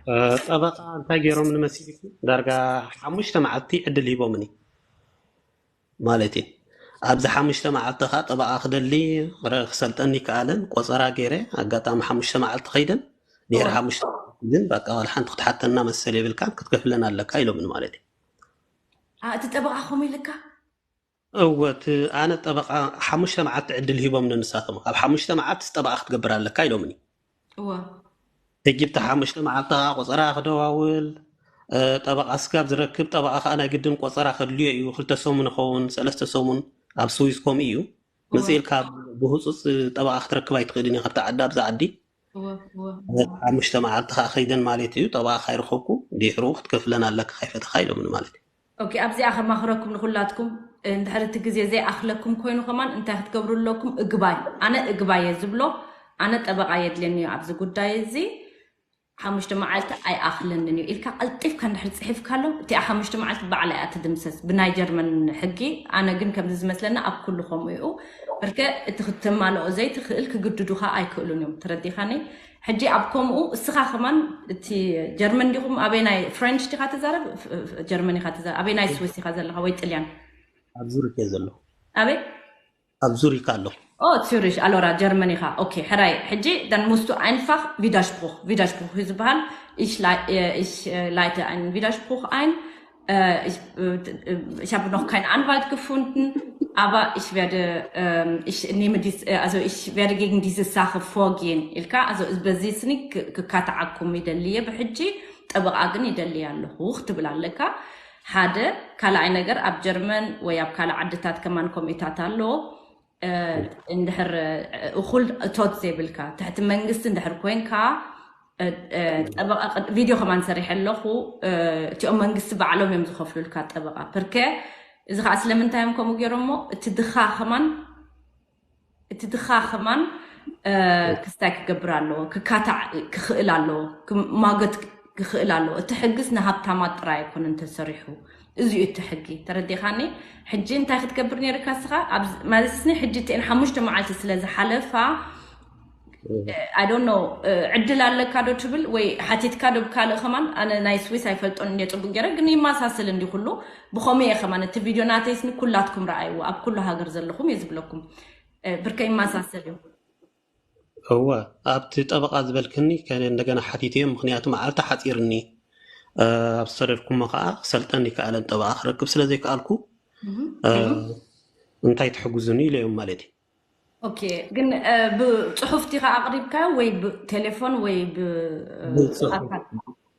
እ፣ ጠበቓ እንታይ ገይሮም ንመሲልኪ? ዳርጋ ሓሙሽተ መዓልቲ ዕድል ሂቦምኒ ማለት እዩ። ኣብዚ ሓሙሽተ መዓልቲ ኸዓ ጠበቓ ክደሊ ረ-፣ ክሰልጠኒ ይከኣለን። ቆጸራ ገይረ ኣጋጣሚ ሓሙሽተ መዓልቲ ኸይደን ድሕሪ እወ። ሓሙሽተ መዓልቲ ግን በቃ ዋላ ሓንቲ ክትሓተና መሰል የብልካን ክትከፍለን ኣለካ ኢሎምኒ ማለት እዩ። ኣ፣ እቲ ጠበቓ ከምኡ ኢልካ? እወ፣ እቲ ኣነ ጠበቓ ሓሙሽተ መዓልቲ ዕድል ሂቦምኒ ንሳቶም። ኣብ ሓሙሽተ መዓልቲ ጠበቓ ክትገብር ኣለካ ኢሎምኒ። እወ። ሕጂ ብቲ ሓሙሽተ መዓልቲ ኸዓ ቆጸራ ክደዋውል፣ እ፣ ጠበቓ ስጋብ ዝረክብ፣ ጠበቓ ኸዓ ናይ ግድን ቆጸራ ከድልዮ እዩ። ክልተ ሰሙን ይኸውን፣ ሰለስተ ሰሙን ኣብ ስዊዝ ከምኡ እዩ። እወ። መጽእ ኢልካ ብህጹጽ ጠበቓ ክትረክብ ኣይትኽእልን ኢኻ፣ ኣብቲ ዓዲ፣ ኣብዛ ዓዲ። እወ፣ እወ፣ እወ። ሓሙሽተ መዓልቲ ኸዓ ከይደን ማለት እዩ። ጠበቓ ካይረኸብኩ፣ ድሕሩ ክትከፍለን ኣለካ፣ ካይፈተኻ ኢሎምኒ ማለት እዩ። ኦኬ፣ ኣብዚኣ ከማኽረኩም ንኹላትኩም፣ እንድሕር እቲ ግዜ ዘይኣኽለኩም ኮይኑ ከማን እንታይ ክትገብሩ ኣለኩም? እግባይ፣ ኣነ እግባይ እየ ዝብሎ፣ ኣነ ጠበቓ የድልየኒ እዩ ኣብዚ ጉዳይ እዚ። ሓሙሽተ መዓልቲ ኣይኣኽለንን እዩ ኢልካ ቀልጢፍካ እንድሕር ጽሒፍካሎም፣ እቲኣ ሓሙሽተ መዓልቲ ባዕላ እያ ትድምሰስ ብናይ ጀርመን ሕጊ። ኣነ ግን ከምዚ ዝመስለኒ ኣብ ኩሉ ከምኡ እዩ። ብርከ እቲ ክትማልኦ ዘይትኽእል ክግድዱኻ ኣይክእሉን እዮም። ተረዲኻኒ? ሕጂ ኣብ ከምኡ እስኻ ከማን እቲ ጀርመን ዲኹም? ኣበይ ናይ ፍሬንች ዲኻ ትዛረብ? ፍ-፣ ፍ-፣ ጀርመን ኢኻ ትዛረብ? ኣበይ ናይ ስዊስ ኢኻ ዘለኻ ወይ ጥልያን? ኣብ ዙሪክ እየ ዘለኹ። ኣበይ? ኣብ ዙሪክ ኣለኹ። ኦ፣ ዙሪክ፣ ኣሎራ ጀርመን ኢኻ። ኦኬ፣ ሕራይ። ሕጂ፣ dann musst du einfach Widerspruch, Widerspruch እዩ ዝበሃል። Ich lei-, äh, ich, äh, leite einen Widerspruch ein. Äh, ich, äh, ich habe noch keinen Anwalt gefunden, aber ich werde, ähm, ich nehme dies, äh, also ich werde gegen diese Sache vorgehen ኢልካ፣ also በዚ ስኒ ክ-፣ ክካትዓኩም ይደሊ እየ ብሕጂ፣ ጠበቓ ግን ይደሊ ኣለኹ ክትብል ኣለካ። ሓደ፣ ካልኣይ ነገር ኣብ ጀርመን ወይ ኣብ ካልእ ዓድታት ከማን ኮሚታት ኣሎ። እ፣ እንድሕር፣ እ፣ እኹል እቶት ዘይብልካ፣ ትሕቲ መንግስቲ እንድሕር ኮይንካ፣ እ፣ እ፣ ጠበቓ ቅድ-፣ ቪድዮ ከማን ሰሪሐ ኣለኹ። እ፣ እቲኦም መንግስቲ ባዕሎም እዮም ዝኸፍሉልካ ጠበቓ። ፕርከ፣ እዚ ኸዓ ስለምንታይ እዮም ከምኡ ገይሮሞ? እቲ ድኻ ከማን፣ እቲ ድኻ ከማን፣ እ፣ ክስታይ ክገብር ኣለዎ፣ ክካታዕ ክኽእል ኣለዎ፣ ክማጎት ክኽእል ኣለዎ። እቲ ሕግስ ንሃብታማት ጥራይ ኣይኮነን ተሰሪሑ። እዚ እዩ እቲ ሕጊ። ተረዲኻኒ? ሕጂ እንታይ ክትገብር ነይርካ እስኻ? ኣብዚ፣ ማለት ስኒ ሕጂ እተን ሓሙሽተ መዓልቲ ስለ ዝሓለፋ፣ I don't know፣ እ፣ ዕድል ኣለካ ዶ ትብል ወይ ሓቲትካ ዶ ብካልእ ከማን? ኣነ ናይ ስዊስ ኣይፈልጦን እንደ ጽቡቅ ገይረ፣ ግን ይመሳሰል እንዲ ኩሉ። ብኸመይ እየ ከማን እቲ ቪድዮ ናተይ ስኒ ኩላትኩም ረኣይዎ፣ ኣብ ኩሉ ሃገር ዘለኹም እየ ዝብለኩም። እ፣ ብርከ ይመሳሰል እዩ። እወ፣ ኣብቲ ጠበቓ ዝበልክኒ ከ-፣ እንደገና ሓቲተዮ፣ ምኽንያቱ መዓልቲ ሓጺርኒ፣ እ፣ ኣብ ዝሰደድኩሞ ከኣ ክሰልጠን ይከኣለን ጠበቓ ክረክብ ስለ ዘይከኣልኩ፣ እህ፣ እ፣ እህ። እንታይ ትሕግዙኒ ኢለዮም ማለት እዩ። ኦኬ፣ ግን፣ እ፣ ብጽሑፍ ዲኻ ኣቕሪብካዮ ወይ ብቴሌፎን ወይ ብ-፣ እ፣ ብጽሑፍ። ብኣካል?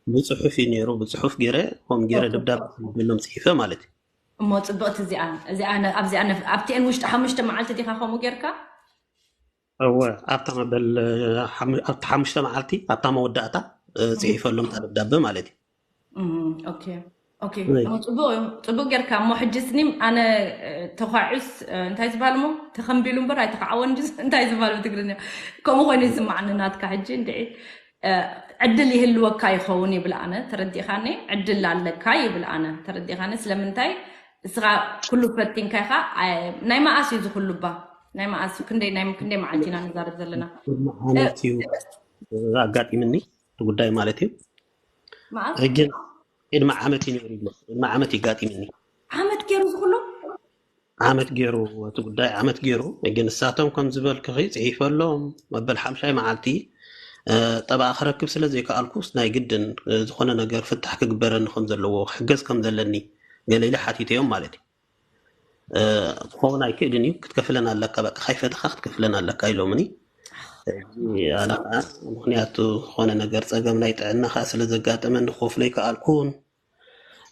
ብጽሑፍ እዩ ነይሩ፣ ብጽሑፍ ገይረ፣ ከምኡ ገይረ ኦኬ። ደብዳቤ ክልብሎም ጽሒፈ ማለት እዩ። እሞ ጽብቕቲ እዚኣ፣ እዚኣ ነ-፣ ኣብዚኣ ነፍ-፣ ኣብቲአን ውሽጢ ሓሙሽተ መዓልቲ ዲኻ ከምኡ ጌርካ? እወ፣ ኣብታ መበል፣ ሓሙ-፣ ኣብቲ ሓሙሽተ መዓልቲ፣ ኣብታ መወዳእታ፣ እ፣ እም። ጽሒፈሎም እታ ደብዳበ ማለት እዩ። እም፣ ኦኬ፣ ኦኬ። ወይ። እሞ ጽቡቕ እዩ፣ ጽቡቕ ጌርካ። እሞ ሕጂ ስኒም ኣነ፣ እ፣ ተዃዒስ፣ እ፣ እንታይ ዝበሃል እሞ? ተኸምቢሉ እምበር ኣይተኻዕወን ድዩ? እንታይ ዝበሃል ብትግርኛ? ከምኡ ኮይኑ ይስማዓኒ ናትካ ሕጂ እንድዒ። እ፣ ዕድል ይህልወካ ይኸውን ይብል ኣነ፣ ተረዲእኻኒ? ዕድል ኣለካ ይብል ኣነ፣ ተረዲእኻኒ? ስለምንታይ? እስኻ ኩሉ ፈቲንካ ኢኻ። ኣይ፣ ናይ መኣስ እዩ እዚ ኩሉ እባ? ናይ መኣስ? ክንደይ፣ ናይ ክንደይ መዓልቲ ኢና ንዛረብ ዘለና? ቅድሚ ዓመት እዩ ኣጋጢምኒ፣ እቲ ጉዳይ ማለት እዩ። መኣስ? ሕጂ ቅድሚ ዓመት እዩ ነይሩ ይብሎ። ቅድሚ ዓመት እዩ ኣጋጢምኒ። ዓመት ገይሩ እዚ ኩሉ? ዓመት ገይሩ፣ እቲ ጉዳይ ዓመት ገይሩ። ሕጂ ንሳቶም ከም ዝበልክኺ ጽሒፈሎም፣ መበል ሓምሻይ መዓልቲ፣ እ፣ ጠበቓ ክረክብ ስለ ዘይከኣልኩስ ናይ ግድን፣ እ፣ ዝኾነ ነገር ፍታሕ ክግበረኒ ከም ዘለዎ፣ ክሕገዝ ከም ዘለኒ ገለ ኢለ ሓቲተዮም ማለት እዩ። ክኸውን ኣይክእልን እዩ፣ ክትከፍለን ኣለካ፣ በቃ ካይፈተኻ ክትከፍለን ኣለካ ኢሎምኒ። ኣነ ከዓ ምክንያቱ ዝኾነ ነገር ፀገም ናይ ጥዕና ከዓ ስለ ዘጋጠመኒ ክኸፍሎ ኣይከኣልኩን።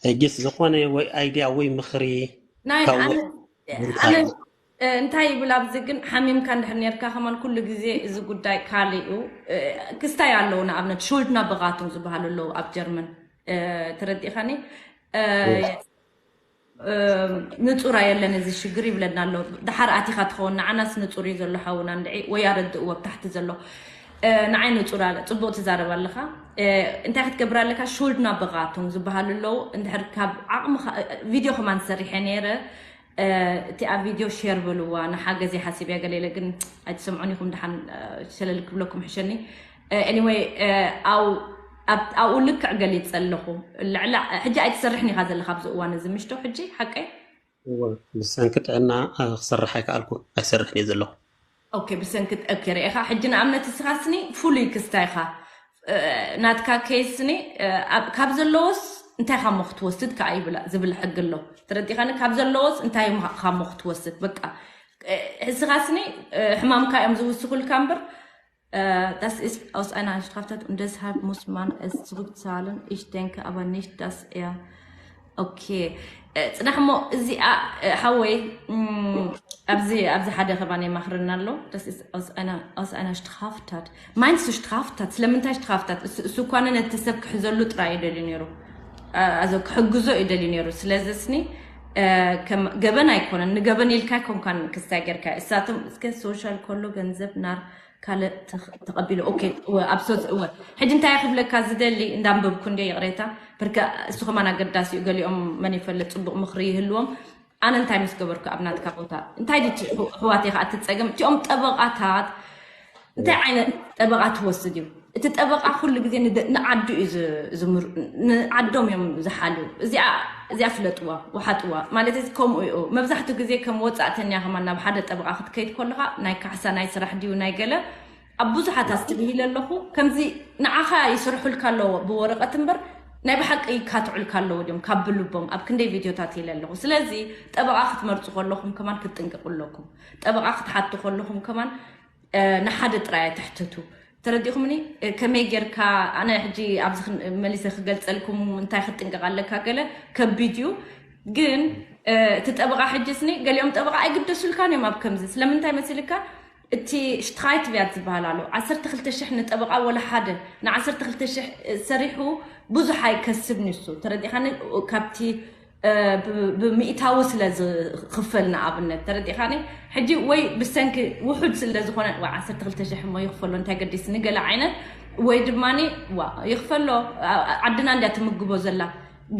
ሕጅስ ዝኾነ ወይ ኣይድያ ወይ ምኽሪ ናይ ኣነ እንታይ ይብል ኣብዚ ግን ሓሚምካ እንድሕር ነርካ ከማን ኩሉ ግዜ እዚ ጉዳይ ካልእ እዩ። ክስታይ ኣለዉ ንኣብነት ሹልድና ብቓቱም ዝበሃሉ ኣለዉ ኣብ ጀርመን ተረዲኻኒ። ንጹር ኣየለን እዚ ሽግር ይብለና ኣሎ። ድሓር ኣቲኻ ትኸውን ንዓናስ ንጹር እዩ ዘሎ ሓውና እንድዒ ወይ ኣረድእዎ ኣብ ታሕቲ ዘሎ ንዓይ ንጹር ኣለ ጽቡቕ ትዛረብ ኣለኻ። እንታይ ክትገብር ኣለካ? ሹልድና ብቓቱም ዝበሃሉ ኣለዉ። እንድሕር ካብ ዓቕምኻ ቪድዮ ከማን ሰሪሐ ነይረ። እቲኣ ቪድዮ ሼር በልዋ ንሓገዝ ሓሲብ እያ ገለ ኢለ ግን ኣይትሰምዑን ኢኹም ድሓን ሸለል ክብለኩም ሕሸኒ። ኤኒወይ ኣብኡ ልክዕ ገሊፀ ኣለኹ። ልዕሊ ሕጂ ኣይትሰርሕን ኢኻ ዘለኻ ኣብዚ እዋን እዚ ምሽቶ ሕጂ ሓቀይ ብሰንኪ ጥዕና ክሰርሕ ኣይከኣልኩ ኣይሰርሕን እየ ዘለኹ። ኦኬ ብሰንኪ ኦኬ ርኢኻ ሕጂ ንኣብነት እስኻስኒ ፍሉይ ክስታይኻ ናትካ ኬስኒ ካብ ዘለዎስ እንታይ ካሞ ክትወስድ ከዓ ይብላ ዝብል ሕጊ ኣሎ። ተረዲኻኒ? ካብ ዘለዎስ እንታይ ካሞ ክትወስድ በቃ እስኻስኒ ሕማምካ እዮም ዝውስኹልካ እምበር Das ist aus einer Straftat und deshalb muss man es zurückzahlen. Ich denke aber nicht, dass er. Okay. ጽናሕ እሞ እዚኣ ሓወይ ኣብዚ ኣብዚ ሓደ ከባን የማኽረና ኣሎ። Das ist aus einer aus einer Straftat. Meinst du Straftat? ስለምንታይ Straftat? እሱ እኮ ነቲ ሰብ ክሕዘሉ ጥራይ ይደልዩ ነይሩ። ኣዞ ክሕግዞ ይደልዩ ነይሩ። ስለዚ ስኒ ገበን ኣይኮነን። ንገበን ኢልካ ኣይኮንካን ክስታይ ጌርካ። እሳቶም እስከ ሶሻል ከሎ ገንዘብ ናር ካልእ ተቐቢሉ ኦኬ እወ ኣብ ሶስ እወ ሕጂ እንታይ ክብለካ ዝደሊ እንዳንበብኩ እንደ ይቕሬታ ብርከ እሱ ከማን ኣገዳሲ እዩ። ገሊኦም መን ይፈልጥ ጽቡቕ ምኽሪ ይህልዎም። ኣነ እንታይ ምስ ገበርኩ ኣብ ናትካ ቦታ እንታይ ድቲ ኣሕዋት ኢኻ እቲ ጸገም እቲኦም ጠበቓታት እንታይ ዓይነት ጠበቓ ትወስድ እዩ? እቲ ጠበቓ ኩሉ ግዜ ንዓዱ እዩ ንዓዶም እዮም ዝሓልዩ። እዚኣ እዚኣ ፍለጥዋ ውሓጥዋ ማለት እዚ ከምኡ እዩ። መብዛሕትኡ ግዜ ከም ወፃእተኛ ከማን ናብ ሓደ ጠበቓ ክትከይድ ከለኻ ናይ ካሕሳ ናይ ስራሕ ድዩ ናይ ገለ ኣብ ብዙሓት ኣስትብሂለ ኣለኹ። ከምዚ ንዓኻ ይስርሑልካ ኣለዎ ብወረቐት እምበር ናይ ብሓቂ ይካትዑልካ ኣለዎ ድዮም ካብ ብልቦም ኣብ ክንደይ ቪድዮታት ኢለ ኣለኹ። ስለዚ ጠበቓ ክትመርፁ ከለኹም ከማን ክትጥንቀቑ ኣለኩም። ጠበቓ ክትሓቱ ከለኹም ከማን ንሓደ ጥራይ ኣይትሕተቱ። ተረዲኹምኒ? ከመይ ጌርካ ኣነ ሕጂ ኣብዚ መሊሰ ክገልፀልኩም እንታይ ክትጥንቀቕ ኣለካ ገለ ከቢድ እዩ። ግን እቲ ጠበቓ ሕጂ ስኒ ገሊኦም ጠበቓ ኣይግደሱልካን እዮም ኣብ ከምዚ ስለምንታይ መሲልካ እቲ ሽትራይትቪያት ዝበሃል ኣሎ ዓሰርተ ክልተ ሽሕ ንጠበቓ ወላ ሓደ ንዓሰርተ ክልተ ሽሕ ሰሪሑ ብዙሕ ኣይከስብ ንሱ ተረዲኻኒ ካብቲ ብምእታዊ ስለ ዝኽፈል ንኣብነት ተረዲኻኒ ሕጂ ወይ ብሰንኪ ውሑድ ስለ ዝኾነ ዓሰርተ ክልተ ሽሕ እሞ ይኽፈሎ እንታይ ገዲስ ንገለ ዓይነት ወይ ድማ ይኽፈሎ ዓድና እንድያ ትምግቦ ዘላ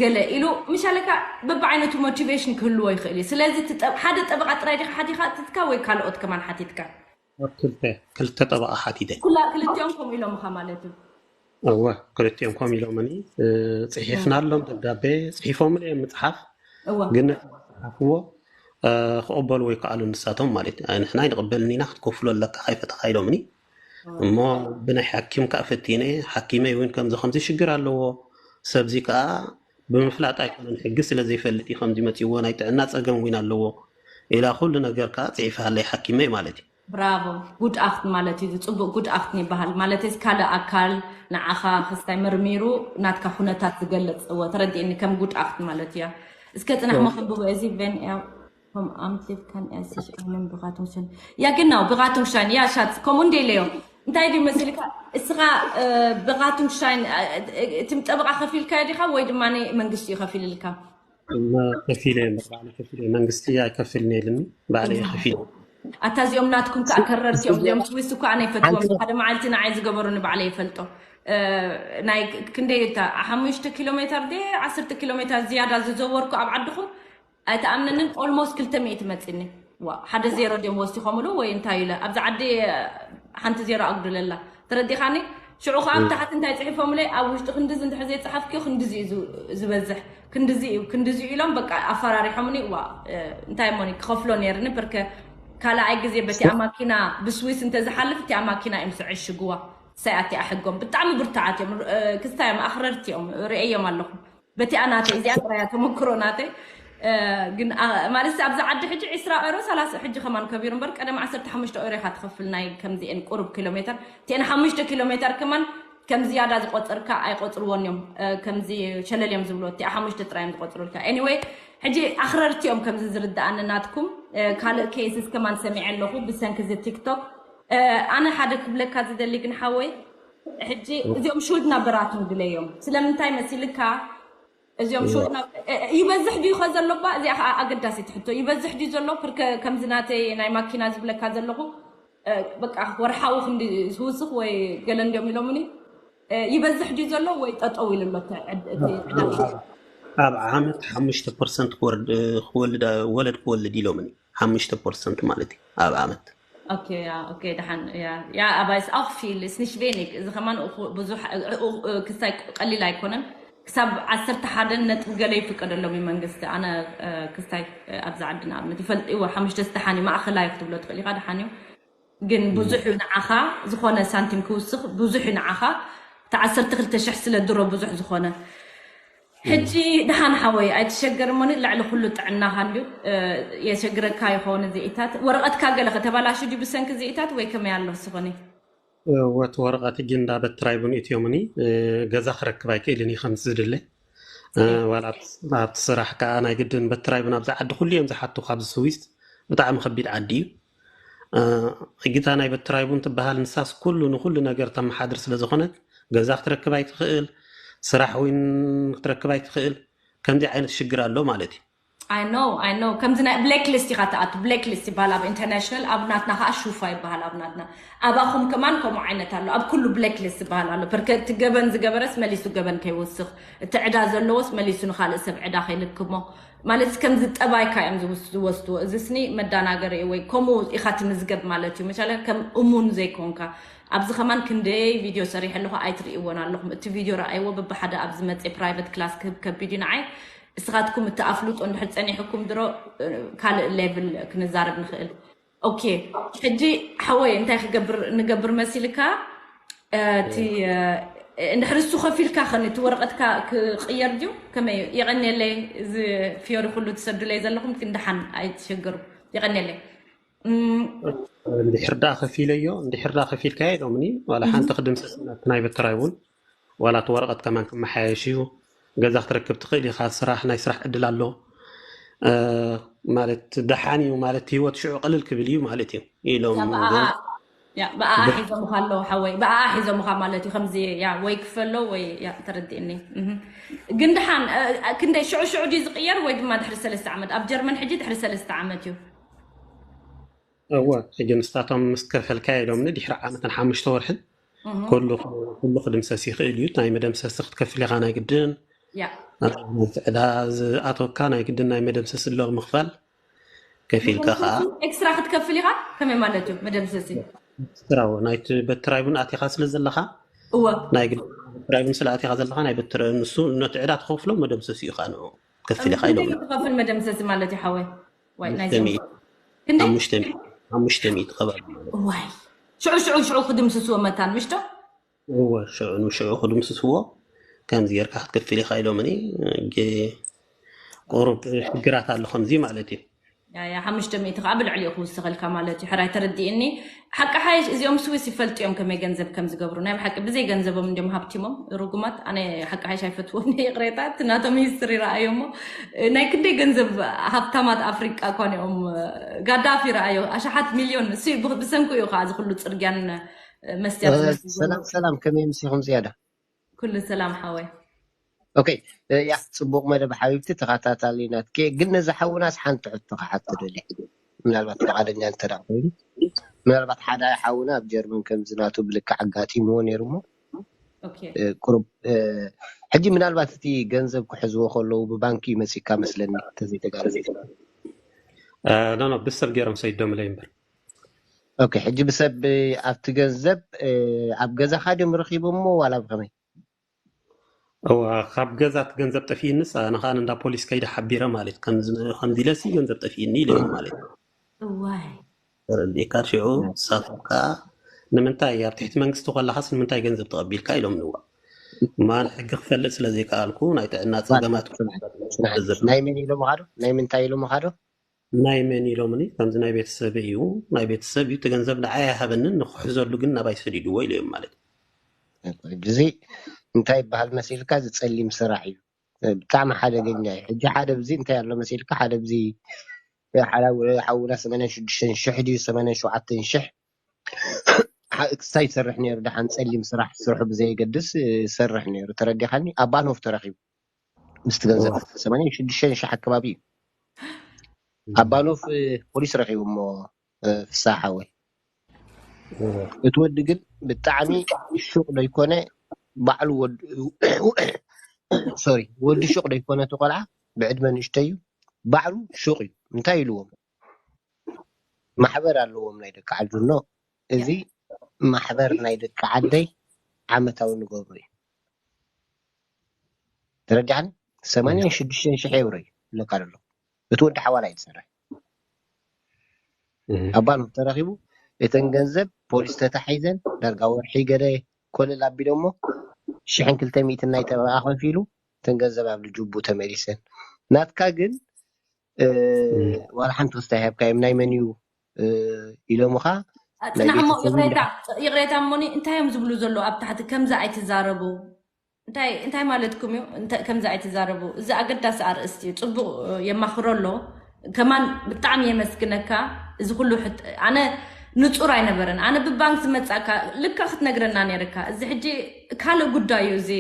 ገለ ኢሉ ምሻለካ በብዓይነቱ ሞቲቬሽን ክህልዎ ይኽእል እዩ። ስለዚ ሓደ ጠበቓ ጥራይ ዲኻ ሓቲኻ ትትካ ወይ ካልኦት ከማን ሓቲትካ ክልተ ክልተ ጠበቓ ሓቲተ። ኩላ ክልቲኦም ከምኡ ኢሎምኻ ማለት እዩ። እወ ክልቲኦም ከም ኢሎምኒ ጽሒፍናሎም ደብዳቤ ጽሒፎምለ እዮም ምጽሓፍ እወ ግን ጽሓፍዎ ክቕበሉ ወይ ከኣሉ ንሳቶም ማለት እዩ። ንሕና ይንቕበልን ኢና ክትከፍሎ ኣለካ ካይፈተኻ ኢሎምኒ እሞ ብናይ ሓኪም ከዓ ፈቲነ ሓኪመይ እውን ከምዚ ከምዚ ሽግር ኣለዎ ሰብዚ ከዓ ብምፍላጥ ኣይኮነን ሕጊ ስለ ዘይፈልጥ እዩ ከምዚ መፅዎ ናይ ጥዕና ፀገም እውን ኣለዎ ኢላ ኩሉ ነገር ከዓ ፅሒፋለይ ሓኪመይ ማለት እዩ። ብራቮ ጉድ ኣክት ማለት እዩ ዝፅቡቅ ጉድ ኣክት ይበሃል ማለት እዚ ካልእ ኣካል ንዓኻ ክስታይ መርሚሩ ናትካ ኩነታት ዝገልፅ እወ ተረዲእኒ ከም ጉድ ኣክት ማለት እያ እስከ ፅናሕ መክንብቦ እዚ ቨን Vom Amt lebt kann er sich einen Beratungsschein. Ja, genau, Beratungsschein. Ja, Schatz, komm und Leo. እንታይ ድዩ መሲልካ እስኻ ብቃቱም ሻይን እትም ጠበቃ ከፊልካ ዲኻ ወይ ድማ መንግስቲ እዩ ከፊልልካ? ከፊለ ባዕለ ከፊለ መንግስቲ ኣይከፍልን የልኒ ባዕለ ከፊል። ኣታ እዚኦም ናትኩም ከዓ ከረርቲ እዮም እዚኦም ስዊስ እኮ ኣነ ይፈትዎም ሓደ መዓልቲ ንዓይ ዝገበሩ ንባዕለ ይፈልጦ ናይ ክንደይ እታ ሓሙሽተ ኪሎ ሜትር ደ ዓሰርተ ኪሎ ሜትር ዝያዳ ዝዘወርኩ ኣብ ዓድኹም ኣይተኣምነንን almost ክልተ ሚእቲ መፂኒ ዋ ሓደ ዜሮ ድዮም ወሲኾምሉ ወይ እንታይ ኢለ ኣብዚ ዓዲ ሓንቲ ዜሮ ኣጉድለላ ተረዲኻኒ ሽዑ ከዓ ኣብ ታሕቲ እንታይ ፅሒፎምለይ ኣብ ውሽጢ ክንድዚ እንድሕር ዘይፀሓፍክዮ ክንድዚ እዩ ዝበዝሕ ክንድዚ እዩ ክንድዚ እዩ ኢሎም በቃ ኣፈራሪሖምኒ ዋ እንታይ ሞኒ ክኸፍሎ ነይርኒ ብርከ ካልኣይ ግዜ በቲኣ ማኪና ብስዊስ እንተዝሓልፍ እቲኣ ማኪና እዮም ዝዕሽግዋ ሳይ ኣቲኣ ሕጎም ብጣዕሚ ብርቱዓት እዮም ክስታይ እዮም ኣኽረርቲ እዮም ርእዮም ኣለኹ በቲኣ ናተይ እዚኣ ጥራያ ተመክሮ ናተይ ግን ማለት ኣብዚ ዓዲ ሕጂ ዕስራ ኦሮ ሰላሳ ሕጂ ከማን ከቢሩ እምበር ቀደም ዓሰርተ ሓሙሽተ ኦሮ ኢኻ ትኸፍል ናይ ከምዚኤን ቁሩብ ኪሎ ሜተር እቲኤን ሓሙሽተ ኪሎ ሜተር ከማን ከም ዝያዳ ዝቆፅርካ ኣይቆፅርዎን እዮም። ከምዚ ሸለል እዮም ዝብልዎ እቲኣ ሓሙሽተ ጥራይ እዮም ዝቆፅሩልካ። Anyway ሕጂ ኣኽረርቲ እዮም ከምዚ ዝርድኣኒ ናትኩም። ካልእ ኬስስ ከማን ሰሚዐ ኣለኹ ብሰንኪ እዚ ቲክቶክ። ኣነ ሓደ ክብለካ ዝደሊ ግን ሓወይ ሕጂ እዚኦም ሹድ ናበራቶም ድለዮም ስለምንታይ መሲልካ እዚኦም ሹድ ይበዝሕ ድዩ ከ ዘሎ ባ እዚኣ ከዓ ኣገዳሲት ሕቶ ይበዝሕ ድዩ ዘሎ ፕርከ ከምዚ ናተይ ናይ ማኪና ዝብለካ ዘለኹ በቃ ወርሓዊ ክንዲ ዝውስኽ ወይ ገለ እንዲኦም ኢሎምኒ ይበዝሕ ድዩ ዘሎ ወይ ጠጠው ኢሉ ኣሎ እቲ ዕዳጋ? ኣብ ዓመት ሓሙሽተ ፐርሰንት ክወልድ ወለድ ክወልድ ኢሎምኒ ሓሙሽተ ፐርሰንት ማለት እዩ ኣብ ዓመት። ኦኬ ያ ኦኬ ደሓን ያ ያ aber ist auch viel ist nicht wenig እዚ ከማን ብዙሕ ክስታይ ቀሊል ኣይኮነን። ክሳብ ዓሰርተ ሓደ ነጥቢ ገለ ይፍቀደሎም እዩ መንግስቲ። ኣነ ክስታይ ኣብዚ ዓዲ ንኣብነት ይፈልጥ እዎ ሓሙሽተ ደሓን እዩ ማእኸላይ ክትብሎ ትኽእል ኢኻ ደሓን እዩ። ግን ብዙሕ እዩ ንዓኻ ዝኾነ ሳንቲም ክውስኽ ብዙሕ እዩ ንዓኻ። እቲ ዓሰርተ ክልተ ሽሕ ስለ ድሮ ብዙሕ ዝኾነ ሕጂ ደሓን ሓወይ ኣይትሸገር እሞኒ ልዕሊ ኩሉ ጥዕናኻ እንድዩ የሸግረካ ይኸውን እዚ ኢታት ወረቐትካ ገለ ከተባላሹ ድዩ ብሰንኪ እዚ ኢታት ወይ ከመይ ኣሎ ስኾኒ? ወት ወረቐት ግን እንዳ በትራይ ብንእትዮምኒ ገዛ ክረክብ ኣይክእልን እዩ ከምዚ ዝድለ ዋላ ኣብቲ ስራሕ ከዓ ናይ ግድን በትራይ ብን ኣብዚ ዓዲ ኩሉ እዮም ዝሓቱ ካብዚ ስዊስ ብጣዕሚ ከቢድ ዓዲ እዩ። ሕጊታ ናይ በትራይ ቡን ትበሃል ንሳስ ኩሉ ንኩሉ ነገር ተመሓድር ስለ ዝኾነት ገዛ ክትረክብ ኣይትኽእል፣ ስራሕ እውን ክትረክብ ኣይትኽእል። ከምዚ ዓይነት ሽግር ኣሎ ማለት እዩ። I know I know ከምዚ ናይ ብላክ ሊስት ኢኻ ትኣቱ ብላክ ሊስት ይበሃል ኣብ ኢንተርናሽናል ኣብ ናትና ከዓ ሹፋ ይበሃል ኣብ ናትና ኣባኹም ከማን ከምኡ ዓይነት ኣሎ ኣብ ኩሉ ብላክ ሊስት ይበሃል ኣሎ ፐርከ እቲ ገበን ዝገበረስ መሊሱ ገበን ከይወስኽ እቲ ዕዳ ዘለዎስ መሊሱ ንካልእ ሰብ ዕዳ ከይልክሞ ማለት ከምዚ ጠባይካ እዮም ዝወስድዎ እዚ ስኒ መዳናገሪ ወይ ከምኡ ኢኻ ትምዝገብ ማለት እዩ መሻለ ከም እሙን ዘይኮንካ ኣብዚ ከማን ክንደይ ቪድዮ ሰሪሐ ኣለኹ ኣይትርእይዎን ኣለኹም እቲ ቪድዮ ረኣይዎ በብሓደ ኣብ ዝመፀ ፕራይቨት ክላስ ክህብ ከቢድ እዩ ንዓይ እስኻትኩም እቲ ኣፍልጦ እንድሕር ፀኒሕኩም ድሮ ካልእ ሌቭል ክንዛረብ ንኽእል ኦኬ ሕጂ ሓወይ እንታይ ክገብር ንገብር መሲልካ እቲ እንድሕር እሱ ከፊልካ ኸን እቲ ወረቐትካ ክቕየር ድዩ ከመይ የቐንየለይ እዚ ፍዮሪ ኩሉ ትሰዱለይ ዘለኹም ግን ደሓን ኣይትሸገሩ የቐንየለይ እንድሕር ዳ ከፊለዮ እንድሕር ዳ ከፊልካዮ ኢሎምኒ ዋላ ሓንቲ ክድምሰስ ናብቲ ናይ በትራይ እውን ዋላ እቲ ወረቐት ከማን ክመሓየሽ እዩ ገዛ ክትረክብ ትኽእል ኢኻ ስራሕ ናይ ስራሕ ዕድል ኣሎ ማለት ደሓን እዩ ማለት ህይወት ሽዑ ቅልል ክብል እዩ ማለት እዩ ኢሎም ብኣ ሒዞምኻ ኣለዉ ሓወይ ብኣ ሒዞምኻ ማለት እዩ ከምዚ ያ ወይ ክፈሎ ወይ ያ ተረዲእኒ ግን ደሓን ክንደይ ሽዑ ሽዑ ድዩ ዝቅየር ወይ ድማ ድሕሪ ሰለስተ ዓመት ኣብ ጀርመን ሕጂ ድሕሪ ሰለስተ ዓመት እዩ እወ ሕጂ ንስታቶም ምስ ከፈልካ ኢሎምኒ ድሕሪ ዓመትን ሓሙሽተ ወርሕን ኩሉ ኩሉ ክድምሰስ ይኽእል እዩ ናይ መደምሰሲ ክትከፍል ኢኻ ናይ ግድን ያ ዕዳ ዝኣተወካ ናይ ግድን ናይ መደምሰሲ ኣሎ ምኽፋል ከፊልካ ከዓ ኤክስትራ ክትከፍል ኢኻ ከመይ ማለት እዩ መደምሰሲ ኤክስትራ ናይቲ በትራይቡን ኣቲኻ ስለ ዘለኻ እወ ናይ ግድን በትራይቡን ስለ ኣቲኻ ዘለኻ ናይ በትረ ንሱ ነቲ ዕዳ ትኸፍሎ መደምሰሲ ኢኻ ንዑ ከፍል ኢኻ ኢሎም ትኸፍል መደምሰሲ ማለት እዩ ሓወይ ዋይ ናይ ሓሙሽተ ሚእቲ ከባቢ ማለት ዋይ ሽዑ ሽዑ ሽዑ ክድምስስዎ መታን ምሽቶ እወ ሽዑ ንሽዑ ክድምስስዎ ከምዚ ጌርካ ክትከፍል ኢኻ ኢሎምኒ ቁሩብ ሽግራት ኣሎ ከምዚ ማለት እዩ ሓሙሽተ ሚእቲ ከዓ ብልዕሊኡ ክውስኸልካ ማለት እዩ ሕራይ ተረዲእኒ ሓቂ ሓይሽ እዚኦም ስዊስ ይፈልጡ እዮም ከመይ ገንዘብ ከም ዝገብሩ ናይ ብሓቂ ብዘይ ገንዘቦም እንዲም ሃብቲሞም ርጉማት ኣነ ሓቂ ሓይሽ ኣይፈትዎም ይቕሬታ እቲ ናቶም ሂስትሪ ረኣዮ እሞ ናይ ክንደይ ገንዘብ ሃብታማት ኣፍሪቃ እኳ ኒኦም ጋዳፊ ረኣዮ ኣሽሓት ሚልዮን ንሱ ብሰንኩ እዩ ከዓ እዚ ኩሉ ፅርግያን መስትያት ሰላም ሰላም ከመይ ምሲኹም ዝያዳ ኩሉ ሰላም ሓወይ ኦኬ ያ ፅቡቅ መደብ ሓቢብቲ ተኸታታሊ ናትኪ ግን ነዚ ሓውናስ ሓንቲ ሕቶ ክሓቶ ደሊ ምናልባት ፍቃደኛ እንተ ኮይኑ ምናልባት ሓደ ሓውና ኣብ ጀርመን ከምዚ ናቱ ብልክዕ ኣጋጢምዎ ነይሩ እሞ ቁሩብ ሕጂ ምናልባት እቲ ገንዘብ ክሕዝዎ ከለዉ ብባንኪ መፂካ መስለኒ ተዘይተጋር ኖ ብሰብ ገይሮም ሰይዶምለይ እምበር ኦኬ ሕጂ ብሰብ ኣብቲ ገንዘብ ኣብ ገዛኻ ድም ረኺቦሞ ዋላ ብከመይ እዋ ካብ ገዛ እቲ ገንዘብ ጠፊእንስ ኣነ ከዓ እንዳ ፖሊስ ከይደ ሓቢረ ማለት ከምዚ ኢለሲ ገንዘብ ጠፊእኒ ኢለ ማለት እዋይ ተረዲእካ ሽዑ ንሳቶም ከዓ ንምንታይ ኣብ ትሕቲ መንግስቲ ከለካስ ንምንታይ ገንዘብ ተቐቢልካ ኢሎም ንዋ ማን ሕጊ ክፈልጥ ስለ ዘይከኣልኩ ናይ ጥዕና ጸገማት ናይ መን ኢሎምኻ ዶ? ናይ ምንታይ ኢሎምኻ ዶ? ናይ መን ኢሎምኒ? ከምዚ ናይ ቤተሰብ እዩ፣ ናይ ቤተሰብ እዩ። እቲ ገንዘብ ንዓይ ኣይሃበንን፣ ንክሕዘሉ ግን ናባይ ሰዲድዎ ኢለዮም ማለት እዩ። እዚ እንታይ ይበሃል መሲልካ? ዝጸሊም ስራሕ እዩ። ብጣዕሚ ሓደገኛ እዩ። ሕጂ ሓደ ብዚ እንታይ ኣሎ መሲልካ? ሓደ ብዚ ሓውና ሰማንያን ሽዱሽተን ሽሕ ድዩ ሰማንያን ሸውዓተን ሽሕ ክሳይ ይሰርሕ ነይሩ። ደሓን ጸሊም ስራሕ ስርሑ ብዘየገድስ ይሰርሕ ነይሩ። ተረዲኻኒ? ኣባኖፍ ተረኺቡ ምስቲ ገንዘብ ሰማንያን ሽዱሽተን ሽሕ ኣከባቢ እዩ። ኣባኖፍ ፖሊስ ረኺቡ እሞ ፍሳሓ ወይ እቲ ወዲ ግን ብጣዕሚ ሹቕ ዶ ይኮነ ባዕሉ ወዲ ሶሪ ወዲ ሹቕ ዶ ይኮነ እቲ ቆልዓ ብዕድመ ንእሽቶ እዩ። ባዕሉ ሹቕ እዩ። እንታይ ኢልዎም? ማሕበር ኣለዎም ናይ ደቂ ዓዱ ኖ እዚ ማሕበር ናይ ደቂ ዓደይ ዓመታዊ ንገብሮ እዩ። ተረዲሓኒ? ሰማንያን ሽዱሽተን ሽሕ ኤውሮ እዩ ለካ ኣሎ። እቲ ወዲ ሓዋላ እዩ ዝሰርሕ። ኣባኖፍ ተረኺቡ እተን ገንዘብ ፖሊስ ተታሒዘን ዳርጋ ወርሒ ገለ ኮለል ኣቢሎሞ ሽሕን ክልተ ሚእትን ናይ ጠበቓ ከፊሉ እተን ገንዘብ ኣብ ልጅቡ ተመሊሰን። ናትካ ግን ዋላ ሓንቲ ክስታይ ሃብካዮም ናይ መን እዩ ኢሎምኻ ጽናሕሞ ይቕሬታ ይቕሬታ እሞኒ እንታይ እዮም ዝብሉ ዘለዉ ኣብ ታሕቲ ከምዚ ኣይትዛረቡ እንታይ እንታይ ማለትኩም እዩ ከምዚ ኣይትዛረቡ እዚ ኣገዳሲ ኣርእስቲ እዩ ጽቡቕ የማኽሮ ኣሎ ከማን ብጣዕሚ የመስግነካ እዚ ኩሉ ኣነ ንጹር ኣይነበረን ኣነ ብባንክ ዝመጻእካ ልካ ክትነግረና ነርካ እዚ ሕጂ ካልእ ጉዳይ እዩ እዚ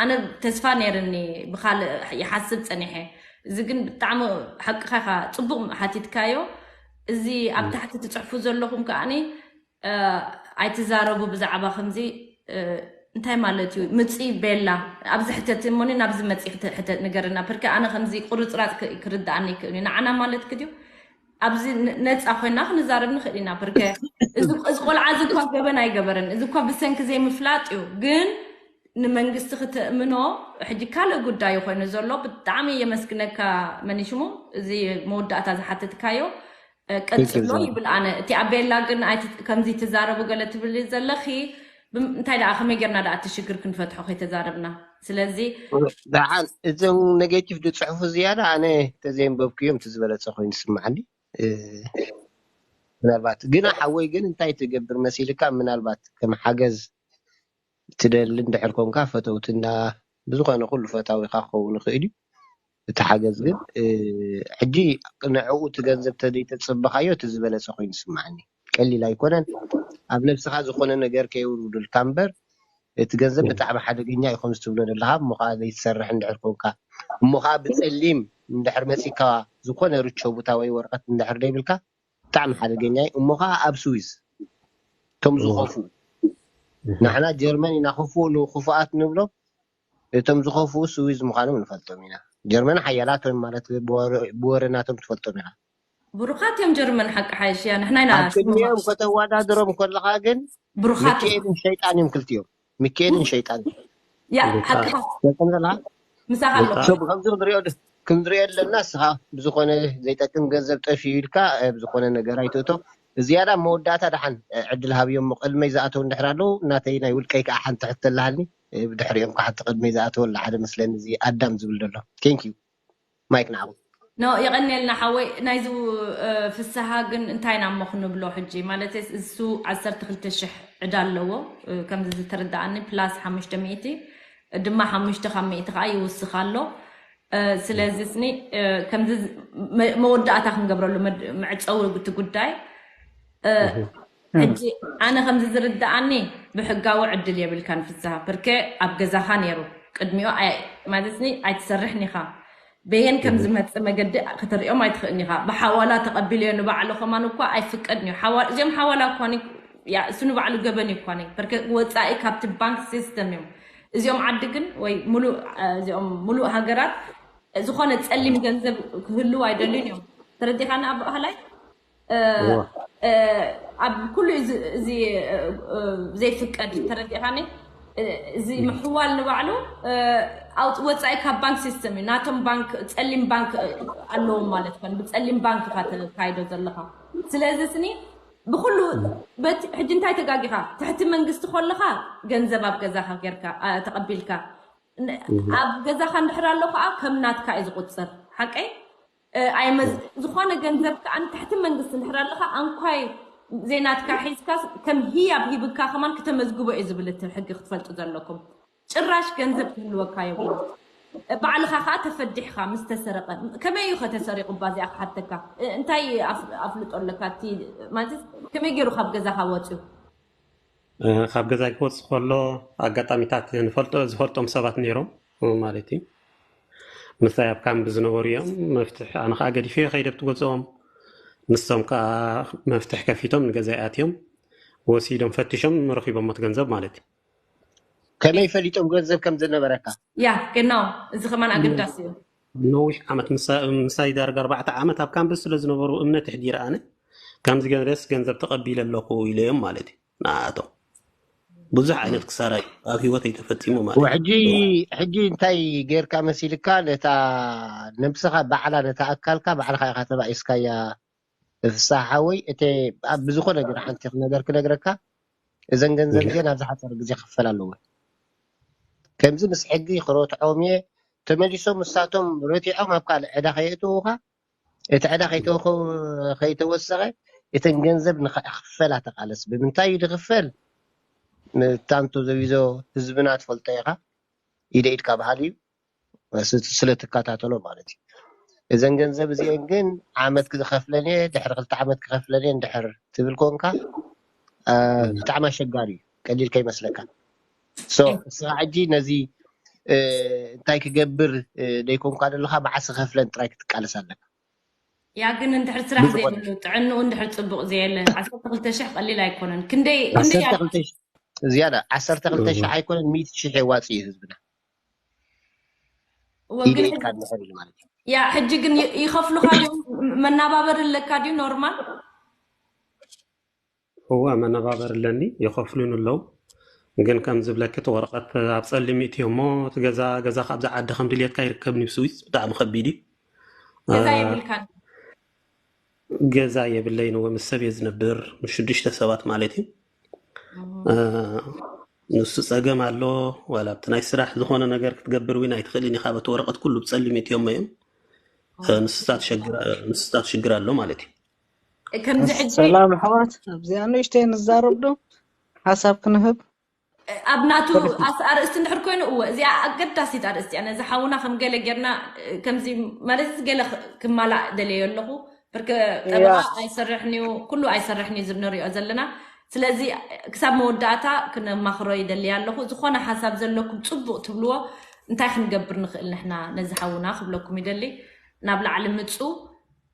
ኣነ ተስፋ ነርኒ ብካልእ ይሓስብ ጸኒሐ እዚ ግን ብጣዕሚ ሓቅኻ ኢኻ ጽቡቕ ሓቲትካዮ እዚ ኣብ ታሕቲ ትጽሕፉ ዘለኹም ከኣኒ ኣይትዛረቡ ብዛዕባ ከምዚ እንታይ ማለት እዩ ምፂ ቤላ ኣብዚ ሕተት እሞኒ ናብዚ መፂ ንገርና ፕርከ ኣነ ከምዚ ቁርፅራፅ ክርዳኣኒ ይክእል እዩ ንዓና ማለት ክድዩ ኣብዚ ነፃ ኮይና ክንዛረብ ንክእል ኢና ፕርከ እዚ ቆልዓ እዚ እኳ ገበን ኣይገበረን እዚ እኳ ብሰንኪ ዘይምፍላጥ እዩ ግን ንመንግስቲ ክተእምኖ ሕጂ ካልእ ጉዳይ ኮይኑ ዘሎ ብጣዕሚ የመስግነካ መኒሽሙ እዚ መወዳእታ ዝሓተትካዮ ቀፅሎ ይብል ኣነ እቲ ኣቤላ ግን ከምዚ ትዛረቡ ገለ ትብል ዘለኺ እንታይ ደኣ ከመይ ጌርና ደኣ እቲ ሽግር ክንፈትሖ ከይተዛረብና ስለዚ ደሓን እዞም ኔጌቲቭ ዝፅሕፉ ዝያዳ ኣነ ተዘይንበብኩዮም እቲ ዝበለፀ ኮይኑ ዝስማዓኒ ምናልባት ግና ሓወይ ግን እንታይ ትገብር መሲልካ ምናልባት ከም ሓገዝ ትደሊ እንድሕር ኮንካ ፈተውትና ብዝኾነ ኩሉ ፈታዊኻ ክኸውን ይኽእል እዩ እቲ ሓገዝ ግን ሕጂ ንዕኡ እቲ ገንዘብ ተዘይተፅበኻዮ እቲ ዝበለፀ ኮይኑ ይስማዓኒ ቀሊል ኣይኮነን ኣብ ነብስኻ ዝኾነ ነገር ከየውርዱልካ እምበር እቲ ገንዘብ ብጣዕሚ ሓደገኛ እዩ ከምዚ ትብሎ ዘለኻ እሞ ከዓ ዘይትሰርሕ እንድሕር ኮንካ እሞ ከዓ ብፀሊም እንድሕር መፂካ ዝኾነ ርቾ ቦታ ወይ ወረቀት እንድሕር ደይብልካ ብጣዕሚ ሓደገኛ እዩ እሞ ከዓ ኣብ ስዊዝ እቶም ዝኸፍኡ ንሕና ጀርመን ኢና ክፉእ ንክፉኣት ንብሎም እቶም ዝኸፍኡ ስዊዝ ምዃኖም ንፈልጦም ኢና ጀርመን ሓያላት እዮም ማለት ብወረ ናቶም ትፈልጦም ኢኻ ብሩኻት እዮም ጀርመን ሓቂ ሓይሽ እያ ንሕና ኢና ኣብ ቅድሚኦም ከተዋዳድሮም ከለኻ ግን ብሩኻት ሚካኤልን ሸይጣን እዮም ክልቲኦም ሚካኤልን ሸይጣን ያ ሓቂ ፈልጦም ዘለኻ ምሳኻ ኣሎ ሰብ ከምዚ ክንሪኦ ክንሪኦ ኣለና እስኻ ብዝኾነ ዘይጠቅም ገንዘብ ጠፊኡ ኢልካ ኣብ ዝኾነ ነገር ኣይትእቶ ዝያዳ መወዳእታ ደሓን ዕድል ሃብዮም ቅድመይ ዝኣተው እንድሕር ኣለዉ ናተይ ናይ ውልቀይ ከዓ ሓንቲ ሕቶ ኣለሃኒ ብድሕሪኦም ከዓ ሓንቲ ቅድመይ ዝኣተወላ ሓደ መስለኒ እዚ ኣዳም ዝብል ዘሎ ቴንክ ዩ ማይክ ንዓኹም ኖ የቐንየልና ሓወይ ናይዚ ፍስሃ ግን እንታይ ኢና እሞ ክንብሎ ሕጂ ማለት እሱ ዓሰርተ ክልተ ሽሕ ዕዳ ኣለዎ ከምዚ ዝተረዳኣኒ ፕላስ ሓሙሽተ ሚእቲ ድማ ሓሙሽተ ካብ ሚእቲ ከዓ ይውስኽ ኣሎ ስለዚ ስኒ ከምዚ መወዳእታ ክንገብረሉ መዕፀዊ እቲ ጉዳይ ሕጂ ኣነ ከምዚ ዝርድኣኒ ብሕጋዊ ዕድል የብልካን ፍስሃ ብርከ ኣብ ገዛኻ ነይሩ ቅድሚኡ ማለትኒ ኣይትሰርሕን ኢኻ በየን ከም ዝመጽእ መገዲ ከተርእዮም ኣይትኽእልን ኢኻ። ብሓዋላ ተቐቢለዮ ንባዕሉ ከማን እኳ ኣይፍቀድን እዩ። ሓዋ- እዚኦም ሓዋላ እኳ ኒ- ያ- እሱ ንባዕሉ ገበን እዩ እኳ ኒ- በርከ ወጻኢ ካብቲ ባንክ ሲስተም እዮም። እዚኦም ዓዲ ግን ወይ ሙሉእ እ፣ እዚኦም ሙሉእ ሃገራት ዝኾነ ጸሊም ገንዘብ ክህልው ኣይደልዩን እዮም። ተረዲኻና ኣቦ ኣህላይ? እ፣ እ፣ ኣብ ኩሉ እዚ እዚ እ፣ እ፣ ዘይፍቀድ ተረዲኻኒ እዚ ምሕዋል ንባዕሉ እ፣ ኣውፅ- ወፃኢ ካብ ባንክ ሲስተም እዩ ናቶም ባንክ ፀሊም ባንክ እ፣ ኣለዎም ማለት ኮን ብፀሊም ባንክ ኢካ ተካይዶ ዘለካ ስለዚ ስኒ ብኩሉ በቲ ሕጂ እንታይ ተጋጊኻ? ትሕቲ መንግስቲ ከለኻ ገንዘብ ኣብ ገዛኻ ጌርካ፣ ኣ፣ ተቐቢልካ። ን-፣ ኣብ ገዛኻ እንድሕር ኣሎ ከዓ ከም ናትካ እዩ ዝቑጽር። ሓቀይ? እ፣ ኣይመዝ-፣ ዝኾነ ገንዘብ ከዓ ትሕቲ መንግስቲ እንድሕር ኣለኻ፣ ኣንኳይ ዘይናትካ ሒዝካ ከም ህያብ ሂብካ ከማን ክተመዝግቦ እዩ ዝብል እቲ ሕጊ ክትፈልጡ ዘለኩም። ጭራሽ ገንዘብ ክህልወካ የብሉ። ባዕልኻ ከዓ ተፈዲሕካ ምስ ተሰረቀ፣ ከመይ እዩ ከተሰሪቁ? ባዚኣ ክሓተካ፣ እ፣ እንታይ ኣፍ-፣ ኣፍልጦ ኣለካ? እቲ ማለት ከመይ ገይሩ ካብ ገዛኻ ወፅዩ? እ፣ ካብ ገዛይ ክወፅእ ከሎ ኣጋጣሚታት ንፈልጦ፣ ዝፈልጦም ሰባት ነይሮም ማለት እዩ። ምሳይ ኣብ ካምፕ ዝነበሩ እዮም። መፍትሕ ኣነ ከዓ ገዲፈ ከይደ ኣብቲ ገዝኦም። ንሶም ከዓ መፍትሕ ከፊቶም ንገዛይ ኣትዮም ወሲዶም ፈቲሾም ረኺቦም እቲ ገንዘብ ማለት እዩ። ከመይ ፈሊጦም ገንዘብ ከም ዝነበረካ? ያ፣ ገናው፣ እዚ ከማን ኣገዳሲ እዩ። ነዊሕ ዓመት ምሳ-፣ ምሳይ ዳርጋ ኣርባዕተ ዓመት ኣብ ካምፕ ስለ ዝነበሩ እምነት ኣሕዲረ ኣነ። ከምዚ ገለስ ገንዘብ ተቐቢለ ኣለኹ ኢለዮም ማለት እዩ ንኣቶም። ብዙሕ ዓይነት ክሳራ እዩ ኣብ ህይወተይ ተፈጺሙ ማለት እዩ። ሕጂ፣ ሕጂ እንታይ ጌርካ መሲልካ? ነታ ነብስኻ ባዕላ፣ ነታ ኣካልካ ባዕልኻ ኢኻ ተባኢስካያ። ፍስሓ ሓወይ፣ እቲ ኣብ ብዝኾነ ግን ሓንቲ ነገር ክነግረካ፣ እዘን ገንዘብ እዚአን ኣብዚ ሓፂር ግዜ ክፈል ኣለዎ። ከምዚ ምስ ሕጊ ክረትዖም እየ። ተመሊሶም ንሳቶም ረቲዖም ኣብ ካልእ ዕዳ ከየእትዉኻ፣ እቲ ዕዳ ከይተወኸ-፣ ከይተወሰኸ፣ እተን ገንዘብ ንኽኽፈላ ተቃለስ። ብምንታይ እዩ ዝኽፈል? ንታንቶ ዘቢዞ ህዝብና ትፈልጦ ኢኻ። ኢደ ኢድካ በሃል እዩ። ስ-፣ ስለ ትከታተሎ ማለት እዩ። እዘን ገንዘብ እዚአን ግን ዓመት ክኸፍለን እየ፣ ድሕሪ ክልተ ዓመት ክኸፍለን እየ እንድሕር ትብል ኮንካ፣ አ፣ ብጣዕሚ ኣሸጋሪ እዩ። ቀሊል ከይመስለካ። ሶ፣ እስኻ ሕጂ ነዚ፣ እ፣ እንታይ ክገብር፣ እ፣ ደይኮንካ ዘለኻ፣ መዓስ ክኸፍለን ጥራይ ክትቃለስ ኣለካ። ያ ግን እንድሕር ስራሕ ብዝኾነ ዘይብሉ፣ ጥዕንኡ እንድሕር ጽቡቕ ዘየለ፣ ዓሰርተ ክልተ ሽሕ ቀሊል ኣይኮነን። ክንደይ፣ ክንደይ ዓሰርተ ክልተ ሽሕ ዝያዳ፣ ዓሰርተ ክልተ ሽሕ ኣይኮነን፣ ሚእቲ ሽሕ የዋጽእ እዩ ህዝብና። እወ፣ ኢደ ግን ኢድካ እንድሕር ኢሉ ማለት እዩ። ያ፣ ሕጂ ግን ይ-፣ ይኸፍሉኻ ድዮም? መናባበሪ ኣለካ ድዩ ኖርማል? እወ፣ መነባበሪ ኣለኒ፣ ይኸፍሉን ኣለዉ። ግን ከም ዝብለኪ፣ እቲ ወረቐት ኣብ ጸሊም ይእትዮ እሞ፣ እቲ ገዛ፣ ገዛ ካብዛ ዓዲ ከም ድልየትካ ይርከብን እዩ፣ ስዊስ ብጣዕሚ ከቢድ እዩ። ገዛ አ፣ የብልካን? ገዛ የብለይን፣ እወ፣ ምስ ሰብ እየ ዝነብር፣ ምስ ሽዱሽተ ሰባት ማለት እዩ። እህ። አ፣ ንሱ ጸገም ኣሎ፣ ዋላ ኣብቲ ናይ ስራሕ ዝኾነ ነገር ክትገብር እውን ኣይትኽእልን ኢኻ፣ በቲ ወረቐት ኩሉ ብጸሊም ይእትዮሞ እዮም። አ፣ ንስሳ ትሸግር፣ ንስሳ ትሽግር ኣሎ ማለት እዩ። ከምዚ ሕጂ ሰላም ኣሕዋት፣ ኣብዚኣ ንእሽተይ ንዛረብ ዶ? ሓሳብ ክንህብ? ኣብ ናቱ ኣስ-፣ ኣርእስቲ እንድሕር ኮይኑ፣ እወ፣ እዚኣ ኣገዳሲት ኣርእስቲ እያ። ነዚ ሓውና ከም ገለ ጌርና፣ እ፣ ከምዚ ማለት እዚ ገለ ክ-፣ ክማላእ ደልየ ኣለኹ። ብርክ ጠበቓ ያ። ኣይሰርሕን እዩ፣ ኩሉ ኣይሰርሕን እዩ ዝብ ንሪኦ ዘለና። ስለዚ ክሳብ መወዳእታ ክነማኽሮ ይደሊ ኣለኹ። ዝኾነ ሓሳብ ዘለኩም ጽቡቕ ትብልዎ፣ እንታይ ክንገብር ንኽእል ንሕና ነዚ ሓውና ክብለኩም ይደሊ። ናብ ላዕሊ ምጹ፣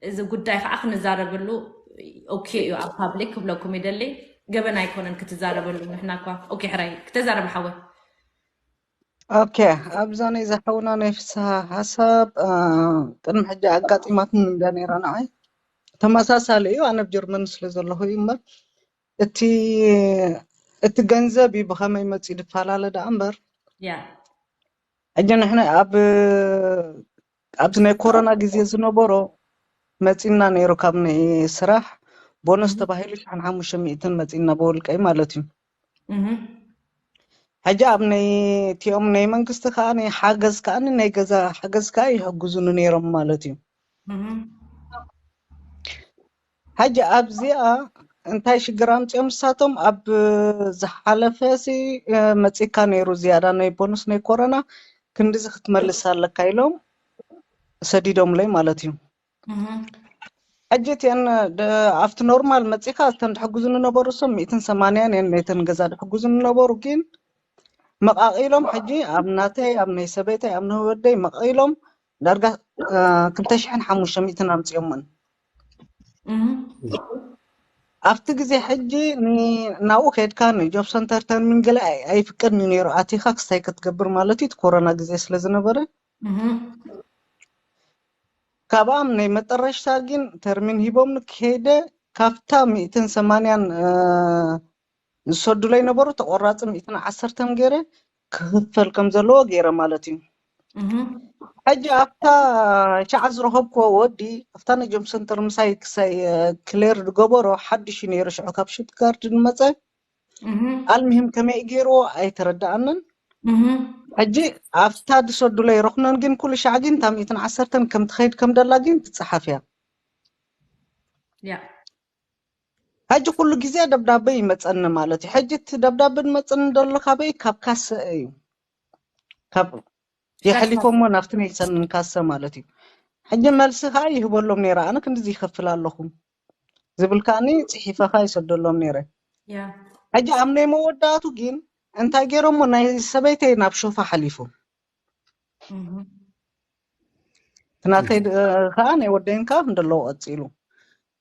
እዚ ጉዳይ ከዓ ክንዛረበሉ ኦኬ እዩ፣ ኣብ ፓብሊክ ክብለኩም ይደሊ። ገበን ኣይኮነን ክትዛረበሉ። ንሕና እኳ ኦኬ፣ ሕራይ ክተዛረብ ሓወይ። ኦኬ፣ ኣብዛ ናይ ዝሓውና ናይ ፍስሃ ሓሳብ፣ አ፣ ቅድሚ ሕጂ ኣጋጢማትኒ እንዳ ነይራ ንዓይ። ተመሳሳሊ እዩ፣ ኣነ ኣብ ጀርመን ስለ ዘለኹ እዩ እምበር፣ እቲ፣ እቲ ገንዘብ እዩ ብኸመይ መፂኡ ዝፈላለ ደኣ እምበር። ያ። ሕጂ ንሕና ኣብ፣ ኣብዚ ናይ ኮሮና ግዜ ዝነበሮ መፂና ነይሩ፣ ካብ ናይ ስራሕ ቦነስ እህ። ተባሂሉ ሽሕን ሓሙሽተ ሚእትን መፂና ብውልቀይ ማለት እዩ። እህ። ሕጂ ኣብ ናይ እቲኦም ናይ መንግስቲ ከዓ ናይ ሓገዝ ከዓ ናይ ገዛ ሓገዝ ከዓ ይሕግዙኒ ነይሮም ማለት እዩ። እህ። ሕጂ ኣብዚኣ እንታይ ሽግር ኣምፂኦም ንሳቶም? ኣብ ዝሓለፈ ሲ፣ እ፣ መፂካ ነይሩ ዝያዳ ናይ ቦነስ ናይ ኮሮና፣ ክንድዚ ክትመልስ ኣለካ ኢሎም ሰዲዶምለይ ማለት እዩ። እህ። ሕጂ እቲአን ደ-፣ ኣብቲ ኖርማል መፂካ እተን ድሕግዙ ንነበሩ ሰብ ሚእትን ሰማንያን እየን ነተን ገዛ ድሕግዙ ንነበሩ፣ ግን መቃቂሎም ሕጂ ኣብ ናተይ፣ ኣብ ናይ ሰበይተይ፣ ኣብ ናይ ወደይ መቃቂሎም ዳርጋ፣ እ፣ ክልተ ሽሕን ሓሙሽተ ሚእትን ኣምፂኦምን። እህ። ኣብቲ ግዜ ሕጂ ን-፣ ናብኡ ከድካ ንጆብ ሰንተር ተርሚን ገለ ኣይ-፣ ኣይፍቀድን እዩ ነይሩ። ኣቲኻ ክስታይ ክትገብር ማለት እዩ፣ እቲ ኮሮና ግዜ ስለ ዝነበረ። እህ። ካብኣም ናይ መጠረሽታ ግን ተርሚን ሂቦም ንክሄደ ካብታ ሚእትን ሰማንያን፣ እ፣ ዝሰዱለይ ነበሩ ተቆራፂ ሚእትን ዓሰርተን ገይረ ክኽፈል ከም ዘለዎ ገይረ ማለት እዩ። ሕጂ ኣብታ ሻዓ ዝረኸብክዎ ወዲ ኣብታ ናይ ጆብ ሰንተር ምሳይ ክሳይ ክሌር ዝገበሮ ሓድሽ እዩ ነይሩ። ሽዑ ካብ ሽቱትጋርድ ዝመፀ ኣልምሂም ከመይ ገይርዎ ኣይተረዳኣንን። ሕጂ ኣብታ ዝሰዱለይ ረኽነን ግን ኩሉ ሻዕ ግን እታ ሚእትን ዓሰርተን ከም ትኸይድ ከም ደላ ግን ትፀሓፍ እያ። ሕጂ ኩሉ ግዜ ደብዳበ ይመፀኒ ማለት እዩ። ሕጂ እቲ ደብዳበ ዝመፀኒ ዘሎ ካበይ? ካብ ካሰ እዩ። ካብ የሕሊፎሞ ናብቲ ናይ ሰንን ካሰ ማለት እዩ። ሕጂ መልሲ ከዓ ይህበሎም ነይረ። ኣነ ክንድዚ ይኸፍል ኣለኹ ዝብል ከዓኒ ፅሒፈ ከዓ ይሰደሎም ነይረ። ሕጂ ኣብ ናይ መወዳእቱ ግን እንታይ ገይሮሞ? ናይ ሰበይተይ ናብ ሾፋ ሓሊፉ ናተይ ከዓ ናይ ወደይን ከዓ እንደለዎ ቀፂሉ።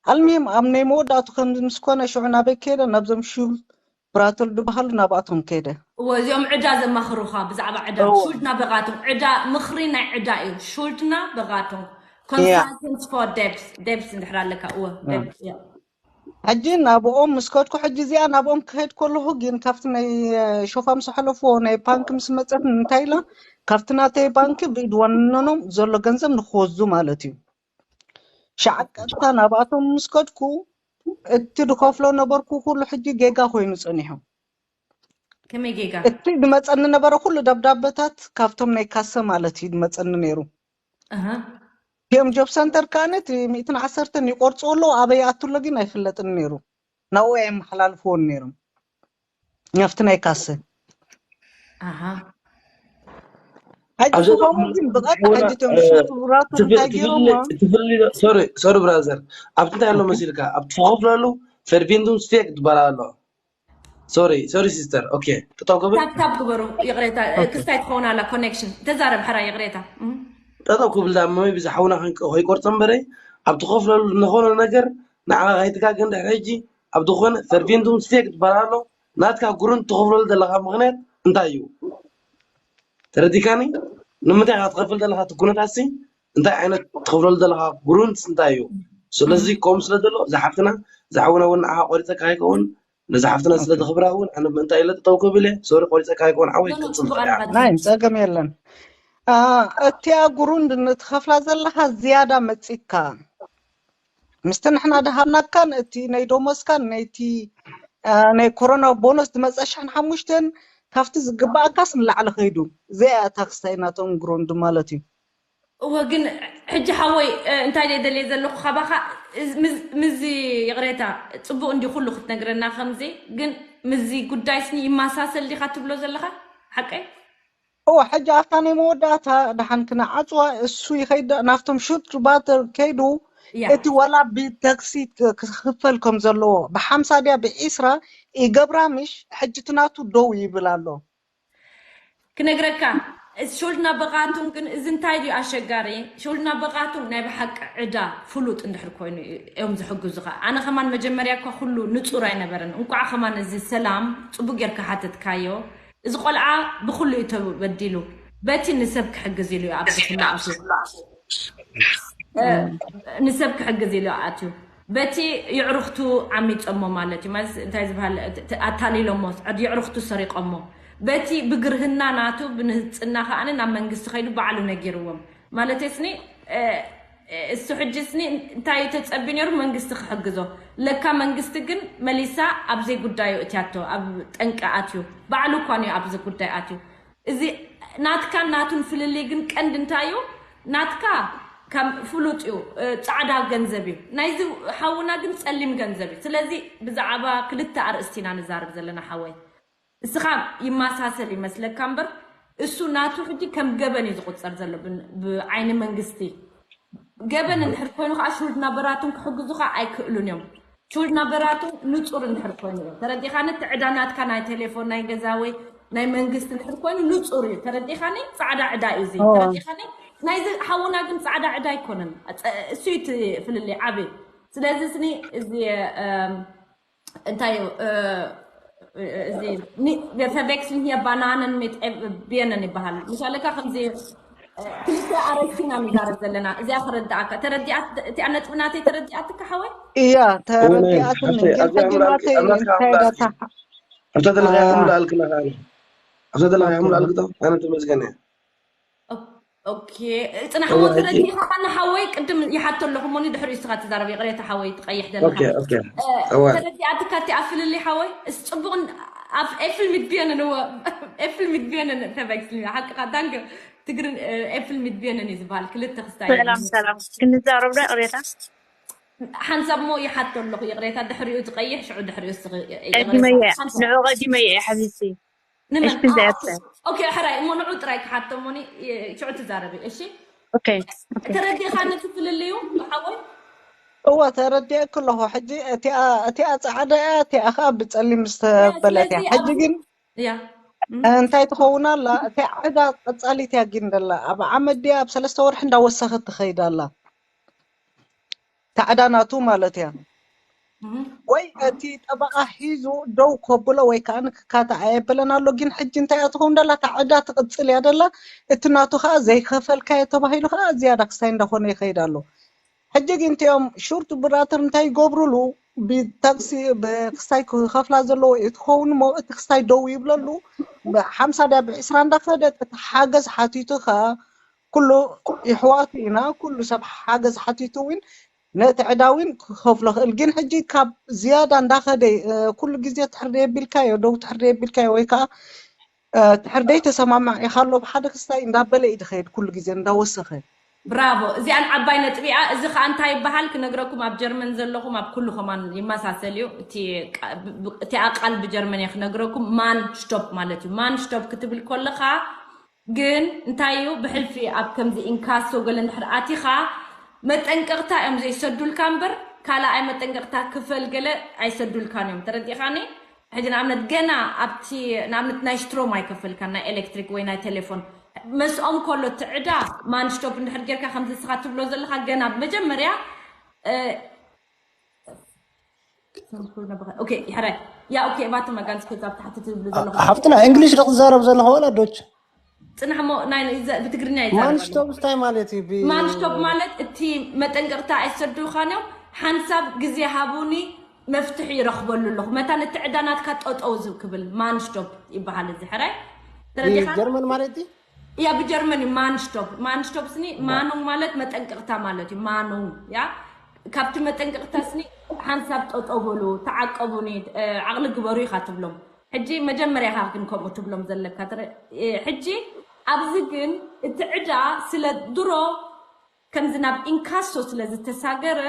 ኣልሚም ኣብ ናይ መወዳእቱ ከም ምስ ኮነ ሽዑ ናበይ ከይደ? ናብዞም ሹል ብራተል ዝበሃሉ ናብኣቶም ከይደ። እወ እዚኦም ዕዳ ዘማኽሩኻ ብዛዕባ ዕዳ ሹልድና በቓቶም ዕዳ ምኽሪ ናይ ዕዳ እዩ። ሹልድና በቓቶም consultants for debts debts እንድሕር ኣለካ እወ debts እያ። ሕጂ ናብኦም ምስ ከድኩ ሕጂ እዚኣ ናብኦም ክኸይድ ከለኹ ግን ካብቲ ናይ ሾፋ ምስ ሓለፍዎ ናይ ባንክ ምስ መፀት እንታይ ኢላ ካብቲ ናተይ ባንክ ብኢድ ዋንኖኖም ዘሎ ገንዘብ ንክወዙ ማለት እዩ። ሸዓ ቀጥታ ናብኣቶም ምስ ከድኩ እቲ ድከፍሎ ነበርኩ ኩሉ ሕጂ ጌጋ ኮይኑ ፀኒሑ። ከመይ ጌጋ? እቲ ዝመፀኒ ነበረ ኩሉ ደብዳበታት ካብቶም ናይ ካሰ ማለት እዩ ዝመፀኒ ነይሩ። ኣሃ። እቲኦም ጆብ ሰንተር ከዓነ እቲ ሚእትን ዓሰርተን ይቆርፅዎ ኣለዉ ኣበይ ይኣቱ ኣሎ ግን ኣይፍለጥን ነይሩ። ናብኡ የመሓላልፍዎን ነይሮም ናብቲ ናይ ካሰ። ኣሃ። ሕጂ ኣብዚ ዝኸውን ግን ብቐጥታ ሕጂ እቶም ሽቱራቱ እንታይ ገይሮሞ? ሶሪ ብራዘር፣ ኣብቲ እንታይ ኣሎ መሲልካ ኣብቲ ትኸፍለሉ ፈርቢንዱም ስቴክ ዝበሃል ኣሎ። ሶሪ ሶሪ ሲስተር፣ ኦኬ፣ ጠጠው ክብል ታብታብ ግበሩ። ይቕሬታ ክስታይ ትኸውን ኣላ ኮኔክሽን። ተዛረብ ሕራ ይቕሬታ። እም። ጠጠው ክብል ዳ መይ ብዛሓውና ከይቆርፀ እምበረ ኣብ ትኸፍለሉ ዝኾነ ነገር ንዓኻ ከይትጋገ እንድሕር ሕጂ ኣብ ዝኾነ ፈርቢንዱም ስቴክ ዝበሃል ኣሎ። ናትካ ጉሩንት ትኸፍለሉ ዘለኻ ምኽንያት እንታይ እዩ? ተረዲካኒ? ንምንታይ ኢኻ ትኸፍል ዘለኻ እቲ ኩነታት ሲ እንታይ ዓይነት ትኸፍለሉ ዘለኻ ጉሩንት እንታይ እዩ? ስለዚ ከምኡ ስለ ዘሎ እዛ ሓፍትና እዛ ሓውና እውን ንዓኻ ቆሪፀካ ከይከውን ነዛ ሓፍትና ስለ ዘኽብራ እውን ኣነ ምእንታይ ኢለ ጠጠው ክብል እየ። ሶሪ ቆሪፀካ ከይከውን ዓወይ ኖ፣ ኖ፣ ቀፅል ጽቡቕ ትኽእል እያ። ኣለኻ። ናይ ጸገም የለን። አ፣ እቲኣ ጉሩንድ ንትኸፍላ ዘለኻ ዝያዳ መጺካ ምስቲ ንሕና ድሃብናካን እቲ ናይ ደሞዝካን ናይቲ አ፣ ናይ ኮሮና ቦነስ ዝመጸ ሽሕን ሓሙሽተን ካብቲ ዝግባኣካስ ንላዕሊ ከይዱ እዚኣ እያ ታክስ ናይናቶም ጉሩንድ ማለት እዩ። እወ ግን ሕጂ ሓወይ እ፣ እንታይ ደየ ደልየ ዘለኹ ካባኻ እዚ- ምዝ- ምዚ ይቕሬታ ጽቡቕ እንዲ ኩሉ ክትነግረና ከምዚ ግን ምዚ ጉዳይ ስኒ ይመሳሰል ዲኻ ትብሎ ዘለኻ ሓቀይ? እወ ሕጂ ኣብታ ናይ መወዳእታ ደሓን ክነዓፅዋ እሱ ይኸይድ ናብቶም ሹት ባተር ከይዱ ያ እቲ ዋላ ብታክሲ ክ- ክኽፈል ከም ዘለዎ ብሓምሳ ድያ ብዒስራ ይገብራ ምሽ ሕጂ እቲ ናቱ ደው ይብል ኣሎ። ክነግረካ ሾልና በቓቱን ግን እዚ እንታይ ድዩ ኣሸጋሪ ሾልና በቓቱን ናይ ብሓቂ ዕዳ ፍሉጥ እንድሕር ኮይኑ እዮም ዝሕግዙኻ። ኣነ ከማን መጀመርያ እኳ ኩሉ ንጹር ኣይነበረን። እንቋዕ ከማን እዚ ሰላም ጽቡቅ ጌርካ ሓተትካዮ። እዚ ቆልዓ ብኹሉ እዩ ተበዲሉ። በቲ ንሰብ ክሕግዝ ኢሉ እዩ ኣብዚ ኩሉ ኣትዩ። እ፣ ንሰብ ክሕግዝ ኢሉ ኣትዩ። በቲ የዕሩኽቱ ዓሚጾሞ ማለት እዩ። ማለት እንታይ ዝበሃል፣ ት-፣ ት-፣ ኣታሊሎሞ፣ ዕድ የዕሩኽቱ ሰሪቆሞ። በቲ ብግርህና ናቱ፣ ብንህጽና ከኣ ናብ መንግስቲ ከይዱ ባዕሉ ነጊርዎም። ማለት ስኒ፣ እ፣ እ፣ እሱ ሕጂ ስኒ እንታይ እዩ ተጸቢ ነይሩ? መንግስቲ ክሕግዞ። ለካ መንግስቲ ግን መሊሳ ኣብ ዘይጉዳዩ እትያቶ፣ ኣብ ጠንቂ ኣትዩ። ባዕሉ እኳ እዩ ኣብዚ ጉዳይ ኣትዩ። እዚ ናትካን ናቱን ፍልልይ ግን ቀንዲ እንታይ እዩ? ናትካ ከም ፍሉጥ እዩ፣ እ፣ ጻዕዳ ገንዘብ እዩ። ናይዚ ሓውና ግን ጸሊም ገንዘብ እዩ። ስለዚ ብዛዕባ ክልተ ኣርእስቲ ኢና ንዛረብ ዘለና ሓወይ። እስኻ ይመሳሰል ይመስለካ እምበር እሱ ናቱ ሕጂ ከም ገበን እዩ ዝቑጸር ዘሎ ብን-፣ ብዓይኒ መንግስቲ። ገበን እንድሕር ኮይኑ ከዓ ሹልድ ናበራቱን ክሕግዙኻ ኣይክእሉን እዮም። ሹልድ ናበራቱ ንጹር እንድሕር ኮይኑ እዩ። ተረዲኻኒ? እቲ ዕዳ ናትካ ናይ ቴሌፎን፣ ናይ ገዛ ወይ ናይ መንግስቲ እንድሕር ኮይኑ ንጹር እዩ። ተረዲኻኒ? ጻዕዳ ዕዳ እዩ እዚ። ኦ። ተረዲኻኒ? ናይዚ ሓውና ግን ጻዕዳ ዕዳ ኣይኮነን። ኣጸ-፣ እሱ እዩ እቲ ፍልልይ ዓቢ። ስለዚ ስኒ እዚ፣ እም፣ እንታይ እዩ፣ እ፣ እዚ ኒ-፣ ፈቤክስ ንህየ ባናነን ሜት ኤ-፣ ብየነን ይበሃል። ምሻለካ ከምዚ፣ እ፣ ክልተ ኣረስቲ ኢና ንዛረብ ዘለና። እዚኣ ክረድኣካ። ተረዲኣት-፣ እቲኣ ነጥቢ ናተይ ተረዲኣትካ ሓወይ? እያ፣ ተረዲኣትኒ። ሓፍተይ፣ ግን ኣብዚኣ ሕጂ ምልኣልኪ፣ ናተይ ኣብዚኣ እንታይ ምልኣልኪ። ደታ-፣ ኣብታ ዘለኻ ኣያ። ምልኣልክና ከኣ። ኣብታ ዘለኻ ኦኬ። ምልኣልክቶ? ኣነ ተመስገን እየ። ኦ፣ ኦኬ፣ ጽናሕ እሞ ተረዲእካ ንሓወይ ቅድም ይሓቶ ኣለኹ እሞኒ ድሕሪኡ እስኻ ትዛረብ። ይቕሬታ ሓወይ ትቐይሕ ዘለኻ። ኦኬ፣ ኦኬ። እ፣ እወ። ተረዲኣትካ እቲ ኣብ ፍልልይ ሓወይ? እስ ጽቡቕ ን-፣ ኣብ ኤፍል ሚድብየንን እወ፣ ኤፍል ሚድብየንን ተበግስኒ። ሓቅኻ ዳንገ ትግርን፣ እ፣ ኤፍል ሚድብየንን እዩ ዝበሃል። ክልተ ክስታይ እዩ። ሰላም፣ ሰላም። ክንዛረብ ዶ ይቕሬታ? ሓንሳብ እሞ ይሓቶ ኣለኹ ይቕሬታ። ድሕሪኡ ትቐይሕ፣ ሽዑ ድሕሪኡ እስኺ ይቕሬታ። ቀዲመየ፣ ሓንሳብ። ንዑ ቀዲመየ እየ ሓቢብቲ። ንመን? እሺ፣ አ፣ ዘየተ። ኦኬ፣ ሕራይ፣ እሞ ንዑ ጥራይ ክሓቶ እሞኒ፣ እ፣ ሽዑ ትዛረቢ፣ እሺ? ኦኬ፣ ኦኬ። ተረዲእኻ ነቲ ፍልልዩ፣ ሓወይ? እወ፣ ተረዲኤኪ ኣለኹ። ሕጂ እቲኣ፣ እቲኣ ጻዕዳ እያ፣ እቲኣ ኸኣ ብጸሊም ዝተበለት እያ። ስለዚ ሕጂ ኣብ ግን ያ። እንታይ ትኸውን ኣላ? እቲኣ ዕዳ ቀጻሊት እያ ግን ደላ። ኣብ ዓመት ድያ ኣብ ሰለስተ ወርሒ እንዳወሰኸት ትኸይድ ኣላ። ታዕዳ ናቱ ማለት እያ። እህ። ወይ እቲ ጠበቓ ሒዙ ደው ከብሎ ወይ ከኣ ንክካታዕ ኣየበለን ኣሎ። ግን ሕጂ እንታይ እያ ትኸውን ደላ? ታዕዳ ትቕጽል እያ ደላ። እቲ ናቱ ኸኣ ዘይከፈልካዮ ተባሂሉ ኸኣ ዝያዳ ክስታይ እንዳኾነ ይኸይድ ኣሎ። ሕጂ ግን እቲኦም ሹርት ብራተር እንታይ ይገብሩሉ? ብታክሲ፣ ብክስታይ ክኸፍላ ዘለዎ እዩ ትኸውን እሞ እቲ ክስታይ ደው ይብለሉ። ብሓምሳ ድያ ብዕስራ እንዳኸደት እቲ ሓገዝ ሓቲቱ ኸኣ ኩሉ ይሕዋቱ ኢና፣ ኩሉ ሰብ ሓገዝ ሓቲቱ እውን ነቲ ዕዳ እውን ክኸፍሎ ክእል። ግን ሕጂ ካብ ዝያዳ እንዳኸደ፣ እ፣ ኩሉ ግዜ ትሕር የቢልካዮ፣ ደው ትሕር የቢልካዮ ወይ ከኣ፣ እ፣ ትሕር ደይ ተሰማማዕ ኢኻ ኣሎ ብሓደ ክስታይ እንዳበለ እዩ ዝኸይድ ኩሉ ግዜ እንዳወሰኸ። ብራቮ። እዚኣን ዓባይ ነጥቢ እያ። እዚ ኸኣ እንታይ ይበሃል ክነግረኩም፣ ኣብ ጀርመን ዘለኹም ኣብ ኩሉ ከማን ይመሳሰል እዩ። እቲ ቃ-፣ ብ-፣ ብ-፣ እቲኣ ቃል ብጀርመን እየ ክነግረኩም። ማን ሽቶፕ ማለት እዩ። ማን ሽቶፕ ክትብል ከለኻ ግን እንታይ እዩ፣ ብሕልፊ ኣብ ከምዚ ኢንካሶ ገለ እንድሕር ኣቲኻ፣ መጠንቀቕታ እዮም ዘይሰዱልካ እምበር፣ ካልኣይ መጠንቀቕታ ክፈል ገለ ኣይሰዱልካን እዮም። ተረዲእኻኒ? ሕጂ ንኣብነት ገና ኣብቲ፣ ንኣብነት ናይ ስትሮም ኣይከፈልካን፣ ናይ ኤሌክትሪክ ወይ ናይ ቴሌፎን። መስኦም ከሎ እቲ ዕዳ ማንሽቶፕ እንድሕር ጌርካ ከምዚ ንስኻ ትብሎ ዘለኻ ገና መጀመርያ፣ እ፣ ኦኬ፣ ሕራይ። ያ፣ ኦኬ፣ እባክህ መጋን እስኪ ኣብ ታሕቲ ትብሉ ዘለኹም። ሓፍትና፣ እንግሊሽ ዶ ትዛረብ ዘለኹ ወላ ዶች? ጽናሕ እሞ፣ ናይ፣ ናይ፣ ዘ-፣ ብትግርኛ ይዛረብ ኣሎ። ማንሽቶፕ እንታይ ማለት እዩ? ብ-፣ ማንሽቶፕ ማለት እቲ መጠንቀቕታ ኣይሰዱኻን እዮም። ሓንሳብ ግዜ ሃቡኒ፣ መፍትሒ ይረኽበሉ ኣለኹ። መታን እቲ ዕዳ ናትካ ጠጠው ዝብ ክብል ማንሽቶፕ ይበሃል እዚ፣ ሕራይ? ተረዲኻ? ብጀርመን ማለት እዩ? ያ፣ ብጀርመን እዩ ማንሽቶፕ። ማንሽቶፕ ስኒ፣ ማ- ማኑንግ ማለት መጠንቀቕታ ማለት እዩ። ማኑንግ፣ ያ፣ ካብቲ መጠንቀቕታ ስኒ ሓንሳብ ጠጠው በሉ፣ ተዓቀቡኒ፣ እ፣ ዓቕሊ ግበሩ ኢኻ ትብሎም። ሕጂ መጀመርያ ኢኻ ግን ከምኡ ትብሎም ዘለካ። ትረ-፣ እ፣ ሕጂ ኣብዚ ግን እቲ ዕዳ ስለ ድሮ ከምዚ ናብ ኢንካሶ ስለ ዝተሳገረ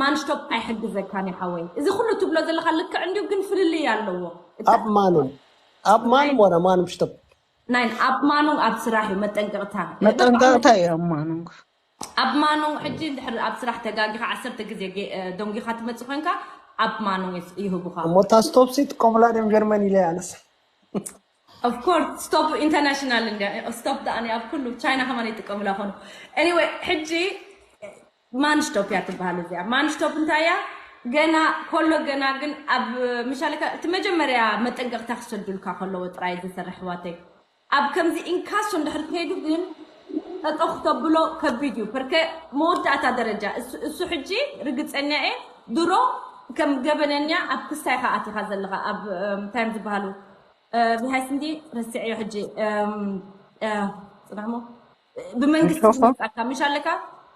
ማንሽቶፕ ኣይሕግዘካን እዩ ሓወይ። እዚ ኩሉ ትብሎ ዘለኻ ልክዕ እንድዩ፣ ግን ፍልልይ ኣለዎ። እቲ ኣብ ማኑም፣ ኣብ ማኑም ናይ ወላ ማኑም ሽቶፕ? ናይ ኣብ ማኑም ኣብ ስራሕ እዩ መጠንቀቕታ። መጠንቀቕታ እዩ ኣብ ማኑም። ኣብ ማኑም ሕጂ እንድሕር ኣብ ስራሕ ተጋጊኻ ዓሰርተ ግዜ ጌ-፣ እ፣ ደንጊኻ ትመጽእ ኮንካ ኣብ ማኑም ይስ-፣ ይህቡኻ። እሞ እታ ስቶፕ ሲ ጥቀሙላ ድዮም ጀርመን ኢለ ኣነስ። Of course፣ ስቶፕ ኢንተርናሽናል እንድያ። ስቶፕ ደኣ ኣብ ኩሉ ቻይና ከማን ይጥቀሙላ ኾኑ። Anyway፣ ሕጂ ማንሽቶፕ እያ ትበሃል እዚኣ። ማንሽቶፕ እንታይ እያ? ገና ኮሎ ገና ግን ኣብ ምሻለካ እቲ መጀመርያ መጠንቀቕታ ክሰዱልካ ከለዎ ጥራይ ዝሰርሕ ኣሕዋተይ። ኣብ ከምዚ ኢንካሶ እንድሕር ከይዱ ግን ጠጠው ክተብሎ ከቢድ እዩ። ፐርከ መወዳእታ ደረጃ እሱ፣ እሱ ሕጂ ርግጸኛ እየ ድሮ ከም ገበነኛ ኣብ ክስታይ ኢኻ ኣቲኻ ዘለኻ ኣብ፣ እም፣ እንታይ እዮም ዝበሃሉ? እ፣ ብሃይስ እንዲ ረሲዐዮ ሕጂ፣ እም፣ እ፣ ጽናሕሞ ብመንግስቲ መሽረፋ? ዝመጻካ ምሽ ኣለካ?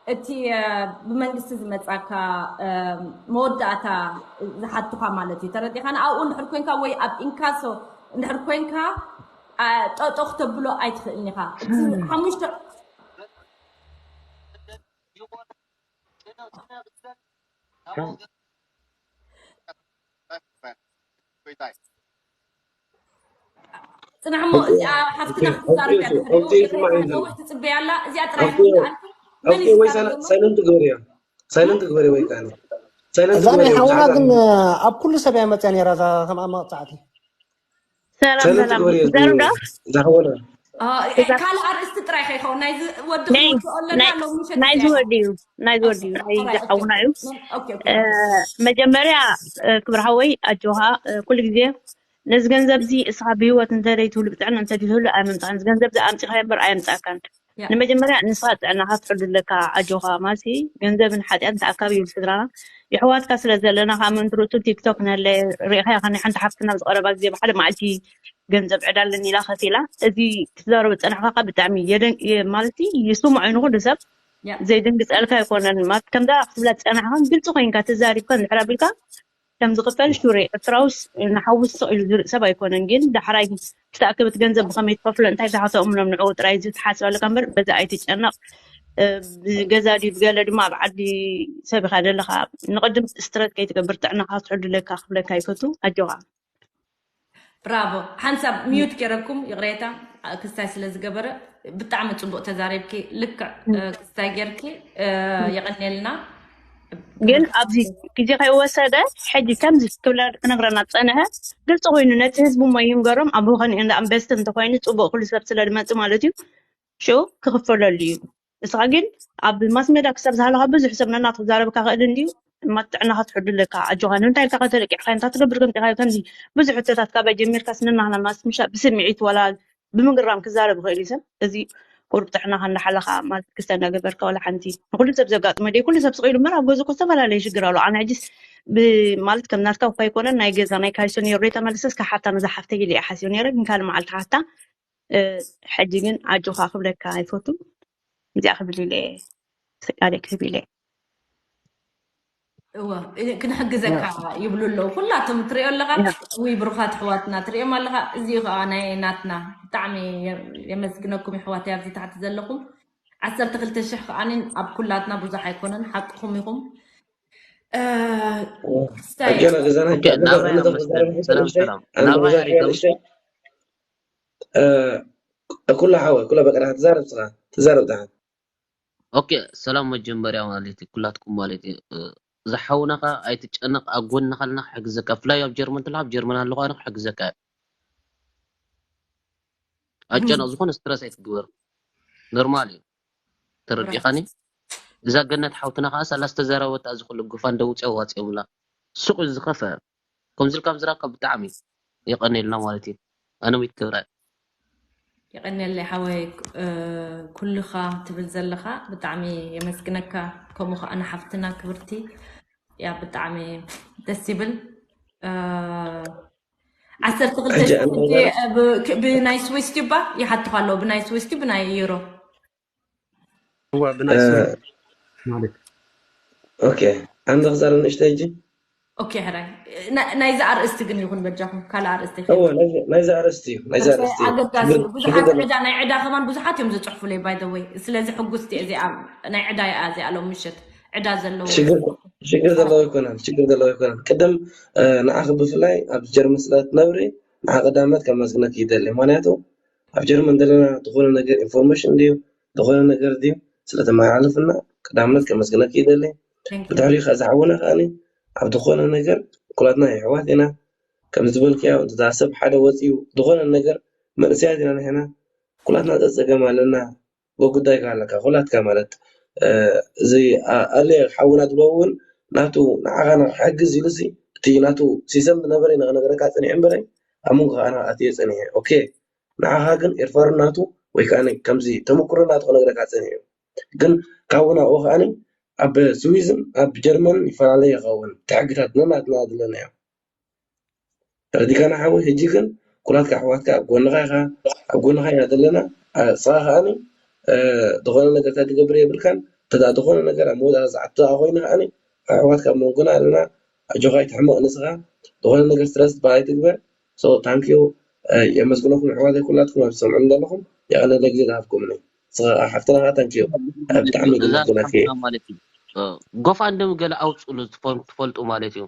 እቲ፣ እ፣ ብመንግስቲ ዝመጻካ፣ እ፣ መወዳእታ ዝሓቱኻ ማለት እዩ። ተረዲኻ? ንኣብኡ እንድሕር ኮንካ ወይ ኣብ ኢንካሶ እንድሕር ኮንካ፣ አ፣ ጠጦ ክተብሎ ኣይትኽእልን ኢኻ። እቲ ሓሙሽተ ጽናሕ እሞ፣ እዚኣ ሓፍትና ክትዛረብ እያ ድሕሪኡ። ኣውጥየ ስማዕ ይዘን። ነዊሕ ትጽበያ ኣላ። እዚኣ ጥራይ ኣውጥየ፣ ሓፍትና ኣልኩ። መን ኣውጥየ ወይ ይዛረብ ሳይለ-፣ ደሞ? ሳይለንት ግበርያ። ሳይለንት ግበርያ ወይ ከኣ። ሳይለንት እዛ ናይ ግበርያ፣ ሓውና ብዛዕባ ግን ኣብ ኩሉ ሰብ እያ መጽያ ነይራ፣ እዛ ከም ኣማቕጻዕቲ። ሰላም፣ ሳይለንት ሰላም። ግበርያ፣ ይዛረብ ዶ? እዛ ሓውና። አ፣ እ፣ እዛ ካልእ ኣርእስቲ ጥራይ ከይኸውን፣ ናይዚ ወዲ ነይ፣ ክንወድኦ ኣለና፣ ናይ፣ ሎሚ ምሸት ናይዚ ጥራይ። ወዲ እዩ፣ ናይዚ ወዲ እዩ፣ ኦኬ፣ ናይዚ ጥራይ፣ ኦኬ፣ ሓውና እዩ። ኦኬ፣ ኦኬ፣ እ፣ ኦኬ። መጀመርያ፣ እ፣ ክብሪ ሓወይ፣ ኣጆኻ፣ እ፣ ኩሉ ግዜ ነዚ ገንዘብ እዚ እስኻ ብህይወት እንተ ደይትህሉ፣ ብጥዕና እንተ ደይትህሉ ኣይምምጻእካን። እዚ ገንዘብ እዚ ኣምጺኻዮ እምበር ኣየምጻእካን። ንመጀመርያ ንስኻ ጥዕናኻ ትሕሉ ኣለካ። ኣጆኻ ማሲ፣ ገንዘብን ሓጢኣትን ተኣካቢ ይብል ስድራና። የሕዋትካ ስለ ዘለና ከዓ ምእንቲ ርእሱ ቲክቶክ ነለ ርኢኻ ኢኻ። ናይ ሓንቲ ሓፍትና ኣብ ዝቐረባ ግዜ ብሓደ መዓልቲ ገንዘብ ዕዳ ኣለኒ ኢላ ከፊላ። እዚ ክትዛረብ ዝጸናሕካ ከዓ ብጣዕሚ የደን- የ- ማለት ይስምዖ እዩ ንኩሉ ሰብ። ዘይደንግጸልካ ኣይኮነን። ማለት ከምዛ ክትብላ ዝጸናሕካ ግልጺ ኮይንካ ተዛሪብካ እንድሕር ኣቢልካ ከም ዝኽፈል ሹር እየ። ኤርትራውስ ንሓውስ ስቕ ኢሉ ዝርኢ ሰብ ኣይኮነን። ግን ዳሕራይ ዝተኣከበት ገንዘብ ብኸመይ ትኸፍሎ፣ እንታይ ኢልካ ከተእምኖም ንዕኡ ጥራይ እዩ ዝትሓስበልካ እምበር በዚ ኣይትጨነቕ። ብገዛ ድዩ ብገለ ድማ ኣብ ዓዲ ሰብ ኢኻ ዘለኻ። ንቕድም ስትረስ ከይትገብር ጥዕናኻ ክትሕሉ ለካ ክብለካ ይፈቱ። ኣጆኻ። ብራቮ። ሓንሳብ ሚዩት ገይረኩም ይቕሬታ ክስታይ ስለ ዝገበረ። ብጣዕሚ ጽቡቕ ተዛሪብኪ። ልክዕ ክስታይ ጌርኪ። የቐኔልና። ግን ኣብዚ ግዜ ከይወሰደ ሕጂ ከምዚ ክብላ ክነግረና ዝጸንሐ ግልፂ ኮይኑ ነቲ ህዝቢ እሞ ይንገሮም። ኣብ ሆኸን እንዳ ኣንበስት እንተኮይኑ ጽቡቕ ኩሉ ሰብ ስለ ዝመጽእ ማለት እዩ። ሽኡ ክኽፈለሉ እዩ። ንስኻ ግን ኣብ ማስ ሜዳ ክሳብ ዝሃለኻ ብዙሕ ሰብ ነናቱ ክዛረብካ ክእል እንድዩ። እማ ጥዕናኻ ትሕዱ ኣለካ። ኣጆኻ ንምንታይ ኢልካ ከተለቂዕካ እንታይ ትገብር ከምፂኻ ከምዚ ብዙሕ ሕቶታት ካባይ ጀሚርካ ስንናህና ማስ ምሻ ብስምዒት ወላ ብምግራም ክዛረብ ይኽእል እዩ ሰብ። እዚ ቁሩብ ጥዕናኻ እንዳሓለኻ ማለት ክስተ እንዳገበርካ ዋላ ሓንቲ ንኩሉ ሰብ ዘጋጥሞ ደይ ኩሉ ሰብ ስቕ ኢሉ እምበር ኣብ ገዝኡ እኮ ዝተፈላለየ ሽግር ኣሎ። ኣነ ሕጂስ ብ- ማለት ከም ናትካ እኳ ኣይኮነን ናይ ገዛ ናይ ካይሶ ነይሩ ዶ ተመልሰስ ካብ ሓታ ነዛ ሓፍተይ ኢለ እየ ሓሲብ ነይረ ግን ካልእ መዓልቲ ሓታ እ፣ ሕጂ ግን ኣጆኻ ክብለካ ኣይፈቱን። እዚኣ ክብል ኢለ እየ ስቃለ ክህብ ኢለ እየ። እወ ክንሕግዘካ ይብሉ ኣለዉ ኩላቶም ትሪኦ ኣለኻ። ውይ ብሩኻት ኣሕዋትና ትሪኦም ኣለኻ። እዚ ከዓ ናይ ናትና ብጣዕሚ የመስግነኩም ኣሕዋተይ ኣብዚ ታሕቲ ዘለኹም። ዓሰርተ ክልተ ሽሕ ከዓኒ ኣብ ኩላትና ብዙሕ ኣይኮነን ሓቅኹም ኢኹም። ክስታይ ኣጆና ገዛና ኦኬ፣ ናባይ እያ መስለኒ። ሰላም ሰላም። ናባይ ኣሪገም። ኩላ ሓወ ኩላ በቀዳ ትዛረብ ስኻ ትዛረብ ዳሓን ኦኬ፣ ሰላም መጀመርያ ማለት እዩ ኩላትኩም ማለት እዩ። እ፣ ዝሓውና ኸዓ ኣይትጨነቕ፣ ኣብ ጎንኻ ኣለና ክሕግዘካ። ብፍላይ ኣብ ጀርመን እንተለኻ ኣብ ጀርመን ኣለኹ ኣነ ክሕግዘካ እየ። ኣይትጨነቕ፣ ዝኾነ ስትረስ ኣይትግበር። ኖርማል እዩ። ተረዲኻኒ? እዛ ገነት ሓውትና ኸዓ ሳላ ዝተዛረበታ እዚ ኩሉ ጉፋን ደውፅኦ ዋፅኦምላ። ሱቕ እዩ ዝኸፈ። ከምዚ ኢልካ ምዝራብካ ብጣዕሚ የቐንየልና ማለት እዩ። ኣነ ዊት ክብረ የቐንየለይ ሓወይ። እ፣ ኩልኻ ትብል ዘለኻ ብጣዕሚ የመስግነካ። ከምኡ ኸዓ ንሓፍትና ክብርቲ ያ ብጣዕሚ ደስ ይብል። እ፣ ዓሰርተ ክልተ ሕጂ ሺሕ ኣነ ሕጂ፣ ገለ እ፣ ብ- ክ- ብናይ ስዊስ ዲባ ይሓትኻ ኣለዉ ብናይ ስዊስ ዲ ብናይ ዩሮ። እዋ እ፣ ብናይ ስዊስ ማለት ኦኬ ኣንተ ክዛረብ ንእሽተይ ሕጂ ኦኬ ሕራይ ና- ናይዚ ኣርእስቲ ግን ይኹን በጃኹም ካልእ ኣርእስቲ እወ ይኸውን። ናይዚ- ናይዚ ኣርእስቲ እዩ ናይዚ ርሶ ኣርእስቲ እዩ ኣገዳሲ ሽግር እዩ። ሽግር ብዙሓት ዘሎ ዕዳ ናይ ዕዳ ከማን ብዙሓት እዮም ዘፅሕፉለይ by the way። ስለዚ ሕጉስቲ እየ እዚኣ ናይ ዕዳ እያ እዚኣ ሎም ምሸት ዕዳ ዘለዎ ሽግር ሽግር ዘለዎ ኣይኮነን ሽግር ዘለዎ ኣይኮነን ቅድም እ፣ ንዓኺ ብፍላይ ኣብ ጀርመን ስለ ትነብሪ ንዓ ቀዳመት ከመስግነኪ ይደሊ ምክንያቱ ኣብ ጀርመን ዘለና ዝኾነ ነገር ኢንፎርሜሽን ድዩ ዝኾነ ነገር ድዩ ስለተመሓላልፍና ቀዳምነት ከመስግነኪ ይደሊ Thank you። ብድሕሪ ከ ዝሓወነ ከኣኒ ኣብ ዝኾነ ነገር ኩላትና የሕዋት ኢና ከም ዝበልክያ እንተ ሰብ ሓደ ወፂኡ ዝኾነ ነገር መንእሰያት ኢና ንሕና ኩላትና ፀፀገም ኣለና ጎጉዳይ ከ ኣለካ ኩላትካ ማለት እ፣ እዚ ኣ- ኣለ ሓውና ዝብሎ እውን ናቱ ንዓኻ ንክሕግዝ ኢሉ ሲ እቲ ናቱ ሲሰም ዝነበረ ንክነግረካ ፀኒሑ እምበረ ኣብ መንጎ ከኣ ኣትየ ፀኒሐ ኦኬ ንዓኻ ግን ኤርፋር ናቱ ወይ ከዓ ከምዚ ተመክሮ ናቱ ክነግረካ ፀኒሑ ግን ካብኡ ናብኡ ከዓኒ ኣብ ስዊዝን ኣብ ጀርመን ይፈላለ ይኸውን እቲ ሕግታት ነናትና ዘለናዮ ተረዲካና ሓወይ ሕጂ ግን ኩላትካ ኣሕዋትካ ኣብ ጎንኻ ኢኻ ኣብ ጎንኻ ኢና ዘለና ኣ- ንስኻ ከዓኒ እ፣ ዝኾነ ነገር እንታይ ትገብር የብልካን እንተ ዝኾነ ነገር ኣብ መወዳእታ ዝዓቱ ኮይኑ ከዓኒ ኣሕዋትካ ኣብ መንጎና ኣለና ኣጆኻ ኣይትሕመቕ ንስኻ ዝኾነ ነገር ስትረስ ዝበሃል ኣይትግበር so thank you የመስግነኩም ኣሕዋተይ ኩላትኩም ኣብ ዝሰምዑ ዘለኹም የቐነለ ግዜ ዝሃብኩምኒ ንስኻ ሓፍትና ከዓ thank you ብጣዕሚ እዛ የመስግነኪ ሓፍትና ማለት እዩ ጎፋንድም ገለ ኣውፅሉ ዝፈልጡ ትፈልጡ ማለት እዩ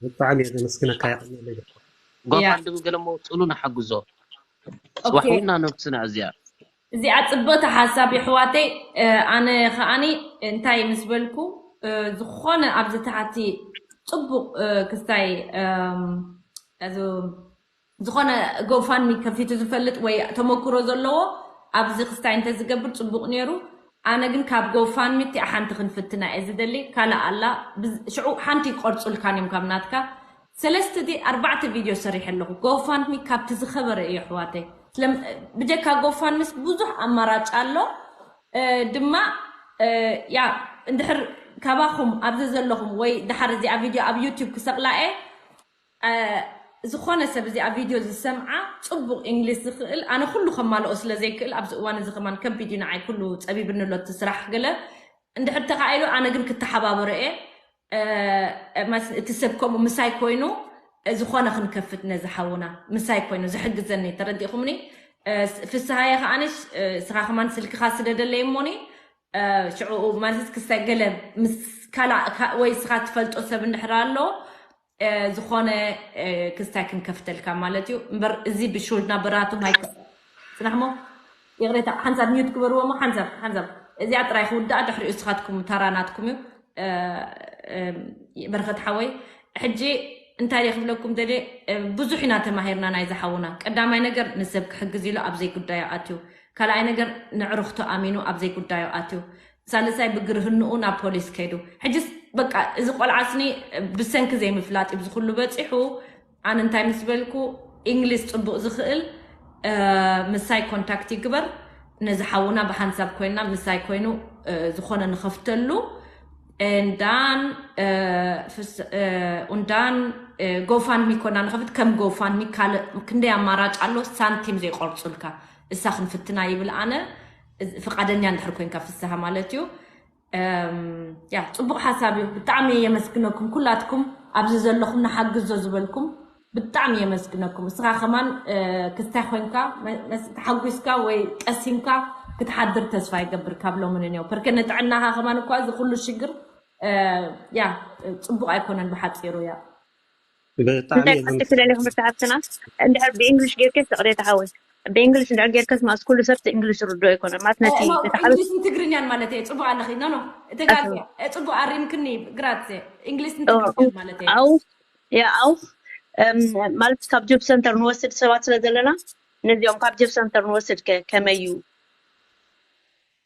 ብጣዕሚ እየ ዘመስግነካ የቐንየለይ። ያ ጎፋንድም ገለ መውፅሉ ንሓግዞ ፅባሕ ኦኬ ውና ነብስና እዚኣ እዚኣ ፅብቕቲ ሓሳብ የሕዋተይ። እ፣ ኣነ ከዓኒ እንታይ ምስ በልኩ እ፣ ዝኾነ ኣብዚ ታሕቲ ፅቡቕ እ፣ ክስታይ እም፣ እዚ ዝኾነ ጎፋንሚ ከፊቱ ዝፈልጥ ወይ ተመክሮ ዘለዎ ኣብዚ ክስታይ እንተዝገብር ፅቡቕ ነይሩ። ኣነ ግን ካብ ጎፋንሚ እቲኣ ሓንቲ ክንፍትና እየ ዝደሊ። ካልእ ኣላ ብዝ- ሽዑ ሓንቲ ይቆርፁልካን እዮም ካብ ናትካ ሰለስተ ድዩ ኣርባዕተ ቪድዮ ሰሪሐ ኣለኹ። ጎፋንድሚ ካብቲ ዝኸበረ እዩ ኣሕዋተይ። ስለም- ብጀካ ጎፋንድሚስ ብዙሕ ኣማራጭ ኣሎ። ድማ ያ እንድሕር ካባኹም ኣብዚ ዘለኹም ወይ ድሓር እዚኣ ቪድዮ ኣብ ዩቲዩብ ክሰቕላኤ ዝኾነ ሰብ እዚኣ ቪድዮ ዝሰምዓ ጽቡቕ እንግሊዝ ዝኽእል ኣነ ኩሉ ከማልኦ ስለ ዘይክእል ኣብዚ እዋን እዚ ከማን ከቢድ እዩ ንዓይ ኩሉ ጸቢብኒ ኣሎ እቲ ስራሕ ገለ እንድሕር ተኻኢሉ ኣነ ግን ክተሓባበሮ እየ እቲ ሰብ ከምኡ ምሳይ ኮይኑ ዝኾነ ክንከፍት ነዚ ሓውና ምሳይ ኮይኑ ዝሕግዘኒ ተረዲእኹምኒ ፍስሃየ ከዓንሽ ስኻ ከማን ስልክኻ ስደደለይ እሞኒ ሽዑ ማለት ክስታይ ገለ ምስ ካላ ወይ ስኻ ትፈልጦ ሰብ እንድሕር ኣሎ ዝኾነ ክስታይ ክንከፍተልካ ማለት እዩ እምበር እዚ ብሹልና ብራቱ ማይ ጽናሕሞ ይቕሬታ ሓንሳብ ሚዩት ግበርዎ ሞ ሓንሳብ ሓንሳብ እዚኣ ጥራይ ክውዳኣ ድሕሪኡ ስኻትኩም ታራ ናትኩም እዩ በረኸት ሓወይ ሕጂ እንታይ ደ ክብለኩም ደልየ ብዙሕ ኢና ተማሂርና ናይ ዝሓውና ቀዳማይ ነገር ንሰብ ክሕግዝ ኢሉ ኣብ ዘይጉዳዩ ኣትዩ ካልኣይ ነገር ንዕርኽቱ ኣሚኑ ኣብ ዘይጉዳዩ ኣትዩ ሳልሳይ ብግርህንኡ ናብ ፖሊስ ከይዱ ሕጅስ በቃ እዚ ቆልዓ ስኒ ብሰንኪ ዘይምፍላጥ እዩ ዝኩሉ በፂሑ ኣነ እንታይ ምስ በልኩ እንግሊዝ ፅቡቕ ዝኽእል ምሳይ ኮንታክት ይግበር ነዚ ሓውና ብሓንሳብ ኮይና ምሳይ ኮይኑ ዝኾነ ንኸፍተሉ እንዳን እንዳን ጎፋንሚ ኮና ንኸፍት ከም ጎፋንሚ ካልእ ክንደይ ኣማራጭ ኣሎ ሳንቲም ዘይቆርፁልካ እሳ ክንፍትና ይብል ኣነ ፍቃደኛ እንድሕር ኮንካ ፍስሃ ማለት እዩ ያ ጽቡቕ ሓሳብ እዩ ብጣዕሚ የመስግነኩም ኩላትኩም ኣብዚ ዘለኹም ንሓግዞ ዝበልኩም ብጣዕሚ የመስግነኩም እስኻ ከማን ክስታይ ኮንካ ተሓጒስካ ወይ ቀሲንካ ክትሓድር ተስፋ ይገብር ካብ ሎሚ ንኔው ፐርከ ንጥዕናኻ ከማን እኳ እዚ ኩሉ ሽግር ያ ጽቡቕ ኣይኮነን ብሓፂሩ ያ ብጣዕሚ እንታይ ክትክለለ ክምርቲ ሃብትና እንድሕር ብእንግሊሽ ጌርኬስ ተቕሬታ ሓወይ ብእንግሊሽ እንድሕር ጌርከስ ማስ ኩሉ ሰብ እንግሊሽ ርዶ ኣይኮነ ማለት ነቲ እንግሊሽን ትግርኛን ማለት እየ ፅቡቅ ኣለኺ ኖ ኖ ተጋግያ ፅቡቅ ኣሪምክኒ ግራት እንግሊሽን ትግርኛን ማለት እየ ኣው ያ ኣው ማለት ካብ ጆብ ሰንተር ንወስድ ሰባት ስለ ዘለና ነዚኦም ካብ ጆብ ሰንተር ንወስድ ከመይ እዩ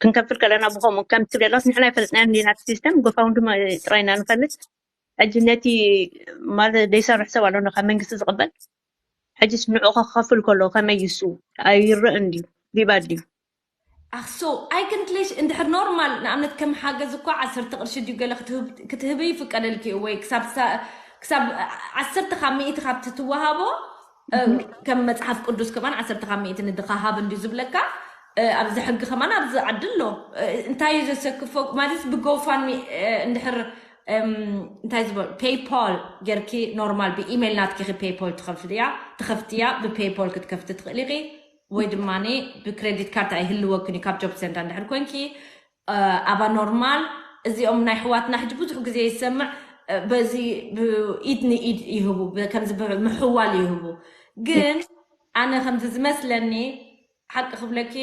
ክንከፍል ከለና ብከምኡ ከም ትብለላስ ንሕና ይፈልጥና እንዲና ሲስተም ጎፋውንድ ጥራይና ንፈልጥ ሕጂ ነቲ ማለት ዘይሰርሕ ሰብ ኣሎ ካብ መንግስቲ ዝቕበል ሕጂስ ንዑ ከኸፍል ከሎ ከመይ ይሱ ኣይረእን ድዩ ሪባ ድዩ ኣክሶ ኣይክንትሌሽ እንድሕር ኖርማል ንኣብነት ከም ሓገዝ እኳ ዓሰርተ ቅርሺ ድዩ ገለ ክትህብ ይፍቀደልኪ እዩ ወይ ክሳብ ዓሰርተ ካብ ሚእቲ ካብ ትትወሃቦ ከም መፅሓፍ ቅዱስ ከማን ዓሰርተ ካብ ሚእቲ ንድኻ ሃብ እንድዩ ዝብለካ ኣብዚ ሕጊ ከማን ኣብዚ ዓዲ ኣሎ እንታይ እዩ ዘሰክፎ ማለት ብጎፋንሚ እንድሕር እንታይ ዝበል ፔይፖል ጌርኪ ኖርማል ብኢሜይል ናትኪ ፔይፖል ትኸፍትያ ትኸፍትያ ብፔይፖል ክትከፍቲ ትኽእል ኢኺ ወይ ድማ ብክሬዲት ካርድ ኣይህልወክን እዩ ካብ ጆብ ሰንተር እንድሕር ኮንኪ ኣባ ኖርማል እዚኦም ናይ ሕዋትና ሕጂ ብዙሕ ግዜ ይሰምዕ በዚ ኢድ ንኢድ ይህቡ ከምዚ ምሕዋል ይህቡ ግን ኣነ ከምዚ ዝመስለኒ ሓቂ ክብለኪ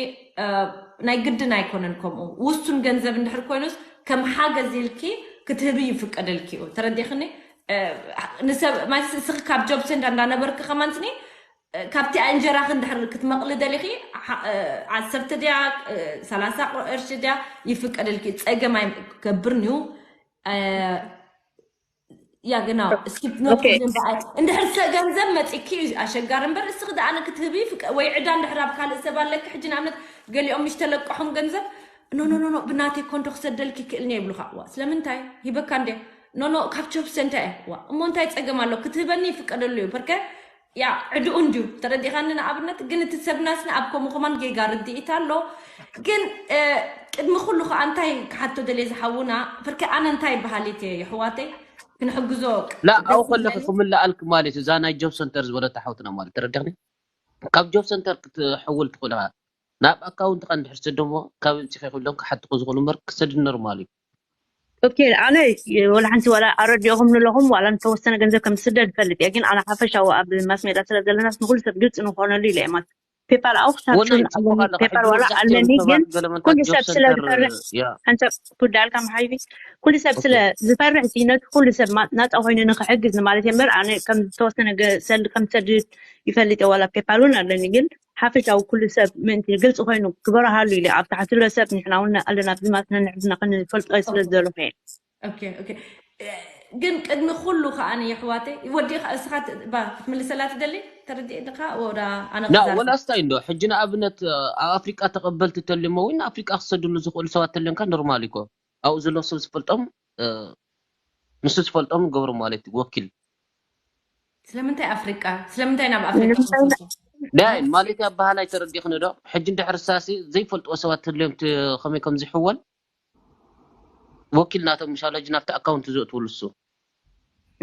ናይ ግድን ኣይኮነን ከምኡ ውሱን ገንዘብ እንድሕር ኮይኑስ ከም ሓገዝ ኢልኪ ክትህቢ ይፍቀደልኪ እዩ ተረዲኽኒ ንሰብ ማለት እስኺ ካብ ጆብ ሰንተር እንዳነበርኪ ከማንስኒ ካብቲ እንጀራኺ እንድሕር ክትመቕሊ ደሊኺ ዓሰርተ ድያ ሰላሳ ቅርሺ ድያ ይፍቀደልኪ ፀገም ኣይገብርን እዩ ያ ግና ስኪፕ ኖት እንድሕር ሰ ገንዘብ መፂኪ እዩ ኣሸጋሪ እምበር እስኺ ደኣ ክትህቢ ወይ ዕዳ እንድሕር ኣብ ካልእ ሰብ ኣለኪ ሕጂ ንኣብነት ገሊኦም ምሽ ተለቀሖም ገንዘብ ኖ ኖ ኖ ብናተይ ኮንዶ ክሰደልኪ ይክእልኒ ይብሉካ ዋ ስለምንታይ ሂበካ እንደ ኖ ኖ ካብ ጆብ ሰንተር እየ ዋ እሞ እንታይ ፀገም ኣሎ ክትህበኒ ይፍቀደሉ እዩ በርከ ያ ዕድኡ እንድዩ ተረዲኻኒ ንኣብነት ግን እቲ ሰብናስኒ ኣብ ከምኡ ከማን ጌጋ ርድኢት ኣሎ ግን ቅድሚ ኩሉ ከዓ እንታይ ክሓቶ ደልየ ዝሓውና ብርከ ኣነ እንታይ ይበሃል እየ የሕዋተይ ክንሕግዞ ላ ኣብኡ ከለኺ ክምልኣልክ ማለት እዩ እዛ ናይ ጆብ ሰንተር ዝበለታ ሓውትና ማለት ተረዲኽኒ ካብ ጆብ ሰንተር ክትሕውል ትኽእል ኢኻ ናብ ኣካውንትካ እንድሕር ትሰደሞ ካብ ምፅኺ ክብሎም ክሓትኹ ዝኽእሉ እምበር ክሰድድ ኖርማል እዩ ኦኬ ኣነ ወላ ሓንቲ ወላ ኣረዲኦኹም ንለኹም ዋላ ንተወሰነ ገንዘብ ከም ዝስደድ ይፈልጥ እየ ግን ኣነ ሓፈሻዊ ኣብ ማስ ሜዳ ስለ ዘለናስ ንኩሉ ሰብ ግልፂ ንኾነሉ ኢለ እየ ማለት ፔፓል ኣውፍ ሳብሹን ኣለኒ ፔፓል ዋላ ኣለኒ ግን ኩሉ ሰብ ስለ ዝፈርሕ ሓንተ ኩዳልካ መሓይቢ ኩሉ ሰብ ስለ ዝፈርሕ ነቲ ኩሉ ሰብ ናፃ ኮይኑ ንክሕግዝ ማለት እምበር ኣነ ከም ዝተወሰነ ሰልዲ ከም ዝሰድድ ይፈልጥ ዋላ ፔፓል እውን ኣለኒ ግን ሓፈሻዊ ኩሉ ሰብ ምእንቲ ግልፂ ኮይኑ ክበረሃሉ ኢለ ኣብ ታሕቲ ለ ሰብ ንሕና እውን ኣለና ኣብዚ ማለት ነንሕዝና ክንፈልጦ ስለ ዝደለኹ እየ ግን ቅድሚ ኩሉ ከዓኒ የሕዋተይ ወዲኻ እስኻ ክትምልሰላ ትደሊ? ተረዲእካ ወዳ ኣነ ና ወላስታይ እንዶ ሕጂ ንኣብነት ኣብ ኣፍሪቃ ተቐበልቲ ተልሞ ወይ ንኣፍሪቃ ክሰድሉ ዝኽእሉ ሰባት ተልዮንካ ኖርማል ይኮ ኣብኡ ዘሎ ሰብ ዝፈልጦም ንሱ ዝፈልጦም ገብሩ ማለት እዩ ወኪል ስለምንታይ ኣፍሪቃ ስለምንታይ ናብ ኣፍሪቃ ዳይ ማለት ኣባህላይ ተረዲኽኒ ዶ ሕጂ እንድሕር ሳሲ ዘይፈልጥዎ ሰባት ተልዮም ከመይ ከም ዝሕወል ወኪል ናቶም ምሻለጅ ናብቲ ኣካውንት ዘእትውሉ እሱ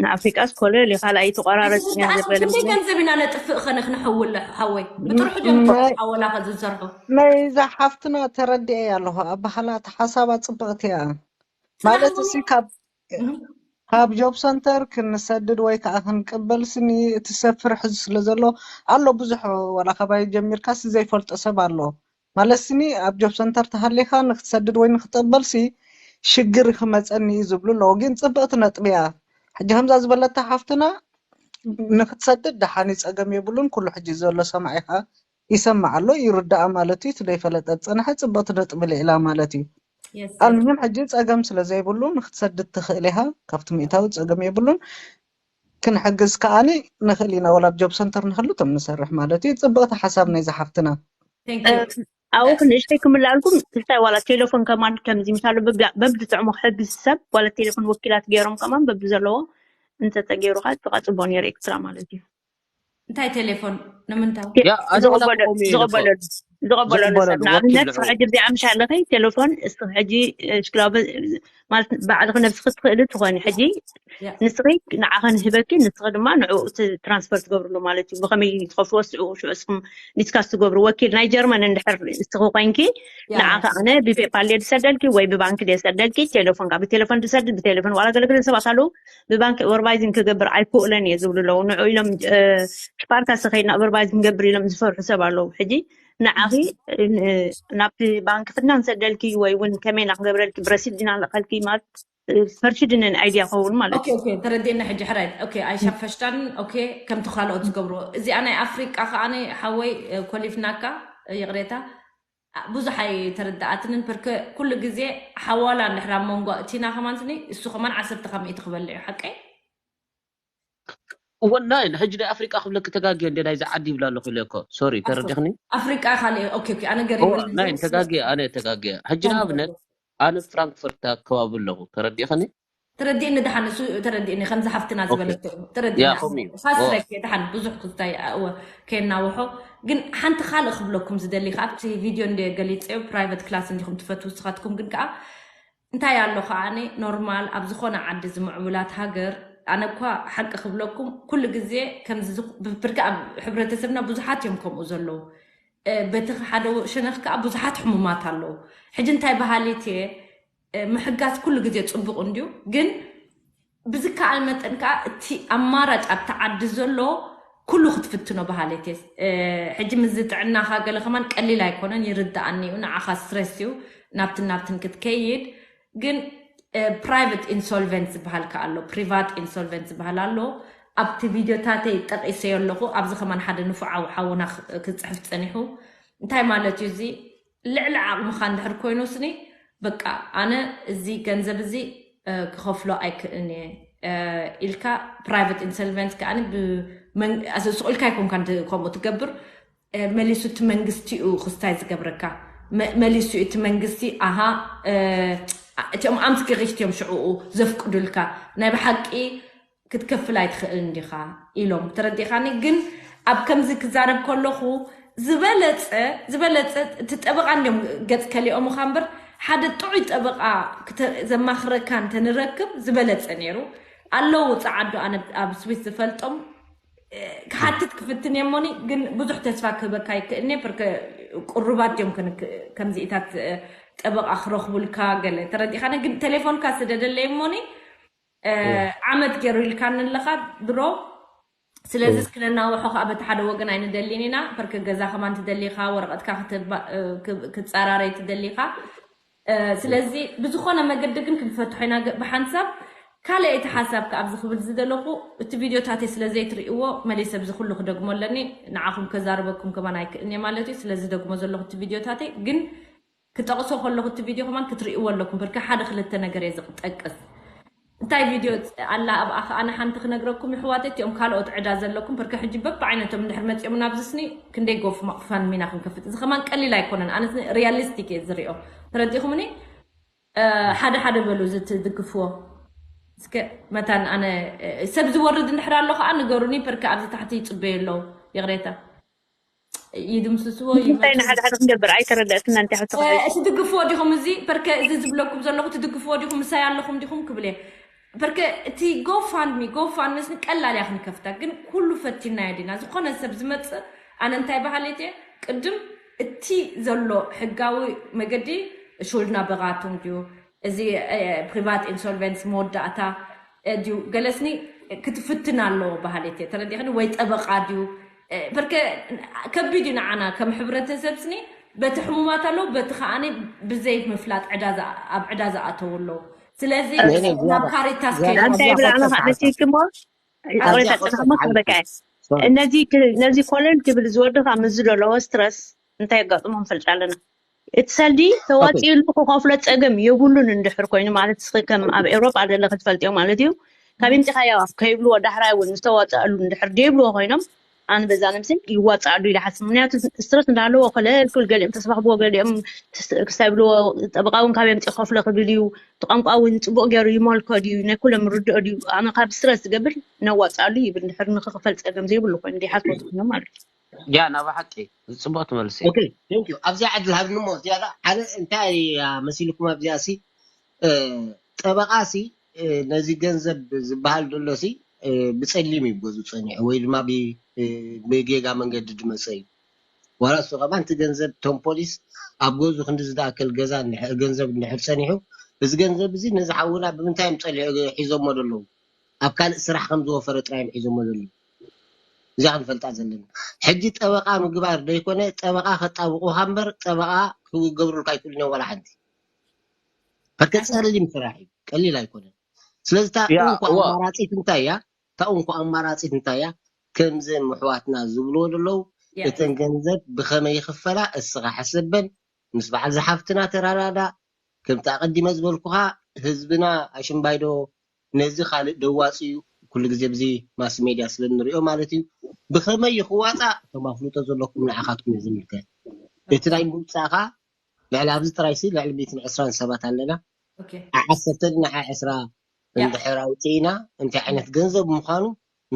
ንኣፍሪቃስ ኮለል ካልኣይ ተቆራረፅኛ ክንደይ ገንዘብ ኢና ነጥፍእ ኸነ ክንሕውል ሓወይ ብጥርሑ ጀምሮ ሓወላ ዝሰርሑ ናይዛ ሓፍትና ተረዲኤ ኣለኹ ኣባህላ እቲ ሓሳባ ፅብቕቲ እያ ማለት እዚ ካብ ካብ ጆብ ሰንተር ክንሰድድ ወይ ከዓ ክንቅበል ስኒ እቲ ሰብ ፍርሒ ስለ ዘሎ ኣሎ ብዙሕ ወላ ካባይ ጀሚርካ ሲ ዘይፈልጦ ሰብ ኣሎ ማለት ስኒ ኣብ ጆብ ሰንተር ተሃሊካ ንክትሰድድ ወይ ንክትቅበል ሲ ሽግር ክመፀኒ እዩ ዝብሉ ኣለዉ ግን ፅብቅቲ ነጥብያ ሕጂ ከምዛ ዝበለታ ሓፍትና ንክትሰድድ ደሓን ጸገም የብሉን ኩሉ ሕጂ ዘሎ ሰማዒካ ይሰማዕ ኣሎ ይርዳኣ ማለት እዩ እቲ ዘይፈለጠ ዝጸንሐ ጽብቕቲ ነጥቢ ልዒላ ማለት እዩ ኣልምሂም ሕጂ ጸገም ስለ ዘይብሉ ንክትሰድድ ትኽእል ኢኻ ካብቲ ሚእታዊ ጸገም የብሉን ክንሕግዝ ከኣኒ ንኽእል ኢና ወላ ኣብ ጆብ ሰንተር ንህሉ ቶም ንሰርሕ ማለት እዩ ጽብቕቲ ሓሳብ ናይ ዝሓፍትና ኣብኡ ክንእሽተይ ክምልኣልኩም እንታይ ዋላ ቴሌፎን ከማን ከምዚ ምሳሉ በብዝጥዕሞ ሕግዝ ሰብ ዋላ ቴሌፎን ወኪላት ገይሮም ከማን በብዘለዎ እንተተገይሩ ከዓ ብቃ ፅቡቅ ነይሩ ኤክስትራ ማለት እዩ እንታይ ቴሌፎን ንምንታይ ዝቀበለሉ ሰብ ንኣብነት ሕጂ እዚኣ ምሻ ኣለኸይ ቴሌፎን እስኺ ሕጂ ሽክላ ማለት ባዕልኺ ነብስኺ ትኽእሊ ትኾኒ ሕጂ ንስኺ ንዓኸ ንህበኪ ንስኺ ድማ ንዕኡ ትራንስፈር ትገብርሉ ማለት እዩ ብኸመይ ትኸፍልዎ ስዑ ሽዑ እስኹም ዲስካስ ትገብሩ ወኪል ናይ ጀርመን እንድሕር እስኺ ኮይንኪ ንዓኸ ኣነ ብፔፓል ድየ ዝሰደልኪ ወይ ብባንክ ድየ ዝሰደልኪ ቴሌፎን ካብ ብቴሌፎን ትሰድድ ብቴሌፎን ዋላ ገለገለ ሰባት ኣለዉ ብባንክ ኦቨርቫይዚንግ ክገብር ኣይክእለን እየ ዝብሉ ኣለዉ ንዑ ኢሎም ሽፓርታ ስኸይድና ኦቨርቫይዚንግ ገብር ኢሎም ዝፈርሑ ሰብ ኣለዉ ሕጂ ንዓኺ ናብቲ ባንክ ክድና ንሰደልኪ ወይ እውን ከመይ ኢና ክገብረልኪ ብረሲድ ዲና ንልእኸልኪ ማለት ፈርሽድንን ኣይድያ ከውን ማለት እዩ ተረዲእና ሕጂ ሕራይ ኣይሻፈሽታን ከምቲ ካልኦት ዝገብርዎ እዚኣ ናይ ኣፍሪቃ ከዓ ሓወይ ኮሊፍናካ ይቕሬታ ብዙሕ ኣይተረዳኣትንን ፐርከ ኩሉ ግዜ ሓዋላ እንድሕር ኣብ መንጎ እቲና ከማን ስኒ እሱ ከማን ዓሰርተ ካብ ሚእቲ ክበልዕ እዩ ሓቀይ ወናይ ሕጂ ናይ ኣፍሪቃ ክብለኪ ተጋግየ እንደ ናይዚ ዓዲ ይብላ ኣለኹ ኢለ እኮ ሶሪ ተረዲኽኒ ኣፍሪቃ ካልእ ኦኬ ኦኬ ኣነ ገሪመኒ ናይ ተጋግየ ኣነ ተጋግየ ሕጂ ንኣብነት ኣነ ፍራንክፈርት ኣከባቢ ኣለኹ ተረዲኽኒ ተረዲእኒ ድሓን እሱ ተረዲእኒ ከምዚ ሓፍትና ዝበለቶ ያ ከምኡ እዩ ፋስረክ ድሓን ብዙሕ ክዝታይ እወ ከየናውሖ ግን ሓንቲ ካልእ ክብለኩም ዝደሊ ከኣ ኣብቲ ቪድዮ እንደ ገሊፀዮ ፕራይቨት ክላስ እንዲኹም ትፈትው ስኻትኩም ግን ከኣ እንታይ ኣሎ ከዓኒ ኖርማል ኣብ ዝኾነ ዓዲ ዝምዕቡላት ሃገር ኣነ እኳ ሓቂ ክብለኩም ኩሉ ግዜ ከምዚ ብርካ ኣብ ሕብረተሰብና ብዙሓት እዮም ከምኡ ዘለዉ በቲ ሓደ ሸነኽ ከዓ ብዙሓት ሕሙማት ኣለዉ ሕጂ እንታይ በሃሊት እየ ምሕጋዝ ኩሉ ግዜ ፅቡቅ እንድዩ ግን ብዝከኣል መጠን ከዓ እቲ ኣማራጭ ኣብቲ ዓዲ ዘሎ ኩሉ ክትፍትኖ በሃለት እየ ሕጂ ምስ ዝጥዕናኻ ገለ ከማን ቀሊል ኣይኮነን ይርድኣኒ እዩ ንዓኻ ስትረስ እዩ ናብትን ናብትን ክትከይድ ግን ፕራይቨት ኢንሶልቨንት ዝበሃል ከ ኣሎ ፕሪቫት ኢንሶልቨንት ዝበሃል ኣሎ ኣብቲ ቪድዮታተይ ጠቂሰዮ ኣለኹ ኣብዚ ከማን ሓደ ንፉዓዊ ሓውና ክፅሕፍ ፀኒሑ እንታይ ማለት እዩ እዚ ልዕሊ ዓቕምኻ እንድሕር ኮይኑ ስኒ በቃ ኣነ እዚ ገንዘብ እዚ ክኸፍሎ ኣይክእልን እየ ኢልካ ፕራይቨት ኢንሰልቨንት ከዓ ስቕ ኢልካ ይኮንካ ከምኡ ትገብር መሊሱ እቲ መንግስቲ እዩ ክስታይ ዝገብረካ መሊሱ እቲ መንግስቲ ኣሃ እቲኦም ኣምስገሪክት እዮም ሽዕኡ ዘፍቅዱልካ ናይ ብሓቂ ክትከፍል ኣይትኽእልን ዲኻ ኢሎም ተረዲኻኒ ግን ኣብ ከምዚ ክዛረብ ከለኹ ዝበለፀ ዝበለፀ እቲ ጠበቃ እንዲም ገፅ ከሊኦምኻ እምበር ሓደ ጥዑይ ጠበቃ ዘማኽረካ እንተንረክብ ዝበለፀ ነይሩ ኣለዉ ፀዓዱ ኣነ ኣብ ስዊስ ዝፈልጦም ክሓትት ክፍትን እየ እሞኒ ግን ብዙሕ ተስፋ ክህበካ ይክእልኒ ብርከ ቁሩባት እዮም ከምዚኢታት ጠበቃ ክረኽቡልካ ገለ ተረዲኻኒ ግን ቴሌፎንካ ስደደለይ እሞኒ ዓመት ገይሩ ኢልካኒ ኣለኻ ብሮ ስለዚ እስክነናውሖ ከዓ በቲ ሓደ ወገን ኣይንደሊን ኢና በርከ ገዛ ከማን ትደሊኻ ወረቀትካ ክትፀራረይ ትደሊኻ ስለዚ ብዝኾነ መገዲ ግን ክንፈትሖ ኢና ብሓንሳብ ካልእ እቲ ሓሳብ ከ ኣብዚ ክብል ዝደለኹ እቲ ቪድዮታተይ ስለ ዘይትርእይዎ መሊሰ ብዚ ኩሉ ክደግሞ ኣለኒ ንዓኹም ከዛርበኩም ከማን ኣይክእልኒ ማለት እዩ ስለዚ ደግሞ ዘለኹ እቲ ቪድዮታተይ ግን ክጠቕሶ ከለኹ እቲ ቪድዮ ከማን ክትርእይዎ ኣለኩም በርከ ሓደ ክልተ ነገር እየ ዝጠቅስ እንታይ ቪድዮ ኣላ ኣብኣ ከኣ ንሓንቲ ክነግረኩም ይሕዋት እቲኦም ካልኦት ዕዳ ዘለኩም ፐርከ ሕጂ በብዓይነቶም እንድሕር መፂኦም ናብዚ ስኒ ክንደይ ጎፍ መቕፋን ሚና ክንከፍት እዚ ከማን ቀሊል ኣይኮነን ኣነስ ሪያሊስቲክ እየ ዝሪኦ ተረዲኹምኒ ሓደ ሓደ በሉ እዚ ትድግፍዎ እስከ መታን ኣነ ሰብ ዝወርድ እንድሕር ኣሎ ከዓ ንገሩኒ ፐርከ ኣብዚ ታሕቲ ይፅበዩ ኣለዉ ይቕሬታ ይድምስስዎ እንታይ ንሓደ ሓደ ክንገብር ኣይተረዳእትና እንታይ ሕቶ እቲ ትድግፍዎ ዲኹም እዚ ፐርከ እዚ ዝብለኩም ዘለኹ ትድግፍዎ ዲኹም ምሳይ ኣለኹም ዲኹም ክብል እየ ፐርከ እቲ ጎፋንድሚ ጎፋንድሚ ስኒ ቀላል እያ ክንከፍታ ግን ኩሉ ፈቲናዮ ዲና ዝኾነ ሰብ ዝመፅእ ኣነ እንታይ ባህሌት እየ ቅድም እቲ ዘሎ ሕጋዊ መገዲ ሹልድና በራቱም ድዩ እዚ ፕሪቫት ኢንሶልቨንስ መወዳእታ ድዩ ገለስኒ ክትፍትን ኣለዎ ባህሌት እየ ተረዲኽኒ ወይ ጠበቃ ድዩ በርከ ከቢድ እዩ ንዓና ከም ሕብረተሰብ ስኒ በቲ ሕሙማት ኣለዉ በቲ ከዓኒ ብዘይ ምፍላጥ ኣብ ዕዳ ዝኣተዉ ኣለዉ ስለዚ ናብ ካሪታስ እንታይ ብላዕና ከዓነሲክሞ ይቅሬታ ጠናሞ በቃ ነዚ ኮለን ክብል ዝወደካ ምስ ዝደለዎ ስትረስ እንታይ የጋጥሞ ንፈልጥ ኣለና እቲ ሰልዲ ተዋፂኡሉ ክኸፍሎ ፀገም የብሉን እንድሕር ኮይኑ ማለት እስኺ ከም ኣብ ኤውሮጳ ዘለኺ ትፈልጥዮ ማለት እዩ ካብ ምፅኻዮ ከይብልዎ ዳሕራይ እውን ዝተዋፀኣሉ እንድሕር ደይብልዎ ኮይኖም ኣነ በዛ ነብሰይ ይዋፃኣሉ ኢለ ሓስብ ምክንያቱ ስትረስ እንዳለዎ ከለልኩል ገሊኦም ተስፋ ክብዎ ገሊኦም ክሳይ ብልዎ ጠበቃ እውን ካበይ ኣምፂኡ ክኸፍሎ ክብል እዩ እቲ ቋንቋ እውን ፅቡቅ ገይሩ ይመልኮ ድዩ ናይ ኩሎም ርድኦ ድዩ ኣነ ካብ ስትረስ ዝገብር ነዋፃኣሉ ይብል እንድሕር ንክኽፈል ፀገም ዘይብሉ ኮይኑ ደይሓስቦ ዝኾነ ማለት እዩ ያ ናብ ሓቂ ጽቡቅ ትመልሲ ኦኬ ቴንክ ዩ ኣብዚኣ ዕድል ሃብኒ እሞ ዝያዳ ሓደ እንታይ እያ መሲልኩም ኣብዚኣ ሲ ጠበቃ ሲ ነዚ ገንዘብ ዝበሃል ዘሎ ሲ ብፀሊም እዩ ገዙ ፀኒሑ ወይ ድማ ብጌጋ መንገዲ ድመፀ እዩ ዋላ እሱ ከማን እቲ ገንዘብ ቶም ፖሊስ ኣብ ገዙ ክንዲ ዝደኣከል ገዛ ገንዘብ እንድሕር ፀኒሑ እዚ ገንዘብ እዚ ነዚ ሓውና ብምንታይ እዮም ፀሊዑ ሒዞሞ ዘለዉ ኣብ ካልእ ስራሕ ከም ዝወፈረ ጥራይ እዮም ሒዞሞ ዘለዉ እዚኣ ክንፈልጣ ዘለና ሕጂ ጠበቃ ምግባር ዘይኮነ ጠበቃ ከጣብቁካ እምበር ጠበቃ ክገብሩልካ ኣይክእሉን እዮም ዋላ ሓንቲ ከከፀልል እዩ ስራሕ እዩ ቀሊል ኣይኮነን ስለዚ እታ እንኮ ኣማራፂት እንታይ እያ እታ እንኮ ኣማራፂት እንታይ እያ ከምዘን ምሕዋትና ዝብልዎ ዘለዉ እተን ገንዘብ ብኸመይ ይኽፈላ እስኻ ሕሰበን ምስ በዓል ዝሓፍትና ተራዳዳ ከምቲ ኣቐዲመ ዝበልኩኻ ህዝብና ኣሽምባይዶ ነዚ ካልእ ደዋፂ እዩ ኩሉ ግዜ ብዚ ማስ ሜድያ ስለ ንሪኦ ማለት እዩ ብኸመይ እዩ ክዋፃእ ከም ኣፍልጦ ዘለኩም ንዓኻትኩም እዩ ዝምልከት እቲ ናይ ምውፃእኻ ልዕሊ ኣብዚ ጥራይ ሲ ልዕሊ ሚትን ዕስራን ሰባት ኣለና ዓሰርተ ድና ሓ ዕስራ እንድሕር ኣውፅኢና እንታይ ዓይነት ገንዘብ ምዃኑ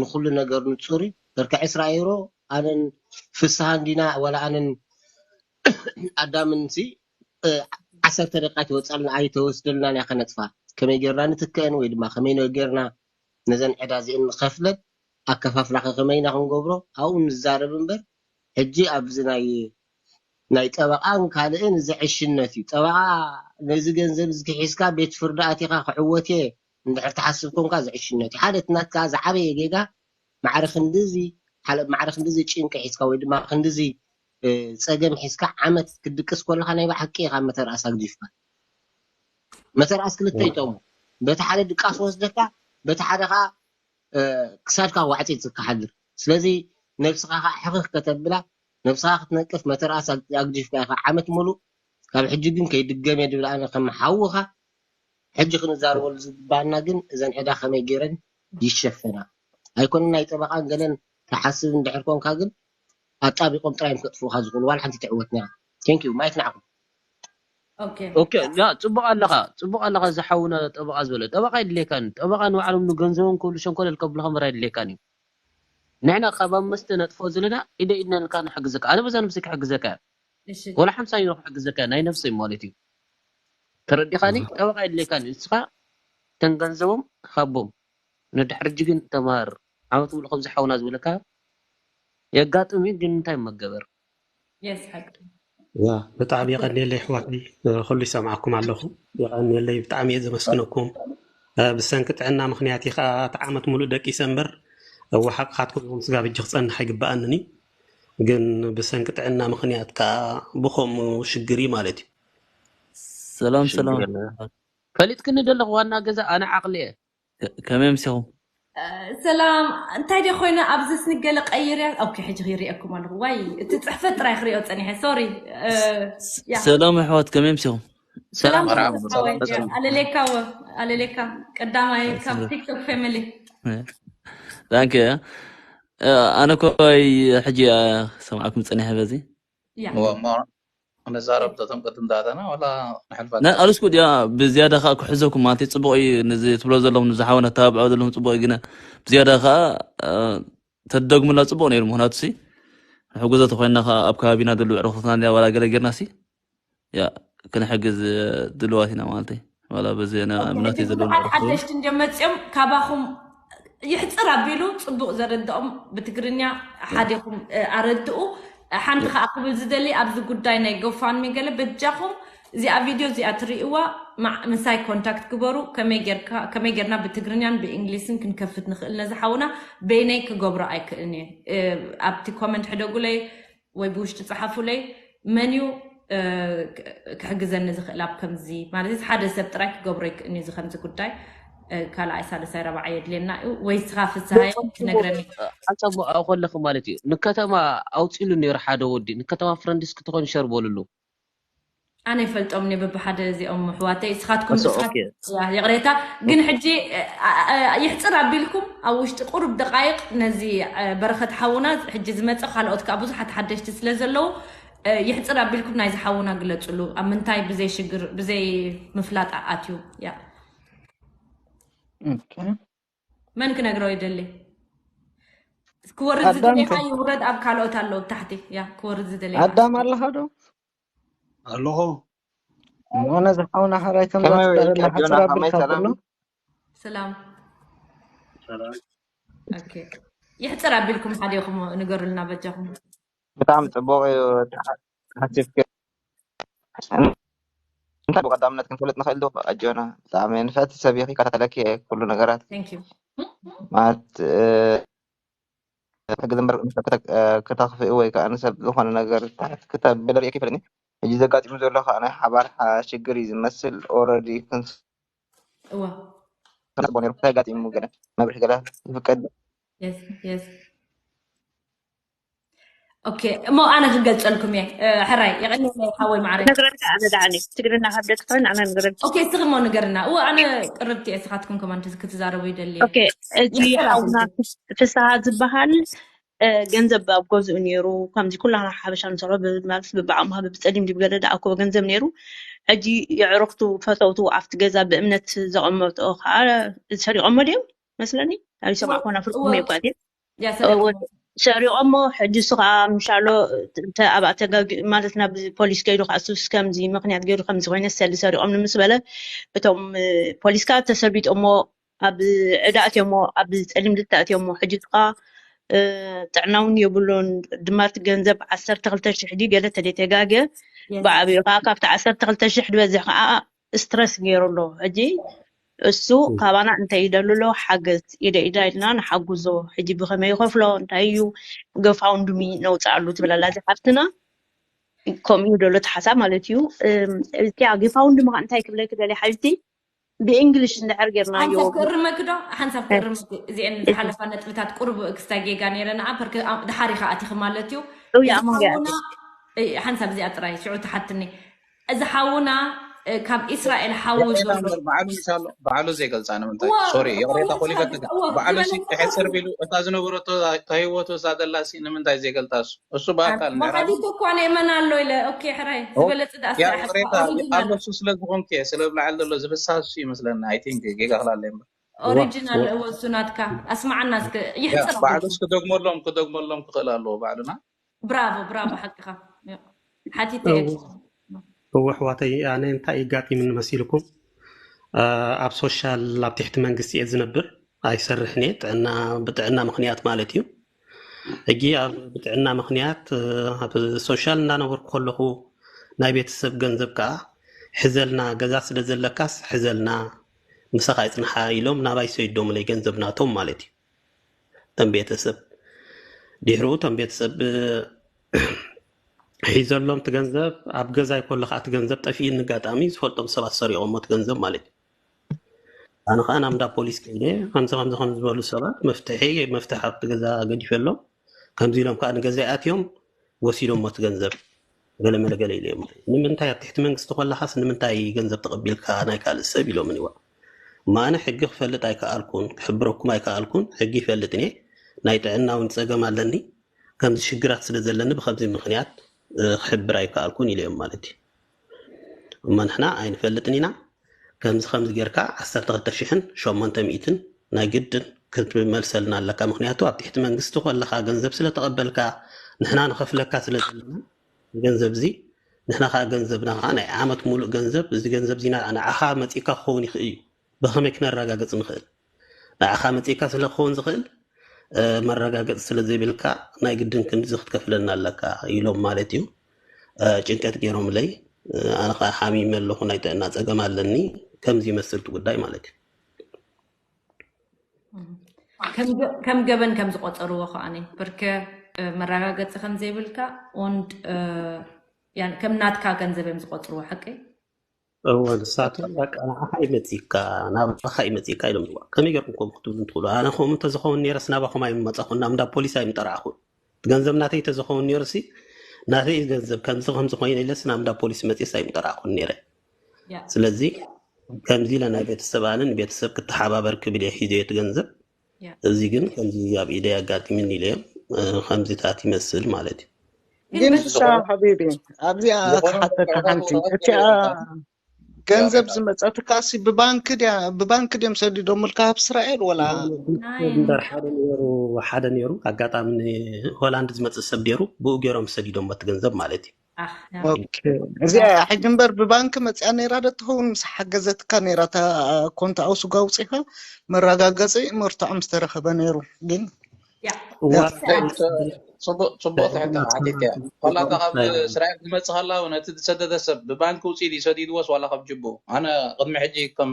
ንኩሉ ነገር ንፁር እዩ በርከ ዕስራ ኤሮ ኣነን ፍስሃን ዲና ወላ ኣነን ኣዳምን ሲ ዓሰርተ ደቂቃ ትወፃልና ኣይተወስደልናን እያ ከነጥፋ ከመይ ጌርና ንትክአን ወይ ድማ ከመይ ጌርና ነዘን ዕዳ እዚአን ንኸፍለን ኣከፋፍላ ከ ከመይ ኢና ክንገብሮ ኣብኡ ንዛረብ እምበር ሕጂ ኣብዚ ናይ ናይ ጠበቃን ካልእን እዚ ዕሽነት እዩ ጠበቃ ነዚ ገንዘብ እዚ ክሒዝካ ቤት ፍርዲ ኣቲኻ ክዕወት እየ እንድሕር ትሓስብ ኮንካ እዚ ዕሽነት እዩ ሓደ እቲ ናትካ ዝዓበየ ጌጋ ማዕረ ክንድዚ ማዕረ ክንድዚ ጭንቂ ሒዝካ ወይ ድማ ክንድዚ ፀገም ሒዝካ ዓመት ክትድቅስ ከለካ ናይ ብሓቂ ኢካ መተርኣስ ኣግዲፍካ መተርኣስ ክልተ ይጠሙ በቲ ሓደ ድቃስ ወስደካ በቲ ሓደ ከዓ ክሳድካ ዋዕፂፅካ ሓድር ስለዚ ነብስኻ ከዓ ሕኽኽ ከተብላ ነብስኻ ክትነቅፍ መተርኣስ ኣግዲፍካ ኢካ ዓመት ሙሉእ ካብ ሕጂ ግን ከይድገም እየ ድብል ኣነ ከም ሓውኻ ሕጂ ክንዛረበሉ ዝግባኣና ግን እዘን ዕዳ ከመይ ገይረን ይሸፈና ኣይኮነ ናይ ጠበቃን ገለን ትሓስብ እንድሕር ኮንካ ግን ኣጣቢቆም ጥራይ እዮም ከጥፍኡካ ዝኽእሉ ዋላ ሓንቲ ትዕወት ነራ ቴንክ ዩ ማይክ ንዓኹም ኦኬ ያ ጽቡቕ ኣለኻ ጽቡቕ ኣለኻ ዝሓውና ጠበቓ ዝበለ ጠበቓ የድልየካን ጠበቓ ንባዕሎም ንገንዘቦም ክብሉ ሸንኮለል ከብልኻ ምራ የድልየካን እዩ ንሕና ካብ ኣብ መስተ ነጥፎ ዘለና ኢደ ኢድና ኢልካ ንሕግዘካ ኣነ በዛ ነብሲ ክሕግዘካ እያ ወላ ሓምሳ ዩሮ ክሕግዘካ ናይ ነብሰይ ማለት እዩ ተረዲኻኒ ጠበቓ የድልየካን እዩ ንስኻ ተን ገንዘቦም ሃቦም ንድሕሪ ሕጂ ግን ተማሃር ዓመት ሙሉ ከምዚ ሓውና ዝበለካ የጋጥም እዩ ግን እንታይ መገበር ያ ብጣዕሚ የቀንየለይ ኣሕዋተይ ኩሉ ይሰምዓኩም ኣለኹ የቀንየለይ ብጣዕሚ እየ ዘመስግነኩም ብሰንኪ ጥዕና ምክንያት እዩ ከዓ እቲ ዓመት ሙሉእ ደቂሰ እምበር እወ ሓቅኻትኩም ኢኹም ስጋብ ሕጂ ክፀንሕ ኣይግበኣንን እዩ ግን ብሰንኪ ጥዕና ምክንያት ከዓ ብከምኡ ሽግር እዩ ማለት እዩ ሰላም ሰላም ፈሊጥክኒ ደለኹ ዋና ገዛ ኣነ ዓቕሊ እየ ከመይ ምሲኹም ሰላም እንታይ ደ ኮይነ ኣብዚ ስንገለ ቀይርያ ኦኬ ሕጂ ይሪአኩም ኣለኹ ዋይ እቲ ፅሕፈት ጥራይ ክሪኦ ፀኒሐ ሶሪ ሰላም ኣሕዋት ከመይ ምሲኹም ሰላም ሰላም ሰላም ሓወይ ሰላም። ኣለሌካ ወ ኣለሌካ ቀዳማይ ካብ ቲክቶክ ፋሚሊ። ዳንከ ኣነ ኮይ ሕጂ ሰምዓኩም ጸኒሐ በዚ ያ እሞ እሞ ንዛረብ ተቶም ቅድም ዳተና ወላ ንሕልፋት ና ኣልስኩ ዲያ ብዝያዳ ከዓ ክሕዘኩም ማለት እዩ። ጽቡቕ እዩ። ነዚ ትብሎ ዘለኹም ንዝሓወና ተባብዖ ዘለኹም ጽቡቕ እዩ። ግና ብዝያዳ ከዓ ተደግሙላ ጽቡቕ ነይሩ። ምክንያቱ ሲ ንሕጉዘ ተኮይንና ከዓ ኣብ ከባቢና ደሉ ዕርክትና ዋላ ገለ ጌርና ሲ ያ ክንሕግዝ ድልዋት ኢና ማለት እዩ። ዋላ በዚ ና- እምነት እዩ ዘለዎ ብዙሓት ሓደሽቲ እንጀመፅኦም ካባኹም ይሕፅር ኣቢሉ ፅቡቕ ዘረድኦም ብትግርኛ ሓዲኹም እ፣ ኣረድኡ። ሓንቲ ከዓ ክብል ዝደሊ ኣብዚ ጉዳይ ናይ ጎፋንሚ ገለ በጃኹም እዚኣ ቪድዮ እዚኣ ትርእይዋ ማዕ- ምሳይ ኮንታክት ግበሩ። ከመይ ጌርካ- ከመይ ጌርና ብትግርኛን ብእንግሊስን ክንከፍት ንኽእል ነዚ ሓውና በይነይ ክገብሮ ኣይክእልን እየ። እ፣ ኣብቲ ኮመንት ሕደጉለይ ወይ ብውሽጢ ጸሓፉለይ መን እዩ እ፣ ክ- ክሕግዘኒ ዝኽእል ኣብ ከምዚ ማለት እዚ ሓደ ሰብ ጥራይ ክገብሮ ይክእልኒ እዚ ከምዚ ጉዳይ እ፣ ካልኣይ ሳልሳይ ረባዓይ የድልየና እዩ ወይ ስኻ ፍስሃየ ክነግረኒ ኣፀብኦ ከለኹ ማለት እዩ ንከተማ ኣውፂሉ ነይሩ ሓደ ወዲ ንከተማ ፍረንድስ ክትኾን ሸር በልሉ ኣነ ይፈልጦም እኔ በብሓደ እዚኦም ኣሕዋተይ እስኻትኩም ኣሶ እስኻት ኦኬ ያ ይቕሬታ ግን ሕጂ እ፣ እ፣ እ፣ ይሕፅር ኣቢልኩም ኣብ ውሽጢ ቁሩብ ደቃይቕ ነዚ እ፣ በረኸት ሓውና ሕጂ ዝመፀ ካልኦት ከዓ ብዙሓት ሓደሽቲ ስለ ዘለዉ እ፣ ይሕፅር ኣቢልኩም ናይዚ ሓውና ግለፅሉ ኣብ ምንታይ ብዘይ ሽግር ብዘይ ምፍላጥ ኣትዩ ያ ኦኬ። መን ክነግሮ ይደሊ ክወርድ ኣዳም ዝደለኻ ከ- ይውረድ ኣብ ካልኦት ኣለዉ ብታሕቲ ያ ክወርድ ዝደለኻ ኣዳም ኣለኻ ዶ? ኣለኹ። እሞ ነዚ ሓውና ሓራይ ከምዛ ከመይ ትዳረላ ውዒልኪ ኣጆና? ሓፅር ከመይ ኣቢልካ ሰላም? ብሎ ሰላም ሰላም። ኦኬ። ይሕፅር ኣቢልኩም ሓዲኹም ንገሩልና በጃኹም ብጣዕሚ ጽቡቕ እዩ። ሓሲብኪ እንታይ ብቐዳምነት ክንፈልጥ ንኽእል ዶ? ኣጆና ብጣዕሚ ንፍዕቲ ሰብ ኢኺ፣ ይከታተለኪ እየ ኩሉ ነገራት Thank you። ማለት እ፣ ሕጊ ዝንበር ክተኽፍኢ ወይ ከዓ ንሰብ ዝኾነ ነገር ትሕት ክተብል ርእየኪ ይፈልጥኒ። ሕጂ ዘጋጢሙ ዘሎ ከዓ ናይ ሓባር ሓ- ሽግር እዩ ዝመስል። ኦረዲ ክንስ እዋ ነጥቦ ነይሩ እንታይ ኣጋጢሙ ገለ መብርሒ ገለ ይፍቀድ yes yes okay እሞ ኣነ ክገልፀልኩም እየ እ፣ ሕራይ የቐኒ ሓወይ ማዕረ ነግረካ ኣነ ዳዓኒ ትግርና ካብ ደቂ ኮይን ኣነ ነግረካ okay እስኺ እሞ ንገርና እዎ ኣነ ቅርብቲ እየ ስኻትኩም ከማን ክትዛረቡ ይደሊ እየ ኦኬ እዚ ይሕፅር ሓውና ኣቢልኩም ፍስ- ፍስሃ ዝበሃል እ፣ ገንዘብ ኣብ ገዝኡ ነይሩ ከምዚ ኩላና ሓበሻ ንሰርሖ ብ- ማለት ብብዓቕምኻ ብብፀሊም ድዩ ብገለ ዝኣከቦ ገንዘብ ነይሩ ሕጂ የዕሩኽቱ ፈተውቱ ኣብቲ ገዛ ብእምነት ዘቐመጥኦ ከዓ ሰሪቖሞ ድዮም መስለኒ ኣብ እዎ ይሰማዕኮና ፍርቁ እዎ ነይኳት ያ ሰሪቑሞ ሰሪቖሞ ሕጂ እሱ ከዓ ምሻሎ እንተ ኣብኣ ተጋጊ ማለት ናብ ፖሊስ ከይዱ ከዓ እሱስ ከምዚ ምክንያት ገይሩ ከምዚ ኮይነ ሰሊ ሰሪቖም ንምስ በለ እቶም ፖሊስ ከዓ ተሰቢጦሞ ኣብ ዕዳ ኣትዮሞ ኣብ ፀሊም ልተ ኣትዮሞ ሕጂ ከዓ ጥዕና እውን የብሉን ድማ እቲ ገንዘብ ዓሰርተ ክልተ ሽሕ ድዩ ገለ ተደይተጋገ ብዓብኡ ከዓ ካብቲ ዓሰርተ ክልተ ሽሕ ዝበዝሕ ከዓ ስትረስ ገይሩ ኣሎ ሕጂ እሱ ካባና እንታይ ይደሉ ኣሎ ሓገዝ ኢደ ኢዳ ኢልና ንሓጉዞ ሕጂ ብከመይ ይኸፍሎ እንታይ እዩ ገፋውንድሚ ነውፅኣሉ ትብል ኣላ እዚ ሓፍትና ከምኡ እዩ ደሎ ተሓሳብ ማለት እዩ እቲያ ገፋውንድሚ ከዓ እንታይ ክብለኪ ደልየ ሓቢብቲ ብእንግሊሽ እንድሕር ጌርናዮ ሓንሳብ ክእርመኪ ዶ ሓንሳብ ክእርመኪ እዚአን ዝሓለፋ ነጥብታት ቁርብ ክስታይ ጌጋ ነይረ ንዓ ፐርክ ድሓር ኢኻ ኣቲኺ ማለት እዩ እዚ እያ መንገ ሓውና ሓንሳብ እዚኣ ጥራይ ሽዑ ትሓትኒ እዚ ሓውና ካብ ኢስራኤል ሓዉ ዘሎ ባዕሉ ምሻሎ ባዕሉ ዘይገልፃ ንምንታይ ሶሪ ይቕሬታ ኮሊፈትካ ባዕሉ ሕፅር ቢሉ እታ ዝነበረቶ ተህይወቱ እዛ ደላሲ ንምንታይ ዘይገልፃ እሱ እሱ ብኣካል ሓቲቱ እኳ ነየመን ኣሎ ኢለ ኦኬ ሕራይ ዝበለፅ ደኣ ያ ቅሬታ ኣሎ እሱ ስለ ዝኾንክ እየ ስለ ብላዕሊ ዘሎ ዝፍሳ እሱ ይመስለኒ ኣይ ቲንክ ጌጋ ክላለ እምበር ኦሪጂናል እወ እሱ ናትካ ኣስማዓና እስከ ይሕፅር ባዕሉ እስኪ ደግመሎም ክደግመሎም ክኽእል ኣለዎ ባዕሉና ብራቮ ብራቮ ሓቅኻ ሓቲተ እወ ኣሕዋተይ ኣነ እንታይ የጋጢምኒ መሲልኩም ኣብ ሶሻል ኣብ ትሕቲ መንግስቲ እየ ዝነብር ኣይሰርሕን እየ ጥዕና ብጥዕና ምክንያት ማለት እዩ ሕጂ ኣብ ብጥዕና ምክንያት ኣብ ሶሻል እናነበርኩ ከለኹ ናይ ቤተሰብ ገንዘብ ከዓ ሕዘልና ገዛ ስለ ዘለካስ ሕዘልና ምሳኻ ይፅንሓ ኢሎም ናባይ ሰይዶምለይ ገንዘብ ናቶም ማለት እዩ እቶም ቤተሰብ ድሕሩ እቶም ቤተሰብ ሒዘሎም እቲ ገንዘብ ኣብ ገዛይ ከሎ ከዓ እቲ ገንዘብ ጠፊእኒ ኣጋጣሚ ዝፈልጦም ሰባት ሰሪቖሞ እቲ ገንዘብ ማለት እዩ ኣነ ከዓ ናብ እንዳ ፖሊስ ከይደ ከምዚ ከምዚ ከም ዝበሉ ሰባት መፍትሒ መፍትሒ ኣብቲ ገዛ ገዲፈሎም ከምዚ ኢሎም ከዓ ንገዛይ ኣትዮም ወሲዶሞ እቲ ገንዘብ ገለመለ ገለ ኢሉ እዮም። ንምንታይ ኣብ ትሕቲ መንግስቲ ከለኻስ ንምንታይ ገንዘብ ተቐቢልካ ናይ ካልእ ሰብ ኢሎምኒ ዋ። ማነ ሕጊ ክፈልጥ ኣይከኣልኩን፣ ክሕብረኩም ኣይከኣልኩን። ሕጊ ይፈልጥ እኔ፣ ናይ ጥዕና እውን ፀገም ኣለኒ። ከምዚ ሽግራት ስለ ዘለኒ ብከምዚ ምክንያት ክሕብር ኣይከኣልኩን ኢለዮም ማለት እዩ። እሞ ንሕና ኣይንፈልጥን ኢና። ከምዚ ከምዚ ጌርካ ዓሰርተ ክልተ ሽሕን ሸሞንተ ሚእትን ናይ ግድን ክትመልሰልና ኣለካ። ምክንያቱ ኣብ ትሕቲ መንግስቲ ከለካ ገንዘብ ስለተቐበልካ ንሕና ንኸፍለካ ስለ ዘለና ገንዘብ እዚ ንሕና ከዓ ገንዘብና ከዓ ናይ ዓመት ሙሉእ ገንዘብ እዚ ገንዘብ እዚ ንዓኻ መፂእካ ክኸውን ይኽእል እዩ። ብኸመይ ክነረጋግፅ ንኽእል? ንዓኻ መፂእካ ስለ ክኸውን ዝኽእል መረጋገፂ ስለ ዘይብልካ ናይ ግድን ክንዚ ክትከፍለና ኣለካ ኢሎም ማለት እዩ። ጭንቀት ገይሮምለይ። ኣነ ከዓ ሓሚመ ኣለኹ፣ ናይ ጥዕና ፀገም ኣለኒ። ከምዚ ይመስል እቲ ጉዳይ ማለት እዩ። ከም ገበን ከም ዝቆፀርዎ ከዓኒ ብርከ መረጋገፂ ከም ዘይብልካ und ከም ናትካ ገንዘብ እዮም ዝቆፅርዎ። ሓቂ? እወ፣ ንሳቶም በቃ ንዓኻ ይመፂካ፣ ናባኻ ይመፂካ ኢሎም ዝዋ ከመይ ገርኩም ከምኡ ክትብሉ እንትኽእሉ? ኣነ ከምኡ እንተዝኸውን ነይረስ ናባኹም ኣይምመፃኹን፣ ናብ እንዳ ፖሊስ ኣይምጠራዕኹን። ገንዘብ ናተይ ተዝኸውን ነይሩሲ ናተይ ገንዘብ ከምዚ ከምዚ ኮይነ ኢለስ ናብ እንዳ ፖሊስ መፅየስ ኣይምጠራዕኹን ነይረ። ስለዚ ከምዚ ኢለ ናይ ቤተሰብ ኣነ ንቤተሰብ ክተሓባበር ክብል እየ ሒዘዮ እቲ ገንዘብ። እዚ ግን ከምዚ ኣብ ኢደይ ኣጋጢምኒ ኢለ እዮም ከምዚታት ይመስል ማለት እዩ። ግን ንሳ ሓቢቢ ኣብዚኣ ክሓተካ ሓንቲ እቲኣ ገንዘብ ዝመፀትካ ሲ ብባንክ ድያ ብባንክ ድዮም ሰዲዶምልካ ኣብ እስራኤል ወላ እምበር ሓደ ነይሩ ሓደ ነይሩ ኣጋጣሚ ንሆላንድ ዝመፅእ ሰብ ነይሩ ብኡ ገይሮም ሰዲዶም እቲ ገንዘብ ማለት እዩ። እዚኣ ሕጂ እምበር ብባንክ መፅያ ነይራ ዶ ትኸውን ምስ ሓገዘትካ ነይራ እታ ኮንታ ኣውስጋ ኣውፂኻ መረጋገፂ መርትዖ ምስ ተረኸበ ነይሩ ግን ጽቡቕ ትሕቶ ሓቲት እያ። ኮላታ ካብ እስራኤል ክመጽእ ከላ እውን እቲ ዝሰደደ ሰብ ብባንክ ውፅኢት እዩ ሰዲድዎስ ዋላ ካብ ጅቡ ኣነ ቅድሚ ሕጂ ከም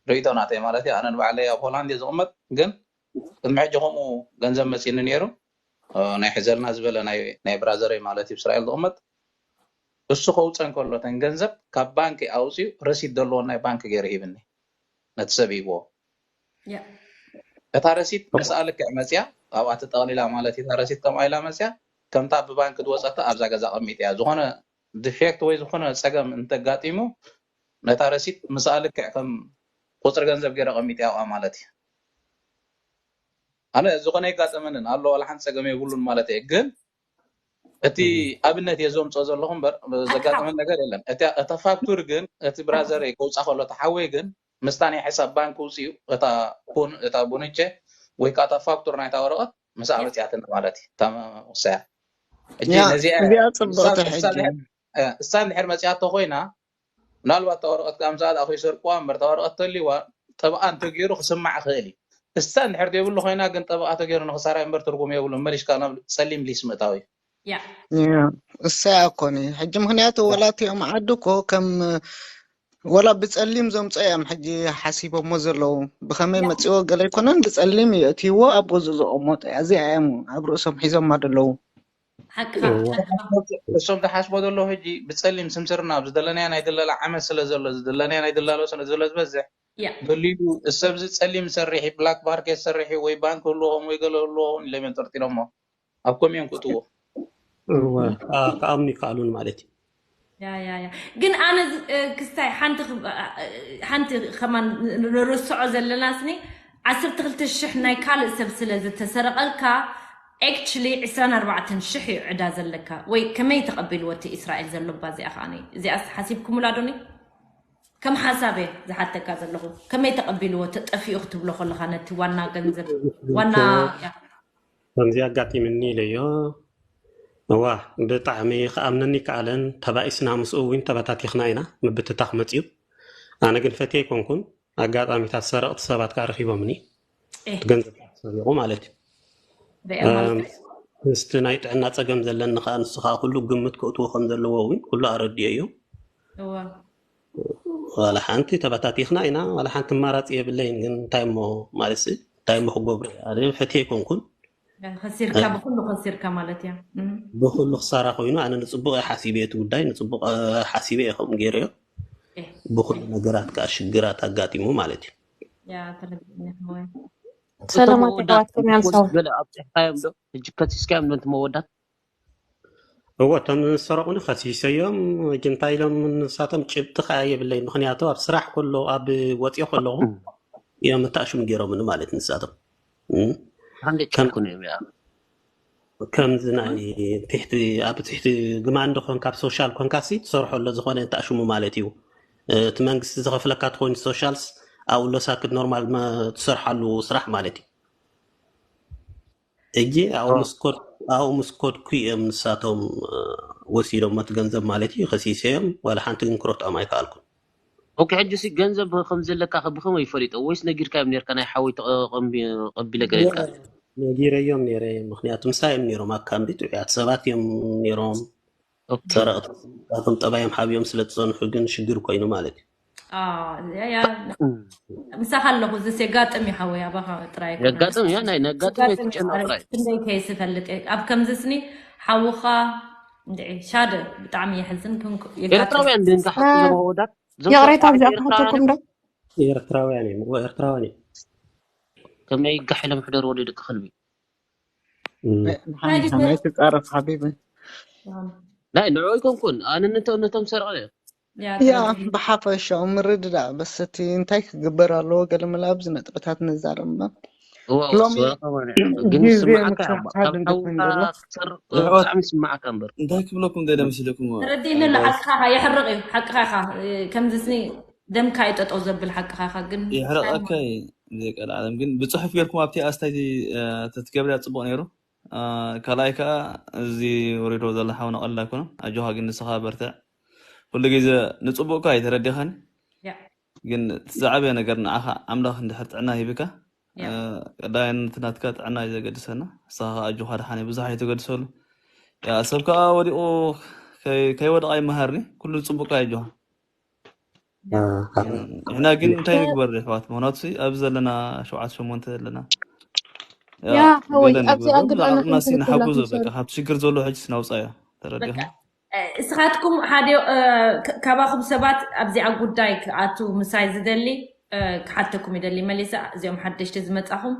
ርእይቶ ናተይ ማለት እዩ። ኣነ ንባዕለይ ኣብ ሆላንድ እየ ዝቕመጥ፣ ግን ቅድሚ ሕጂ ከምኡ ገንዘብ መፂኒ ነይሩ። ናይ ሕዘልና ዝበለ ናይ ብራዘረይ ማለት እዩ እስራኤል ዝቕመጥ እሱ ከውፀን ከሎ ተን ገንዘብ ካብ ባንክ ኣውፅኡ ረሲት ዘለዎ ናይ ባንክ ገይሩ ሂብኒ ነቲ ሰብ ሂብዎ። እታ ረሲት ምስኣ ልክዕ መፅያ ኣብኣ ተጠቕሊላ ማለት እዩ። እታ ረሲት ከምኣ ኢላ መፅያ ከምታ ብባንክ ዝወፀታ ኣብዛ ገዛ ቀሚጥ እያ። ዝኾነ ዲፌክት ወይ ዝኾነ ፀገም እንተጋጢሙ ነታ ረሲት ምስኣ ልክዕ ከም ቁፅሪ ገንዘብ ገይረ ቀሚጥ ኣብኣ ማለት እዩ። ኣነ ዝኾነ ይጋጠመንን ኣሎ ዋላ ሓንቲ ፀገም የብሉን ማለት እየ ግን እቲ ኣብነት እየ ዘምፅኦ ዘለኹ እምበር ዘጋጠመን ነገር የለን። እታ ፋክቱር ግን እቲ ብራዘረይ ከውፃ ከሎ ተሓወይ ግን ምስታ ናይ ሕሳብ ባንክ ውፅኡ እታ ቡንቸ ወይ ከዓ እታ ፋክቱር ናይታ ወረቐት ምስኣ መፅያትኒ ማለት እዩ። እታ መወሰያ ሕጂ ነዚኣ እዚኣ ጽብቕቲ ሕጂ እሳ እንድሕር መፅያቶ ኮይና ምናልባት እታ ወረቐት ከዓ ምስኣ ደኣ ከይሰርቅዋ እምበር እታ ወረቐት ተልይዋ ጠበቓ እንተገይሩ ክስማዕ ይኽእል እዩ። እሳ እንድሕር ዘይብሉ ኮይና ግን ጠበቓ ተገይሩ ንክሳራይ እምበር ትርጉም የብሉን። መሊሽካ ናብ ፀሊም ሊስ ምእታው እዩ። ያ እሳ እኮ ኒ ሕጂ ምክንያቱ ወላ እቲኦም ዓዲ እኮ ከም ወላ ብፀሊም ዘምፀ እዮም ሕጂ ሓሲቦሞ ዘለዉ ብከመይ መፅዎ ገለ ኣይኮነን ብፀሊም እዩ እትይዎ ኣብ ገዝኡ ዘቐመጡ እዚኣ እዮም ኣብ ርእሶም ሒዞማ ዘለዉ ሓቅኻ እሶም ዝሓስቦ ዘለዉ ሕጂ ብፀሊም ስምስርና ኣብ ዝደለናዮ ናይ ድለላ ዓመት ስለ ዘሎ ዝደለናዮ ናይ ድላሎ ስለ ዘሎ ዝበዝሕ ያ ደሊሉ እሰብዚ ፀሊም ሰርሒ ብላክ ማርኬት ሰርሒ ወይ ባንክ ህልዎም ወይ ገለ ህልዎም ኢሎም እዮም ጠርጢሮሞ ኣብ ከምኡ እዮም ክእትዎ እወ፣ አ- ክኣምኑ ይከኣሉን ማለት እዩ። ያ ያ ያ ግን ኣነ ዝ- እ፣ ክስታይ ሓንቲ ክ- እ፣ ሓንቲ ከማን ንርስዖ ዘለና ስኒ ዓሰርተ ክልተ ሽሕ ናይ ካልእ ሰብ ስለ ዝተሰረቐልካ actually ዕስራን ኣርባዕተን ሽሕ እዩ ዕዳ ዘለካ ወይ ከመይ ተቐቢልዎ እቲ እስራኤል ዘሎ እባ እዚኣ ከዓ እዚኣ ሓሲብኩምላ ዶኒ ከም ሓሳብ እየ ዝሓተካ ዘለኹ ከመይ ተቐቢልዎ ተጠፊኡ ክትብሎ ከለካ ነቲ ዋና ገንዘብ ዋና ያ ከምዚ ኣጋጢምኒ ኢለዮ። እዋ ብጣዕሚ ክኣምነኒ ይከኣለን። ተባኢስና ምስኡ እውን ተበታቲኽና ኢና። ምብትታኽ መፅዩ። ኣነ ግን ፈትየ ኣይኮንኩን። ኣጋጣሚታት ሰረቕቲ ሰባት ከዓ ረኺቦምኒ። ኤህ። እቲ ገንዘብ ከዓ ተሰሪቑ ማለት እዩ። ሪኣ ማለት ምስቲ ናይ ጥዕና ፀገም ዘለኒ ከዓ ንሱ ከዓ ኩሉ ግምት ከእትዎ ከም ዘለዎ እውን ኩሉ ኣረድዮ እዩ። እዋ ዋላ ሓንቲ ተበታቲኽና ኢና። ዋላ ሓንቲ ኣማራፂ የብለይን። ግን እንታይ እሞ ማለት ሲ እንታይ እሞ ክገብሩ እየ? ኣነ ፈትየ ኣይኮንኩን። ከሲርካ ብኩሉ ከሲርካ ማለት እያ እም። ብኩሉ ክሳራ ኮይኑ ኣነ ንፅቡቅ እየ ሓሲበ እቲ ጉዳይ ንፅቡቅ እ፣ ሓሲበ እየ ከምኡ ገይረዮ። ኤህ። ብኩሉ ነገራት ከዓ ሽግራት ኣጋጢሙ ማለት እዩ። ያ ተረዲእኒ ወይ ሰላማት መወዳት ኣሕዋት ከመይ ኣምሳው ገለ ኣብፅሕካዮም ዶ ሕጂ ከሲስካዮም ዶ እቲ መወዳት እዎ፣ እቶም ዝሰረቑኒ ከሲሰዮም፣ ግን እንታይ ኢሎም ንሳቶም ጭብጢ ከኣ የብለይ። ምኽንያቱ ኣብ ስራሕ ከሎ፣ ኣብ ወፂኦ ከለኹ እዮም ተኣሽሙ ገይሮምኒ ማለት ንሳቶም። እም፣ ሓንደ ከም ጭኩን እዮም ያ ከምዚ ናይ ትሕቲ፣ ኣብ ትሕቲ ግማንዶ ኮንካ፣ ኣብ ሶሻል ኮንካሲ ትሰርሖ ኣሎ ዝኾነ ተኣሽሙ ማለት እዩ። እቲ መንግስቲ ዝኸፍለካ ትኾይኑ ሶሻልስ ኣብኡ ለሳክት ኖርማል መ- ትሰርሓሉ ስራሕ ማለት እዩ። እጂ ኣብኡ ምስ ኮድ ኣብኡ ምስ ኮድኩ እዮም ንሳቶም እ፣ ወሲዶም እቲ ገንዘብ ማለት እዩ። ከሲሰዮም ዋላ ሓንቲ ግን ክረትዖም ኣይከኣልኩን። ኦኬ። ሕጂ ሲ ገንዘብ ከም ዘለካ ከ ብኸመይ ፈሊጦ? ወይስ ነጊርካዮም ነርካ? ናይ ሓወይ ተቐቢለ ገለ ኢልካ? ነጊረዮም ነይረ። ምክንያቱ ምሳይ እዮም ነይሮም፣ ኣብ ካምቢ ጥዑያት ሰባት እዮም ነይሮም። ኦኬ። ሰረቕቲ ናቶም ጠባዮም ሓብዮም ስለ ዝፀንሑ ግን ሽግር ኮይኑ ማለት እዩ። ያ ምሳኻ ኣለኹ። እዚ የጋጥም እዩ ሓወይ፣ ኣባኻ ጥራይ ኣይኮነን። የጋጥም ያ ናይ ነጋጥም የጋጥም እዩ ኣይትጨነቕ ማለት ጥራይ። ክንደይ ከይስ እፈልጥ እየ። ኣብ ከምዚ ስኒ ሓውኻ እንድዒ ሻደ ብጣዕሚ የሕዝን። ክንኩ- የጋጥም። ኤርትራውያን ድንጋሕ እዞም ኣወዳት እዞም ይቕሬታ ሰብኣይ እዚኣ ኤርትራውያን ክሓተኩም ዶ? ኤርትራውያን እዮም፣ እዎ ኤርትራውያን እዮም። ከመይ ጋሕ ኢሎም ሕደር ወለዲ ክኸልቢ እም። ናይ ንሓንሳብ ናይ ትጻረፍ ሓቢቢ። ናይ ንዑ ኣይኮንኩን ኣነ ነቶ- ነቶም ሰርቐ ያ ያ ተረዲእ። ብሓፈሻኡ ምርድዳእ በስ እቲ እንታይ ክግበር ኣለዎ ገለ መለ ኣብዚ ነጥብታት ንዛረብ እምበር እዋ ሎሚ ወሰዋ ከማን ግን ግዜ ስማዓካ ምክሕሓድ ካብ እንድሕር ሓውካ ንደሎ ክሰርቕ የሕዋት ብጣዕሚ ስማዓካ እምበር እንታይ ክብለኩም ደለ መሲለኩም ተረዲእኒ ኣሎ። ሓቅኻ ኢኻ፣ የሕርቕ እዩ። ሓቅኻ ኢኻ። ከምዚ ስኒ ደምካ እዩ ጠጠው ዘብል። ሓቅኻ ኢኻ ግን ይሕረቐካ። ብዘይቀልዓለም ግን ብፅሑፍ ጌርኩም ኣብቲ ኣስታይ ተትገብርያ ፅቡቕ ነይሩ። ካልኣይ ከዓ እዚ ወሪዶ ዘሎ ሓውና ቀልል ኣይኮነን። ኣጆኻ ግን ንስኻ በርትዕ። ኩሉ ግዜ ንፅቡቅ እኳ ኣይተረዲኻኒ ያ ግን እቲ ዝዓበየ ነገር ንዓኻ ኣምላኽ እንድሕር ጥዕና ሂብካ ያ ቀዳይነት ናትካ ጥዕና እዩ ዘገድሰና። ንስኻ ከዓ ኣጆኻ ደሓን እዩ ብዙሕ ኣይተገድሰሉ። ያ ሰብ ከዓ ወዲቑ ከይ- ከይወደቓ ይመሃርኒ። ኩሉ ፅቡቅ እዩ ኣጆኻ። ያ ኣብ ንሕና ግን እንታይ ንግበር ኣሕዋት? ምክንያቱ ኣብዚ ዘለና ሸውዓተ ሸሞንተ ዘለና ያ ሓወይ ገለ ኣብዚ ንግበር ኣግዳሚ ብዓቅምና ሲ ክንክላ ንሓጉዞ ክንሰርሕ በቃ ካብቲ ሽግር ዘሎ ሕጂ ስናውፃዮ በቃ ተረዲኹም። እስኻትኩም ሓደ እ፣ ክ- ካባኹም ሰባት ኣብዚኣ ጉዳይ ክኣቱ ምሳይ ዝደሊ እ፣ ክሓተኩም ይደሊ። መሊሳ እዚኦም ሓደሽቲ ዝመጻኹም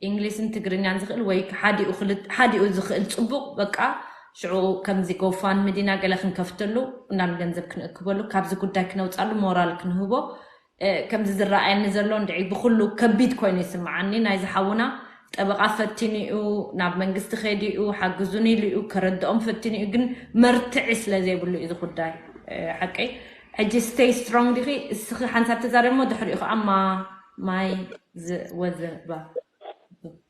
እንግሊዝን ትግርኛን ዝኽእል ወይ ሓዲኡ ክልት- ሓዲኡ ዝኽእል ጽቡቕ በቃ ሽዑ ከምዚ ጎፋን ምዲና ገለ ክንከፍተሉ እናን ገንዘብ ክንእክበሉ ካብዚ ጉዳይ ክነውጻሉ ሞራል ክንህቦ እ፣ ከምዚ ዝረኣየኒ ዘሎ እንድዒ ብኩሉ ከቢድ ኮይኑ ይስምዓኒ። ናይዚ ሓውና ጠበቓ ፈቲኑ እዩ፣ ናብ መንግስቲ ከይዱ እዩ፣ ሓግዙኒ ኢሉ እዩ፣ ከረድኦም ፈቲኑ እዩ፣ ግን መርትዒ ስለ ዘይብሉ እዩ እዚ ጉዳይ እ፣ ሓቀይ። ሕጂ stay strong ዲኺ እስኺ ሓንሳብ ተዛረቢ እሞ ድሕሪኡ ከዓ ማ ማይ ዝወዘባ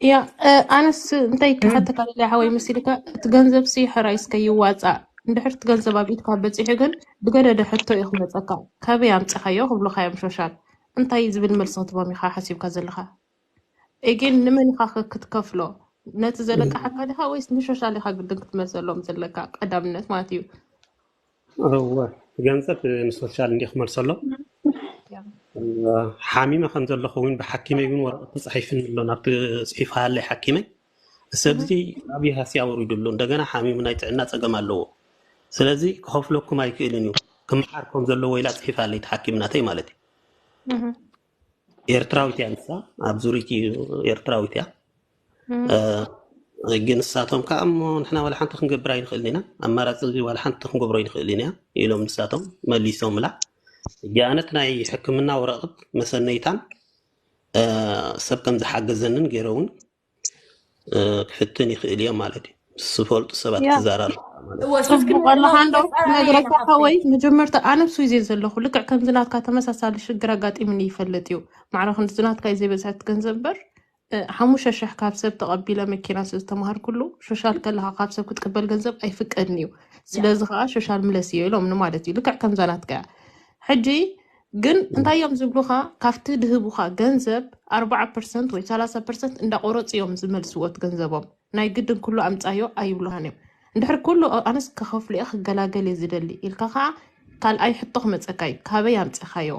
ያ እ፣ ኣነስ እንታይ ክሓተካ ደልያ ሓወይ መሲልካ እቲ ገንዘብ ሲ ሕራይ እስከ ይዋፃእ እንድሕር እቲ ገንዘብ ኣብ ኢድካ በፂሑ ግን ብገደደ ሕቶ እዩ ክመፀካ ካበይ ኣምፅኻዮ ክብሉካ እዮም ሾሻል እንታይ ዝብል መልሲ ክትቦም ኢኻ ሓሲብካ ዘለኻ ኤጌን ንመን ኢኻ ከ ክትከፍሎ ነቲ ዘለቃሓካ ዲኻ ወይስ ንሾሻል ኢኻ ግድን ክትመልሰሎም ዘለካ ቀዳምነት ማለት እዩ እወ፣ ገንዘብ ንሶሻል እንዲ ክመልሰሎም ሓሚመ ከም ዘለኹ እውን ብሓኪመይ እውን ወረቐት ተፃሒፍኒ ኣሎ ናብቲ ፅሒፋሃለይ ሓኪመይ ሰብ እዚ ኣብይ ሃሲ ኣውሪዱ ኣሎ እንደገና ሓሚሙ ናይ ጥዕና ፀገም ኣለዎ ስለዚ ክኸፍለኩም ኣይክእልን እዩ ክምሓር ከም ዘለዎ ኢላ ፅሒፋለይ ተሓኪምናተይ ማለት እዩ ኤርትራዊት እያ ንሳ ኣብ ዙሪቲ ኤርትራዊት እያ ግን ንሳቶም ከዓ እሞ ንሕና ዋላ ሓንቲ ክንገብር ኣይንኽእልን ኢና ኣማራፂ ዋላ ሓንቲ ክንገብሮ ኣይንኽእልን ኢና ኢሎም ንሳቶም መሊሶምላ ሕጂ ኣነት ናይ ሕክምና ወረቕት መሰነይታን ሰብ ከም ዝሓገዘንን ገይረ እውን ክፍትን ይኽእል እየ ማለት እዩ ዝፈልጡ ሰባት ክዘራርብ ጽቡቅ ኣለካ እንዶ ክነግረካ ሓወይ መጀመርታ ኣነ ኣብ ስዊዝ እየ ዘለኹ ልክዕ ከምዚ ናትካ ተመሳሳሊ ሽግር ኣጋጢምኒ ይፈልጥ እዩ ማዕረ ክንዲ ዝናትካ እዩ ዘይበዝሐት ገንዘብ እምበር ሓሙሽተ ሽሕ ካብ ሰብ ተቐቢለ መኪና ስለ ዝተማሃርኩሉ ሾሻል ከለኻ ካብ ሰብ ክትቅበል ገንዘብ ኣይፍቀድን እዩ ስለዚ ከዓ ሾሻል ምለስ እዮ ኢሎምኒ ማለት እዩ ልክዕ ከምዛ ናትካ እያ ሕጂ ግን እንታይ እዮም ዝብሉኻ ካብቲ ድህቡኻ ገንዘብ ኣርባዓ ፐርሰንት ወይ ሰላሳ ፐርሰንት እንዳቆረፁ እዮም ዝመልስዎ እቲ ገንዘቦም ናይ ግድን ኩሉ ኣምፃዮ ኣይብሉሃን እዮም እንድሕር ኩሉ ኣነስ ከኸፍልዮ ክገላገል እየ ዝደሊ ኢልካ ከዓ ካልኣይ ሕቶ ክመፀካ እዩ ካበይ ኣምፅኻዮ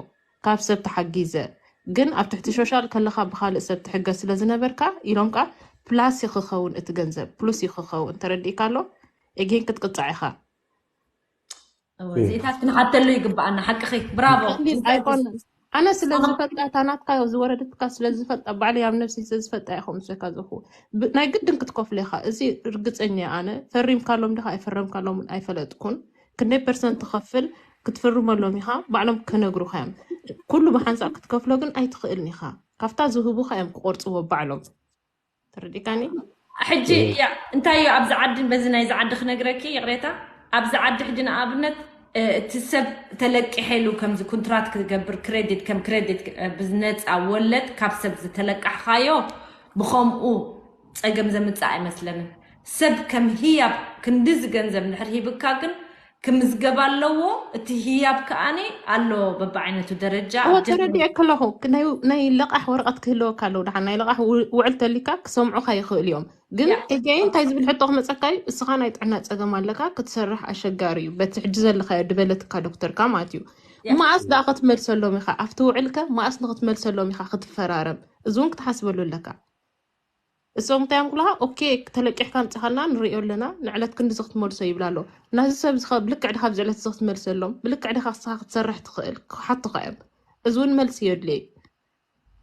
ካብ ሰብ ተሓጊዘ ግን ኣብ ትሕቲ ሾሻል ከለኻ ብካልእ ሰብ ትሕገዝ ስለ ዝነበርካ ኢሎም ከዓ ፕላስ ክኸውን እቲ ገንዘብ ፕሉስ ክኸውን ተረዲእካ ኣሎ ኤጌን ክትቅፃዕ ኢኻ እዚታት ክንሓተሉ ይግባኣና ሓቅኺ ብራቮ ቀሊል ኣይኮነን ኣነ ስለ ዝፈልጣ፣ እታ ናትካ ዝወረደትካ ስለ ዝፈልጣ፣ ባዕለይ ኣብ ነብሰይ ስለ ዝፈልጣ እየ ከምኡ ዝብለካ ዘለኹ። ብ-፣ ናይ ግድን ክትከፍሎ ኢኻ። እዚ ርግጸኛ እየ ኣነ። ፈሪምካሎም ዲኻ ኣይፈረምካሎምን ኣይፈለጥኩን። ክንደይ ፐርሰንት ትኸፍል ክትፍርመሎም ኢኻ፣ ባዕሎም ክነግሩኻ እዮም። ኩሉ ብሓንሳብ ክትከፍሎ ግን ኣይትኽእልን ኢኻ። ካብታ ዝህቡኻ እዮም ክቆርጽዎ ባዕሎም። ተረዲካኒ? ሕጂ ያ እንታይ እዩ ኣብዚ ዓዲ፣ በዚ ናይዚ ዓዲ ክነግረኪ ይቕሬታ። ኣብዚ ዓዲ ሕጂ ንኣብነት እ፣ እቲ ሰብ ተለቂሐ ኢሉ ከምዚ ኩንትራት ክገብር ክሬዲት ከም ክሬዲት እ፣ ብዝነፃ ወለድ ካብ ሰብ ዝተለቃሕኻዮ ብኸምኡ ፀገም ዘምፅእ ኣይመስለንን። ሰብ ከም ህያብ ክንድዚ ገንዘብ እንድሕር ሂብካ ግን ክምዝገብ ኣለዎ። እቲ ህያብ ከኣኒ ኣሎ በብዓይነቱ ደረጃ እወ ኣብ ጀርመን ተረዲኤ ከለኹ ናይ ናይ ለቓሕ ወረቐት ክህልወካ ኣለዎ። ደሓን ናይ ለቓሕ ው- ውዕል ተሊካ ክሰምዑኻ ይኽእሉ እዮም። ግን ያ ኤገይ እንታይ ዝብል ሕቶ ክመፀካ እዩ? እስኻ ናይ ጥዕና ፀገም ኣለካ ክትሰርሕ ኣሸጋሪ እዩ በቲ ሕጂ ዘለኻዮ ድበለትካ ዶክተርካ ማለት እዩ። ያ መኣስ ደኣ ክትመልሰሎም ኢኻ ኣብቲ ውዕልከ? መኣስ ንክትመልሰሎም ኢኻ ክትፈራረም? እዚ እውን ክትሓስበሉ ኣለካ። እሶም እንታይ እዮም ክብሉኻ? ኦኬ ተለቂሕካ ምፅኻልና ንሪኦ ኣለና ንዕለት ክንድዚ ክትመልሶ ይብል ኣሎ። ናዚ ሰብ እዚ ከ ብልክዕ ድኻ ኣብዚ ዕለት እዚ ክትመልሰሎም? ብልክዕ ድኻ ክስኻ ክትሰርሕ ትኽእል? ክሓቱኻ እዮም። እዚ እውን መልሲ የድልዮ እዩ።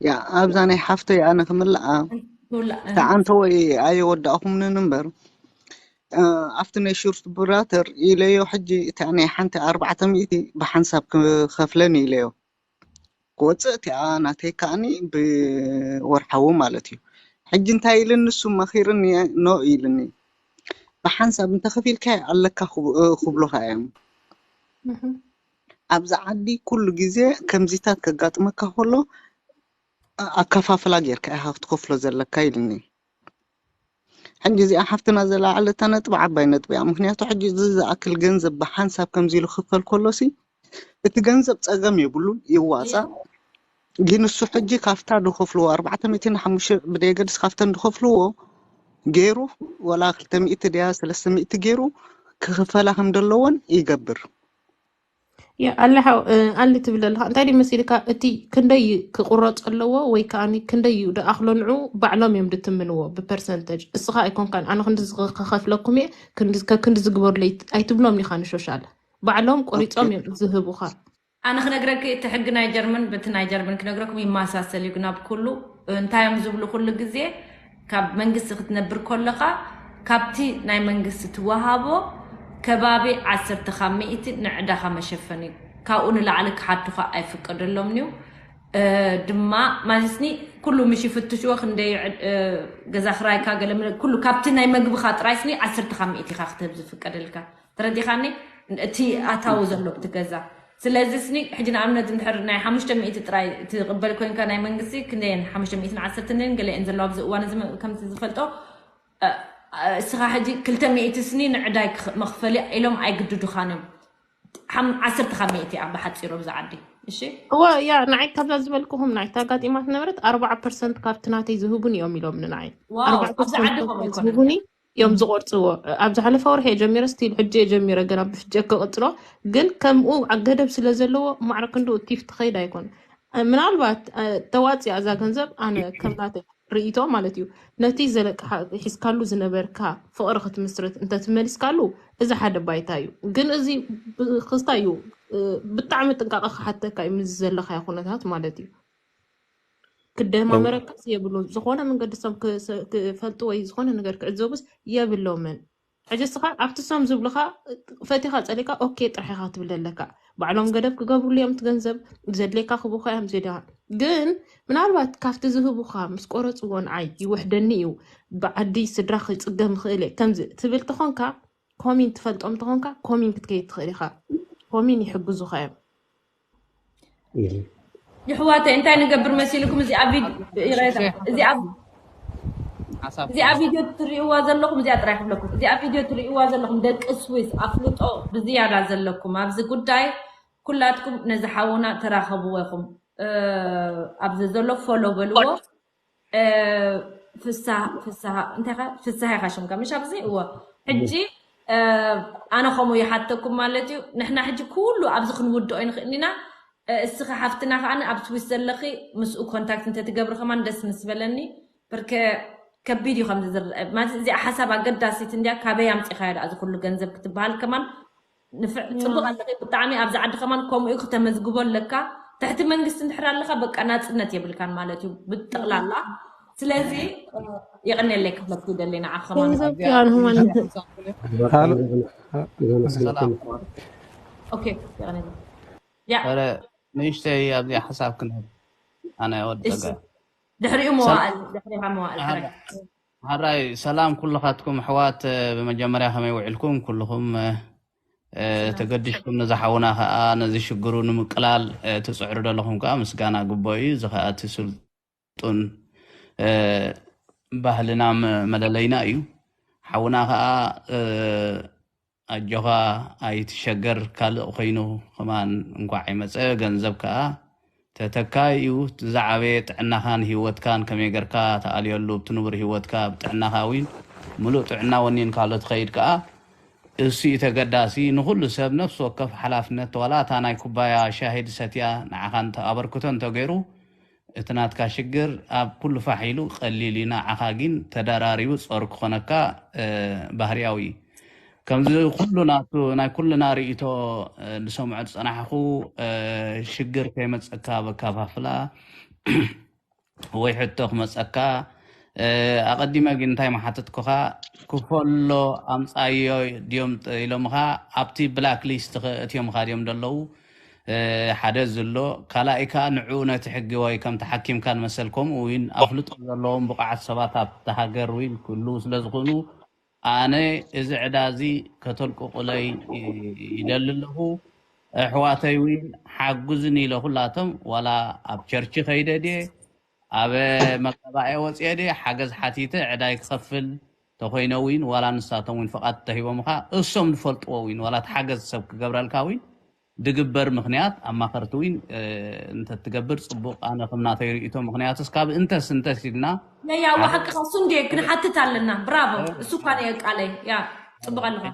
ያ ኣብዛ ናይ ሓፍተይ ኣነ ክምልኣ ትውላእ ተዓንተወ ኣይወዳእኹምንን እምበር እ፣ ኣብቲ ናይ ሹርት ብራተር ኢለዮ ሕጂ እታ ናይ ሓንቲ ኣርባዕተ ሚእቲ ብሓንሳብ ክኸፍለኒ ኢለዮ ክወፅእ እቲኣ ናተይ ከዓኒ ብወርሓዊ ማለት እዩ ሕጂ እንታይ ኢልን ንሱ መኺርኒ ኖ ኢልኒ ብሓንሳብ እንተኸፊልካ ኣለካ ክብ- እ፣ ክብሉኻ እዮም ኣብዚ ዓዲ ኩሉ ግዜ ከምዚታት ከጋጥመካ ከሎ ኣከፋፍላ ጌርካ ኢኻ ክትከፍሎ ዘለካ ኢልኒ ሕጂ እዚኣ ሓፍትና ዘለዓለታ ነጥቢ ዓባይ ነጥቢ እያ ምክንያቱ ሕጂ እዚ ዝኣክል ገንዘብ ብሓንሳብ ከምዚ ኢሉ ክፈል ከሎ ሲ እቲ ገንዘብ ፀገም የብሉን ይዋፃእ ግን እሱ ሕጂ ካብታ ዝኸፍልዎ ኣርባዕተ ሚእቲ ሓሙሽተ ብደየገድስ ካብተን ዝኸፍልዎ ገይሩ ወላ ክልተ ሚእቲ ድያ ሰለስተ ሚእቲ ገይሩ ክኽፈላ ከም ዘለዎን ይገብር ያ ኣለ ሓው እ፣ ኣሊ ትብል ኣለኻ እንታይ ድዩ መሲልካ እቲ ክንደይ ክቁረፅ ኣለዎ ወይ ከዓ ክንደይ እዩ ደኣኽሎ ንዑ ባዕሎም እዮም ድትምንዎ ብፐርሰንተጅ እስኻ ኣይኮንካን ኣነ ክንዲ ከኸፍለኩም እየ ክንዲ ዝግበሩለይ ኣይትብሎም ዲኻ ንሾሻል ባዕሎም ቆሪፆም እዮም ዝህቡኻ ኣነ ክነግረኪ እቲ ሕጊ ናይ ጀርመን በቲ ናይ ጀርመን ክነግረኩም ይመሳሰል እዩ ናብ ኩሉ እንታይ እዮም ዝብሉ ኩሉ ግዜ ካብ መንግስቲ ክትነብር ከለኻ ካብቲ ናይ መንግስቲ ትወሃቦ ከባቢ ዓሰርተ ካብ ሚእቲ ንዕዳኻ መሸፈኒ ካብኡ ንላዕሊ ክሓቱኻ ኣይፍቀደሎምን እዩ ድማ ማለትኒ ኩሉ ምሽ ይፍትሽዎ ክንደይ ገዛ ክራይካ ገለ ኩሉ ካብቲ ናይ መግብኻ ጥራይስኒ ዓሰርተ ካብ ሚእቲ ኢኻ ክትህብ ዝፍቀደልካ ተረዲኻኒ እቲ ኣታዊ ዘሎ ብቲ ገዛ ስለዚ ስኒ ሕጂ ንኣብነት እንድሕር ናይ ሓሙሽተ ሚእቲ ጥራይ ትቕበል ኮይንካ ናይ መንግስቲ ክንደየን ሓሙሽተ ሚእትን ዓሰርተን ገለአን ዘለዋ ኣብዚ እዋን እዚ ከምዚ ዝፈልጦ እስኻ ሕጂ ክልተ ሚእቲ ስኒ ንዕዳይ መኽፈሊ ኢሎም ኣይግድዱኻን እዮም ዓሰርተ ካብ ሚእቲ እያ ብሓፂሩ ኣብዚ ዓዲ እሺ እወ ያ ንዓይ ካብዛ ዝበልኩኹም ናይታ ኣጋጢማ ዝነበረት ኣርባዓ ፐርሰንት ካብቲ ናተይ ዝህቡን እዮም ኢሎም ንዓይ ኣብዚ ዓዲ ከምኡ ይኮነ እዮም ዝቆርፅዎ ኣብ ዝሓለፈ ወርሒ እየ ጀሚረ ስቲል ሕጂ እየ ጀሚረ ገና ብፍጀ ክቅፅሎ ግን ከምኡ ገደብ ስለ ዘለዎ ማዕረ ክንድኡ ቲፍ ትኸይድ ኣይኮን ምናልባት ተዋፅያ እዛ ገንዘብ ኣነ ከም ናተ ርእይቶ ማለት እዩ ነቲ ዘለቅሓ ሒዝካሉ ዝነበርካ ፍቕሪ ክትምስርት እንተትመሊስካሉ እዚ ሓደ ባይታ እዩ ግን እዚ ክስታ እዩ ብጣዕሚ ጥንቃቐ ክሓተካ እዩ ምስ ዘለካዮ ኩነታት ማለት እዩ ክደማመረካስ የብሉን ዝኾነ መንገዲ ሰብ ክፈልጡ ወይ ዝኾነ ነገር ክዕዘቡስ የብሎምን ሕጂ እስኻ ኣብቲ ሶም ዝብሉኻ ፈቲኻ ጸሊካ ኦኬ ጥራሕ ኢኻ ትብል ኣለካ ባዕሎም ገደብ ክገብሩሉ እዮም እቲ ገንዘብ ዘድልየካ ክቡኻ እዮም ዜድኻ ግን ምናልባት ካብቲ ዝህቡኻ ምስ ቆረፅዎ ንዓይ ይውሕደኒ እዩ ብዓዲ ስድራ ክፅገም ይኽእል እየ ከምዚ ትብል ተኾንካ ኮሚን ትፈልጦም ተኾንካ ኮሚን ክትከይድ ትኽእል ኢኻ ኮሚን ይሕግዙኻ እዮም ይሕዋተይ እንታይ ንገብር መሲልኩም እዚኣ እዚኣ ቪድዮ ትርእይዋ ዘለኹም እዚኣ ጥራይ ክብለኩም እዚኣ ቪድዮ ትርእይዋ ዘለኹም ደቂ ስዊስ ኣፍልጦ ብዝያዳ ዘለኩም ኣብዚ ጉዳይ ኩላትኩም ነዚ ሓውና ተራኸብዎ ኢኹም ኣብዚ ዘሎ ፎሎ በልዎ ፍስሃ ፍስሃ እንታይ ፍስሃ ኢኻ ሽምካ ምሽ ኣብዚ እዎ ሕጂ ኣነ ከምኡ ይሓተኩም ማለት እዩ ንሕና ሕጂ ኩሉ ኣብዚ ክንውድኦ ይንኽእል ኢና እስኺ ሓፍትና ከዓ ኣብ ስዊስ ዘለኺ ምስኡ ኮንታክት እንተትገብሪ ከማን ደስ ምስ በለኒ ብርከ ከቢድ እዩ ከምዚ ዝረአ ማለት እዚኣ ሓሳብ ኣገዳሲት እንዲያ ካበይ ኣምፂኻዮ ደኣ እዚ ኩሉ ገንዘብ ክትበሃል ከማን ንፍዕ ፅቡቅ ኣለኺ ብጣዕሚ ኣብዚ ዓዲ ከማን ከምኡ እዩ ክተመዝግቦ ኣለካ ትሕቲ መንግስቲ እንድሕር ኣለኻ በቃ ናፅነት የብልካን ማለት እዩ ብጠቕላላ። ስለዚ የቐንየለይ ክፍለክ ይደሊ ንዓኻ ገንዘብ ያን ሁማን ኦኬ። የቐንየለይ። ያ ኧረ ንእሽተይ ኣብዚኣ ሓሳብ ክንህብ ኣነ ወዲ እሺ ጸጋ ድሕሪኡ መዋእል ድሕሪኻ መዋእል ሓራይ ሰላም ኩልኻትኩም ኣሕዋት። ብመጀመርያ ከመይ ውዕልኩም ኩልኹም? ተገዲሽኩም ነዚ ሓውና ከዓ ነዚ ሽግሩ ንምቅላል ትፅዕሩ ዘለኹም ከዓ ምስጋና ግቦ እዩ። እዚ ከዓ እቲ ስልጡን ባህልና መለለይና እዩ። ሓውና ከዓ ኣጆኻ ኣይትሸገር ካልእ ኮይኑ ከማን እንኳዕ ይመፀ። ገንዘብ ከዓ ተተካይ እዩ። እቲ ዝዓበየ ጥዕናኻን ህይወትካን ከመይ ገርካ ተኣልየሉ ብቲ ንቡር ህይወትካ ብጥዕናኻ እውን ምሉእ ጥዕና ወኒንካሉ ትኸይድ ከዓ እሱ እዩ ተገዳሲ። ንኹሉ ሰብ ነፍሲ ወከፍ ሓላፍነት ዋላ እታ ናይ ኩባያ ሻሂ ድሰትያ ንዓኻ እንተ ኣበርክቶ እንተገይሩ እቲ ናትካ ሽግር ኣብ ኩሉ ፋሕ ኢሉ ቀሊል እዩ። ንዓኻ ግን ተደራሪቡ ጾር ክኾነካ ባህርያዊ እዩ። ከምዚ ኩሉ ናቱ ናይ ኩልና ርእይቶ ዝሰምዖ ዝጸናሕኹ ሽግር ከይመጸካ በካፋፍላ ወይ ሕቶ ክመጸካ ኣቐዲመ ግን እንታይ መሓተትኩኻ ክፈሎ ኣምጻዮ ድዮም ኢሎምኻ ኣብቲ ብላክ ሊስት እትዮምኻ ድዮም ደለዉ ሓደ ዝሎ ካልኣይ ከዓ ንዑ ነቲ ሕጊ ወይ ከምቲ ሓኪምካ ንመሰል ከምኡ እውን ኣፍልጦ ዘለዎም ብቑዓት ሰባት ኣብቲ ሃገር እውን ክህልዉ ስለ ዝኾኑ ኣነ እዚ ዕዳ እዚ ከተልቅቁለይ ይደሊ ኣለኹ። ኣሕዋተይ እውን ሓጉዝኒ ኢለ ኩላቶም ዋላ ኣብ ቸርች ከይደ ድየ ኣብ መጋባኤ ወፅየ ድየ ሓገዝ ሓቲተ ዕዳይ ክኸፍል ተኮይነ እውን ዋላ ንሳቶም እውን ፍቓድ ተሂቦምኻ እሶም ዝፈልጥዎ እውን ዋላ እቲ ሓገዝ ሰብ ክገብረልካ እውን ድግበር ምኽንያት ኣማኸርቲ እውን እንተትገብር ፅቡቕ። ኣነ ከም ናተይ ርእይቶ ምኽንያቱስ ካብ እንተስ እንተስ ኢልና ያ ያ ሓቅኻ እሱ እንዴ ክንሓትት ኣለና። ብራቮ እሱ እኳ ነየ ቃለይ ያ ፅቡቕ ኣለኻ።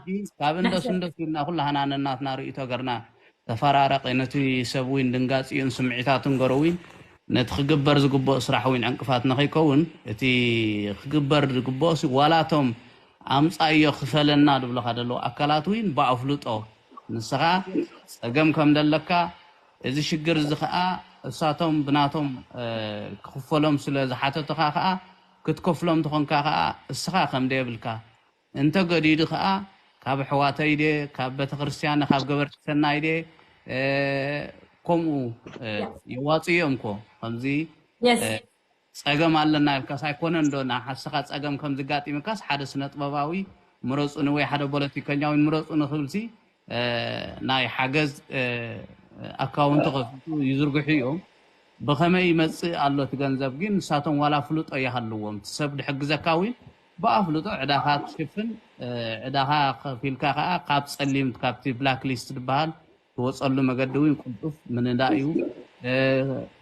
ካብ እንደስ እንደስ ኢልና ኩላህና ነናትና ርእይቶ ገርና ተፈራረቂ ነቲ ሰብ እውን ድንጋፂኡን ስምዒታቱን ገሩ እውን ነቲ ክግበር ዝግብኦ ስራሕ እውን ዕንቅፋት ንኸይከውን እቲ ክግበር ዝግብኦ ዋላቶም ኣምፃዮ ክፈለና ዝብለካ ዘለዉ ኣካላት እውን ብኣፍልጦ ንስኻ ፀገም ከም ዘለካ እዚ ሽግር እዚ ከዓ እሳቶም ብናቶም ክኽፈሎም ስለ ዝሓተቱኻ ከዓ ክትከፍሎም ተኾንካ ከዓ እስኻ ከም ደየብልካ እንተገዲዱ ከዓ ካብ ኣሕዋተይ ደ ካብ ቤተክርስትያን ካብ ገበርቲ ሰናይ ደ ከምኡ የዋፅኡ እዮም እኮ ከምዚ ፀገም ኣለና ኢልካስ ኣይኮነን ዶ ንሓስኻ ፀገም ከም ዝጋጢምካስ ሓደ ስነ ጥበባዊ ምረፁኒ ወይ ሓደ ፖለቲከኛ ወይ ምረፁኒ ክብልሲ ናይ ሓገዝ ኣካውንት ከፊቱ ይዝርግሑ እዮም። ብኸመይ ይመፅእ ኣሎ እቲ ገንዘብ ግን ንሳቶም ዋላ ፍልጦ ይሃልዎም እቲ ሰብ ድሕግዘካ እውን ብኣፍልጦ ዕዳኻ ትሽፍን ዕዳኻ ከፊልካ ከዓ ካብ ፀሊም ካብቲ ብላክ ሊስት ዝበሃል ትወፀሉ መገዲ እውን ቅልጡፍ ምንዳእ እዩ።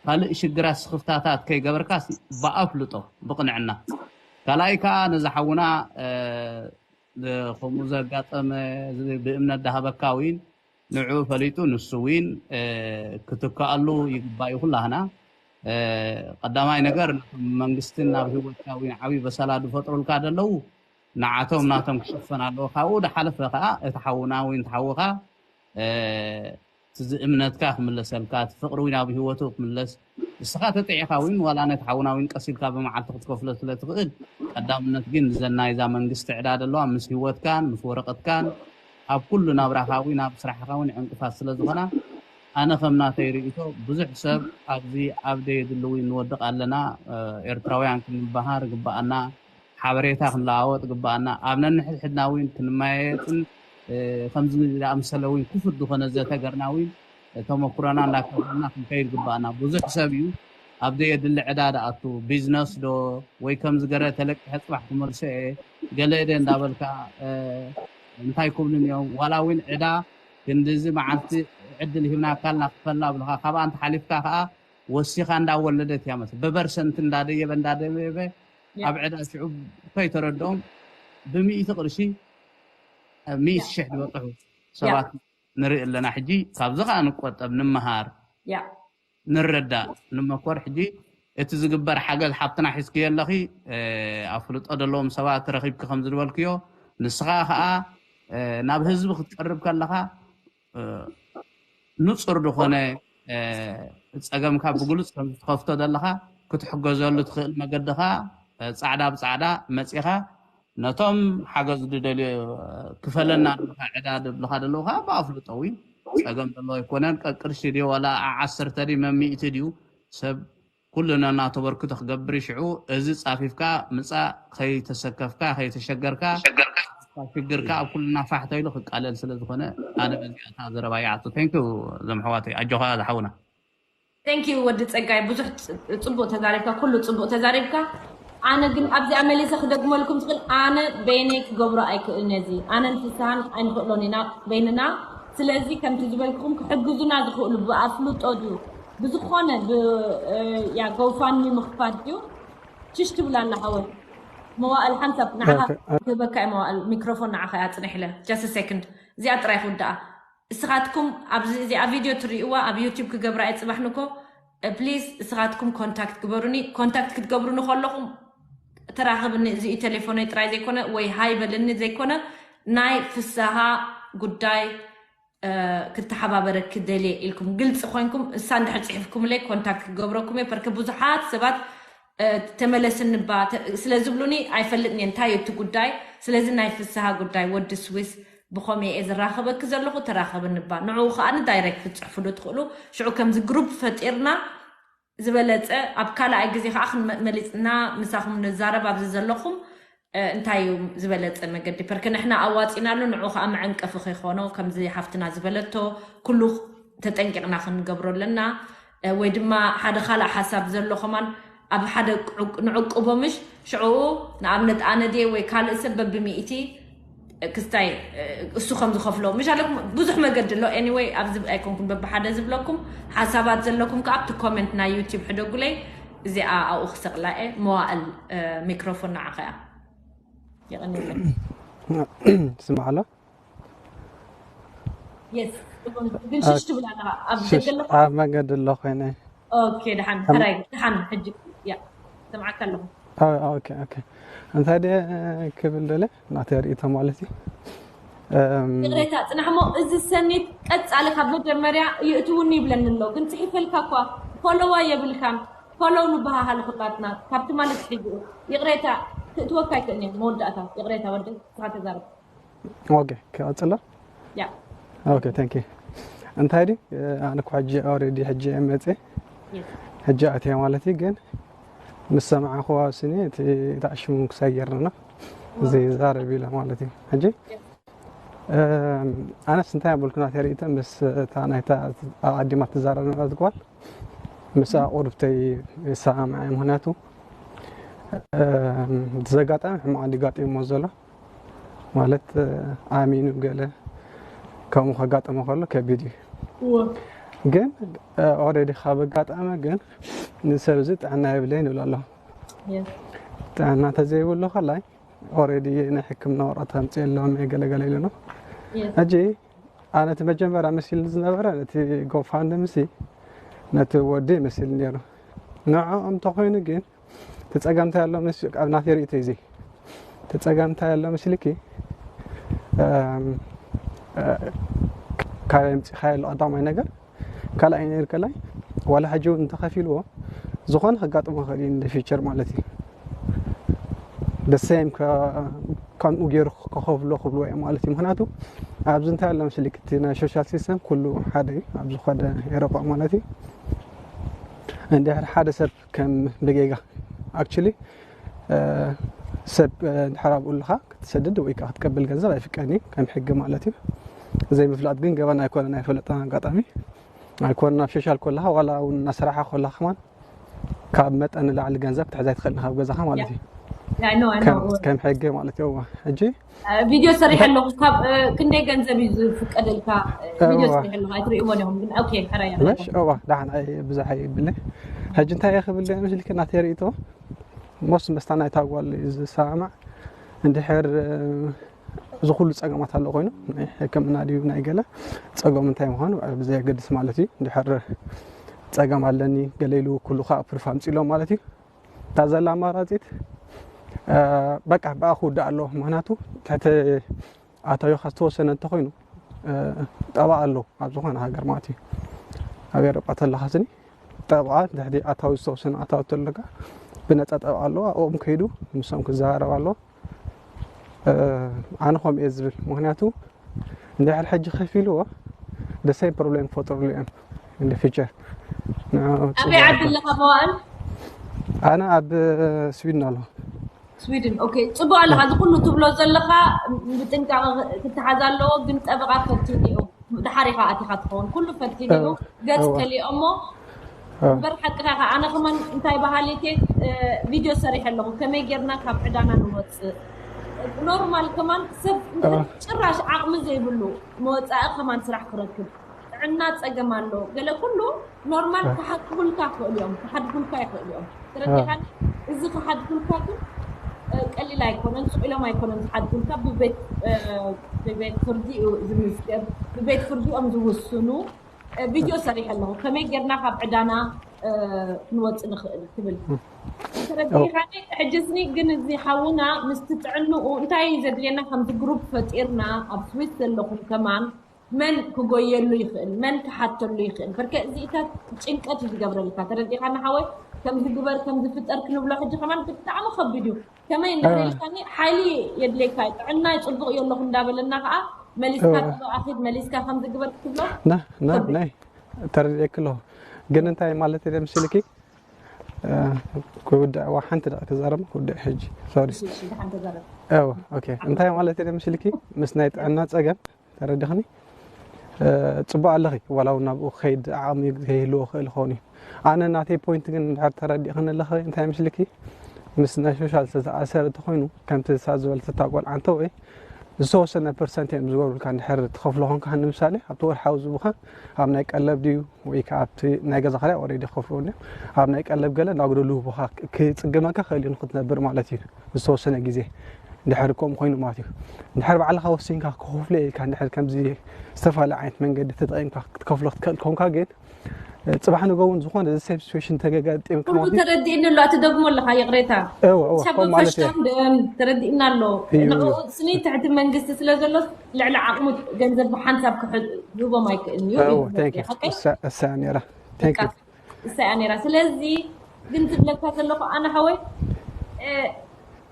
ካልእ ሽግራት ስኽፍታታት ከይገበርካስ ብኣፍልጦ ብቕንዕና ካልኣይ ከዓ ነዚ ሓውና ከምኡ ዘጋጠመ ብእምነት ዳሃበካ እውን ንዑ ፈሊጡ ንሱ እውን ክትከኣሉ ይግባእ እዩ ኩላህና ቀዳማይ ነገር መንግስትን ናብ ህይወትካ እውን ዓብዪ በሰላ ዝፈጥሩልካ ዘለዉ ንዓቶም ናቶም ክሽፈን ኣለዎ ካብኡ ዝሓለፈ ከዓ እቲ ሓውና እውን ትሓውካ እቲ እምነትካ ክምለሰልካ እቲ ፍቅሪ እውን ኣብ ህይወቱ ክምለስ ንስኻ ተጥዒኻ እውን ዋላ ነቲ ሓውና እውን ቀሲልካ ብመዓልቲ ክትከፍሎ ስለ ትኽእል ቀዳምነት ግን ንዘናይዛ መንግስቲ ዕዳ ዘለዋ ምስ ህይወትካን ምስ ወረቀትካን ኣብ ኩሉ ናብራኻ እውን ኣብ ስራሕኻ እውን ዕንቅፋት ስለ ዝኾና ኣነ ከም ናተይ ርእይቶ ብዙሕ ሰብ ኣብዚ ኣብ ደየድሊ እውን ንወድቕ ኣለና ኤርትራውያን ክንበሃር ግበኣና ሓበሬታ ክንለዋወጥ ግበኣና ኣብ ነንሕድሕድና እውን ክንመያየጥን ከምዚ ዝኣምሰለ እውን ክፉት ዝኾነ ዘተገርና እውን ተመኩሮና እንዳካፈልና ክንከይድ ግበኣና ብዙሕ ሰብ እዩ ኣብ ዘየድሊ ዕዳ ድኣቱ ቢዝነስ ዶ ወይ ከምዚ ገረ ተለቂሐ ፅባሕ ክመልሶ እየ ገለ ደ እንዳበልካ እንታይ ክብሉን እዮም ዋላ እውን ዕዳ ክንድዚ መዓልቲ ዕድል ሂብናካ ኣልና ክፈላ ብልካ ካብኣ እንተሓሊፍካ ከዓ ወሲኻ እንዳወለደት እያ መስል ብበርሰንት እንዳደየበ እንዳደየበ ኣብ ዕዳ ሽዑ ከይተረድኦም ብሚእቲ ቅርሺ ሚእቲ ሽሕ ዝበፅሑ ሰባት ንርኢ ኣለና ሕጂ ካብዚ ከዓ ንቆጠብ ንምሃር ንረዳእ ንመኮር ሕጂ እቲ ዝግበር ሓገዝ ሓብትና ሒዝክዮ ኣለኺ ኣፍልጦ ዘለዎም ሰባት ረኺብኪ ከም ዝድበልክዮ ንስኻ ከዓ ናብ ህዝቢ ክትቀርብ ከለኻ ንፁር ዝኾነ ጸገምካ ብግሉጽ ከም ዝትኸፍቶ ዘለኻ ክትሕገዘሉ ትኽእል መገዲ ኸዓ ጻዕዳ ብጻዕዳ መጺኻ ነቶም ሓገዝ ዝደልዩ ክፈለና ኣለካ ዕዳ ድብልካ ደለዉ ከዓ ብኣፍልጦ እውን ጸገም ዘለዎ ኣይኮነን። ቀቅርሺ ድዩ ዋላ ዓሰርተ ድዩ መሚእቲ ድዩ ሰብ ኩሉ ነናተበርክቶ ክገብር እዩ። ሽዑ እዚ ፃፊፍካ ምፃእ ከይተሰከፍካ ከይተሸገርካ ሽግርካ ኣብ ኩልና ፋሕ ተይሉ ክቃለል ስለ ዝኾነ ኣነ በዚኣታ ዘረባ ይዓቱ። ቴንክ ዩ ዘምሕዋተይ ኣጆኻ ዝሓውና። Thank you ወዲ ፀጋይ ብዙሕ ፅቡቅ ተዛሪብካ፣ ኩሉ ፅቡቅ ተዛሪብካ። ኣነ ግን ኣብዚኣ መሊሰ ክደግመልኩም ዝኽእል ኣነ በይነይ ክገብሮ ኣይክእል ነዚ ኣነን ፍስሃን ኣይንኽእሎን ኢና በይንና። ስለዚ ከምቲ ዝበልክኹም ክሕግዙና ዝኽእሉ ብኣፍልጦ ድዩ ብዝኾነ ያ ጎፋንሚ ምኽፋት ድዩ ሽሽ ትብል ኣላ ሓወይ። መዋእል ሓንሳብ ንዓኻ ክህበካ እየ መዋእል ሚክሮፎን ንዓኻ እያ ፅንሕ ኢለ just second እዚኣ ጥራይ ክውድኣ። እስኻትኩም ኣብዚ እዚኣ ቪድዮ ትርእይዋ ኣብ ዩቲብ ክገብራ እየ ፅባሕ ንኮ ፕሊዝ እስኻትኩም ኮንታክት ግበሩኒ። ኮንታክት ክትገብሩኒ ከለኹም ተራኸብኒ እዚ እዩ ቴሌፎነይ ጥራይ ዘይኮነ ወይ ሃይ በልኒ ዘይኮነ ናይ ፍስሃ ጉዳይ ክተሓባበረኪ ደልየ ኢልኩም ግልፂ ኮይንኩም እሳ እንድሕር ፅሒፍኩምለይ ኮንታክት ክገብረኩም እየ ፐርከ ብዙሓት ሰባት ተመለስኒ እባ ስለ ዝብሉኒ ኣይፈልጥን እየ እንታይ እዩ እቲ ጉዳይ። ስለዚ ናይ ፍስሃ ጉዳይ ወዲ ስዊስ ብኸምኡ እየ ዝራኸበኪ ዘለኹ ተራኸብኒ እባ ንዕኡ ከዓ ንዳይሬክት ክትፅሕፉሉ ትኽእሉ። ሽዑ ከምዚ ግሩፕ ፈጢርና ዝበለፀ ኣብ ካልኣይ ግዜ ከዓ ክንመሊፅና ምሳኹም ንዛረብ ኣብዚ ዘለኹም እንታይ እዩ ዝበለፀ መገዲ ፐርከ ንሕና ኣዋፂናሉ ንዑ ከዓ መዐንቀፊ ከይኮኖ ከምዚ ሓፍትና ዝበለቶ ኩሉ ተጠንቂቕና ክንገብሮ ኣለና። ወይ ድማ ሓደ ካልእ ሓሳብ ዘሎ ከማን ኣብ ሓደ ንዕቅቦ ምሽ ሽዕኡ ንኣብነት ኣነ ድየ ወይ ካልእ ሰብ በብሚእቲ ክስታይ እሱ ከም ዝኸፍሎ ምሽ ኣለኩም ብዙሕ መገዲ ኣሎ። ኤኒወይ ኣብዚ ኣይኮንኩም በብሓደ ዝብለኩም ሓሳባት ዘለኩም ከዓ ኣብቲ ኮመንት ናይ ዩቲብ ሕደጉለይ። እዚኣ ኣብኡ ክሰቕላ እየ። መዋእል ሚክሮፎን ንዓኻ እያ። የቐንየለይ። ስማዕ ኣሎ። የስ ግን ሽሽ ትብል ኣለኻ ኣብ ደገ ኣለኻ። ኣብ መንገዲ ኣሎ ኮይነ። ኦኬ ደሓን ሕራይ ደሓን ሕጂ ያ ሰምዓካ ኣለኹ። ኦኬ ኦኬ እንታይ ድየ ክብል ደለ ናተይ ርእይቶ ማለት እዩ። እም፣ ይቕሬታ ፅናሕሞ እዚ ሰኒት ቀፃሊ ካብ መጀመርያ ይእትውኒ ይብለኒ ኣሎ ግን ፅሒፈልካ እኳ ፎሎዋ የብልካን። ፎሎው ንበሃሃል ኩላትና ካብቲ ማለት ሒጉ ይቕሬታ ክእትወካ ኣይክእልን እየ መወዳእታ ይቕሬታ ወደ ስኻ ተዛረብ። ኦኬ ክቐፅሎ። ያ ኦኬ ታንክ ዩ። እንታይ ድዩ ኣነ እኮ ሕጂ ኦልሬዲ ሕጂ እየ መፅእ ሕጂ ኣትየ ማለት እዩ። ግን ምስ ሰማዕኽዋ ስኒ እቲ ተኣሽሙ ክሳይ ጌርና እዚ ዛረብ ኢለ ማለት እዩ። ሕጂ ኣነስ እንታይ ኣበልኩ ናተይ ርእይቶ ምስ እታ ናይታ ኣቐዲማ ትዛረብ ነበረት ጓል ምስኣ ቁርብተይ ይሰማማዕ እየ። ምክንያቱ እቲ ዘጋጠመ ሕማቕ ኣጋጢምዎ ዘሎ ማለት ኣሚኑ ገለ ከምኡ ከጋጥሞ ከሎ ከቢድ እዩ። ግን ኦልሬዲ ካብ ኣጋጠመ ግን ንሰብ እዚ ጥዕና የብለይን ይብሎ ኣሎ። ጥዕና እንተዘይብሉ ከላይ ኦልሬዲ ናይ ሕክምና ወረቐት ኣምፅእ ኣለዎም እየ ገለገለ ኢሉ ነው። ሕጂ ኣነ እቲ መጀመርያ መሲልኒ ዝነበረ እቲ ጎፋንድሚ ሲ ነቲ ወዲ መሲልኒ ነይሩ። ንዕኦም እንተኾይኑ ግን እቲ ፀገም እንታይ ኣሎ መስ ኣብ ናተይ ርእይቶ እዩ እዚ እቲ ፀገም እንታይ ኣሎ መስልኪ ካበይ ኣምፂኻዮ ኣሎ ቀዳማይ ነገር ካልኣይ ነገር ከላይ ዋላ ሕጂ እውን እንተኸፊልዎ ዝኾነ ከጋጥሞ ይኽእል እዩ in the future ማለት እዩ። the same ከምኡ ገይሩ ክኸፍሎ ክብልዎ እዮም ማለት እዩ። ምክንያቱ ኣብዚ እንታይ ኣሎ መስልኪ እቲ ናይ social system ኩሉ ሓደ እዩ ኣብ ዝኾነ ኤሮጳ ማለት እዩ። እንድሕር ሓደ ሰብ ከም ብጌጋ actually ሰብ እንድሕር ኣብኡ ኣለኻ ክትሰድድ ወይ ከዓ ክትቀብል ገንዘብ ኣይፍቀድን እዩ ከም ሕጊ ማለት እዩ። ዘይምፍላጥ ግን ገበን ኣይኮነን። ኣይፈለጥናን ኣጋጣሚ ኣይኮነን ኣብ ሸሻል ኮለኻ ዋላ እውን እናሰራሕኻ ኮለኻ ከማን ካብ መጠን ንላዕሊ ገንዘብ ክትሕዝ ኣይትኽእልን ካብ ገዛኻ ማለት እዩ። ከም ሕጊ ማለት እዩ። እዋ ሕጂ ቪድዮ ሰሪሐ ኣለኹ። ካብ ክንደይ ገንዘብ እዩ ዝፍቀደልካ? ቪድዮ ሰሪሐ ኣለኹ። ኣይትርእይዎን ኢኹም ግን ኦኬ ሕራይ ምሽ እዋ ደሓን ኣይ ብዙሕ ኣይብልን። ሕጂ እንታይ እየ ክብል ዶ መስልኪ ናተይ ርእይቶ ሞስ መስታ ናይታ ጓል እዩ ዝሰማማዕ። እንድሕር እዚ ኩሉ ፀገማት ኣሎ ኮይኑ ናይ ሕክምና ድዩ ናይ ገለ ፀገሙ እንታይ ምዃኑ ብዘየገድስ ማለት እዩ። እንድሕር ፀገም ኣለኒ ገለ ኢሉ ኩሉ ከዓ ፕሩፍ ኣምፂሎም ማለት እዩ። እታ ዘላ ኣማራፂት በቃ ብኣ ክውዳእ ኣለዎ። ምክንያቱ ትሕቲ ኣታዊኻ ዝተወሰነ እንተኮይኑ ጠባእ ኣሎ ኣብ ዝኾነ ሃገር ማለት እዩ። ኣብ ኤሮጳ ተለኻትኒ ጠብቓ ድሕሪ ኣታዊ ዝተወሰነ ኣታዊ ተለካ ብነፃ ጠብቓ ኣለዎ። ኣብኦም ከይዱ ምሶም ክዘራረብ ኣለዎ። ኣነ ከምኡ እየ ዝብል፣ ምክንያቱ እንድሕር ሕጂ ከፊልዎ ደሳይ ፕሮብሌም ክፈጥሩሉ እዮም እንደ ፊቸር። ኣበይ ዓዲ ኣለኻ መዋእል? ኣነ ኣብ ስዊድን ኣለኹ። ስዊድን። ኦኬ፣ ፅቡቅ ኣለኻ። እዚ ኩሉ ትብሎ ዘለኻ ብጥንቃቐ ክትሓዝ ኣለዎ፣ ግን ጠበቃ ፈቲኑ እዩ። ድሓር ኢኻ ኣቲኻ ትኸውን። ኩሉ ፈቲኑ እዩ። ገፅ ከሊኦ እሞ እምበር ሓቅኻ ኢኻ። ኣነ ከማን እንታይ በሃሊቴ ቪድዮ ሰሪሐ ኣለኹ፣ ከመይ ጌርና ካብ ዕዳና ንወፅእ። ኖርማል ከማን ሰብ ጭራሽ ዓቕሚ ዘይብሉ መወፃኢ ከማን ስራሕ ክረክብ ጥዕና ፀገም ኣሎ። ገለ ኩሉ ኖርማል ክሓድጉልካ ይኽእሉ እዮም፣ ክሓድጉልካ ይኽእሉ እዮም። ተረዲኻኒ? እዚ ክሓድጉልካ ግን ቀሊል ኣይኮነን፣ ስቕ ኢሎም ኣይኮነን ዝሓድጉልካ። ብቤት ፍርዲ እዩ ዝምዝገብ፣ ብቤት ፍርዲ እዮም ዝውስኑ። ቪድዮ ሰሪሐ ኣለኹ፣ ከመይ ጌርና ካብ ዕዳና ክንወፅእ ንኽእል ትብል። ተረዲኻኒ? ሕጂ እዝኒ ግን እዚ ሓውና ምስቲ ጥዕንኡ እንታይ እዩ ዘድልየና? ከምዚ ግሩፕ ፈጢርና ኣብ ስዊስ ዘለኹም ከማን መን ክጎየሉ ይኽእል፣ መን ክሓተሉ ይኽእል። በርከ እዚኢታት ጭንቀት እዩ ዝገብረልካ። ተረዲኻና ሓወይ? ከምዚ ግበር ከምዚ ፍጠር ክንብሎ ሕጂ ከማን ብጣዕሚ ከቢድ እዩ። ከመይ እንድሕር ኢልካኒ ሓይሊ የድልየካ እዩ። ጥዕናይ ፅቡቕ እዩ ኣለኹ እንዳበለና ከዓ መሊስካ ጠበቃ ኺድ መሊስካ ከምዚ ግበር ክትብሎ ናይ ተረዲኤኪ ኣለኹ። ግን እንታይ ማለት እየ ምስልኪ ክውድዕ ዋ ሓንቲ ደቂ ክዛረብ ክውድዕ ሕጂ ሶሪ። እንታይ ማለት እየ ምስልኪ ምስ ናይ ጥዕና ፀገም ተረዲኽኒ? ፅቡቅ ኣለኺ። ዋላ እውን ናብኡ ክኸይድ ዓቕሚ ከይህልዎ ክእል ይኸውን እዩ። ኣነ ናተይ ፖይንት ግን እንድሕር ተረዲእኽኒ ኣለኺ እንታይ ምስልኪ ምስ ናይ ሶሻል ዝተኣሰረ እንተኮይኑ ከምቲ ሳ ዝበልትታ ቆልዓ እንተወይ ዝተወሰነ ፐርሰንት እዮም ዝገብሩልካ። እንድሕር ትኸፍሎ ኮንካ ንምሳሌ ኣብቲ ወርሓዊ ዝቡኻ ኣብ ናይ ቀለብ ድዩ ወይ ከዓ ኣብቲ ናይ ገዛ ክራይ ኦሬዲ ክኸፍልዎ እንዲዮም ኣብ ናይ ቀለብ ገለ እናጉደሉ ይህቡኻ። ክፅግመካ ክእል እዩ ንክትነብር ማለት እዩ ዝተወሰነ ግዜ። እንድሕር ከምኡ ኮይኑ ማለት እዩ። እንድሕር ባዕልኻ ወሲንካ ክኸፍሎ ኢልካ እንድሕር ከምዚ ዝተፈላለዩ ዓይነት መንገዲ ተጠቂምካ ክትከፍሎ ክትክእል ኮንካ ግን ፅባሕ ንጎ እውን ዝኾነ ዘ ሴም ሲቹዌሽን ተገጋጢምካ ኩሉ ማለት እዩ። ተረዲእኒ ኣሎ። ኣትደግሞ ኣለኻ ይቕሬታ። እወ እወ ሰብ ከምኡ ማለት እየ። ፈሽታም ደም ተረዲእና ኣሎ። እዩ፣ እዩ። ንዕኡ ስኒ ትሕቲ መንግስቲ ስለ ዘሎ ልዕሊ ዓቕሙ ገንዘብ ብሓንሳብ ክሕዝ ዝህቦም ኣይክእልን እዩ። እወ እዩ። Thank you። ኦኬ? እሳ እሳ ነራ። Thank you። በቃ። እሳ እያ ነራ። ስለዚ ግን ዝብለካ ዘለኹ ኣነ ሓወይ እ፣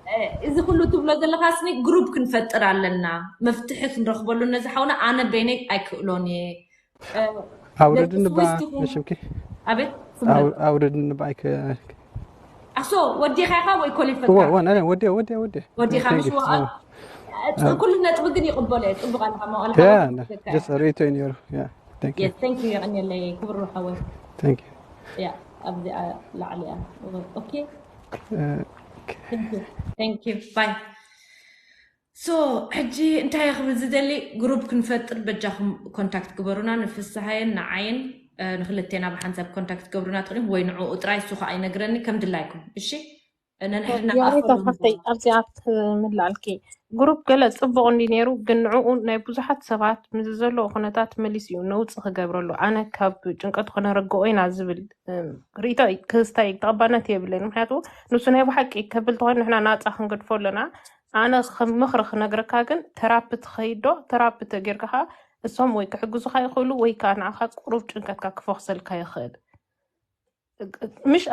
እ፣ እዚ ኩሉ ትብሎ ዘለኻ ስኒ ግሩፕ ክንፈጥር ኣለና፣ መፍትሒ ክንረኽበሉ ነዚ ሓውና ኣነ በይነይ ኣይክእሎን እየ። እ፣ ኣውርድኒ ደቂ ባ ስዊስ ትኹን ንሽምኪ ኣቤት ስምረት ኣው- ኣውርድኒ ባ ኣይክ ኣሶ ወዲኻ ኢኻ ወይ ኮሊፈካ? እዋ እዋ ናይ ወዲ ወዲ ወዲ ወዲኻ Thank ምስ you። ወኣ እዋ። እ፣ ኩሉ ነጥቢ ግን ይቕበሎ እየ። ፅቡቅ ኣለኻ መዋል ያ ሓወይ። ጀስት ርእይቶ እዩ ነይሩ። ያ Thank you። የስ ቴንክ ዩ የቐንየለይ ክብሩ ሓወይ። Thank you። ያ ኣብዚኣ ላዕሊ እያ። ኦኬ እ፣ ቴንክ ዩ ባይ። ሶ ሕጂ እንታይ ክብል ዝደሊ ግሩፕ ክንፈጥር በጃኹም ኮንታክት ግበሩና ንፍስሃየን ንዓይን እ፣ ንክልቴና ብሓንሳብ ኮንታክት ገብሩና ትኽእሉ ወይ ንዕኡ ጥራይ እሱ ከዓ ይነግረኒ ከም ድላይኩም እሺ። ነንሕድና የሬታ ክኣፈሉ ሓፍተይ ኣብዚኣ ትምልኣልኪ ግሩፕ ገለ ፅቡቕ እንዲ ነይሩ ግን ንዕኡ ናይ ብዙሓት ሰባት ምስ ዘለዎ ኩነታት መሊስ እዩ ነውፅ ክገብረሉ ኣነ ካብ ጭንቀት ኮነ ረግኦ ኢና ዝብል እም፣ ርእይቶ እዩ። ክስታይ ተቐባልነት የብለይን ምክንያቱ ንሱ ናይ ብሓቂ ከብል ተኮይኑ ንሕና ናፃ ክንገድፎ ኣለና። ኣነ ከም ምኽሪ ክነግረካ ግን ተራፒ ትኸይድ ዶ ተራፒ ተጌርካ ከዓ እሶም ወይ ክሕግዙካ ይኽእሉ ወይ ከዓ ንዓኻ ቁሩብ ጭንቀትካ ክፈኽሰልካ ይኽእል። ምሽ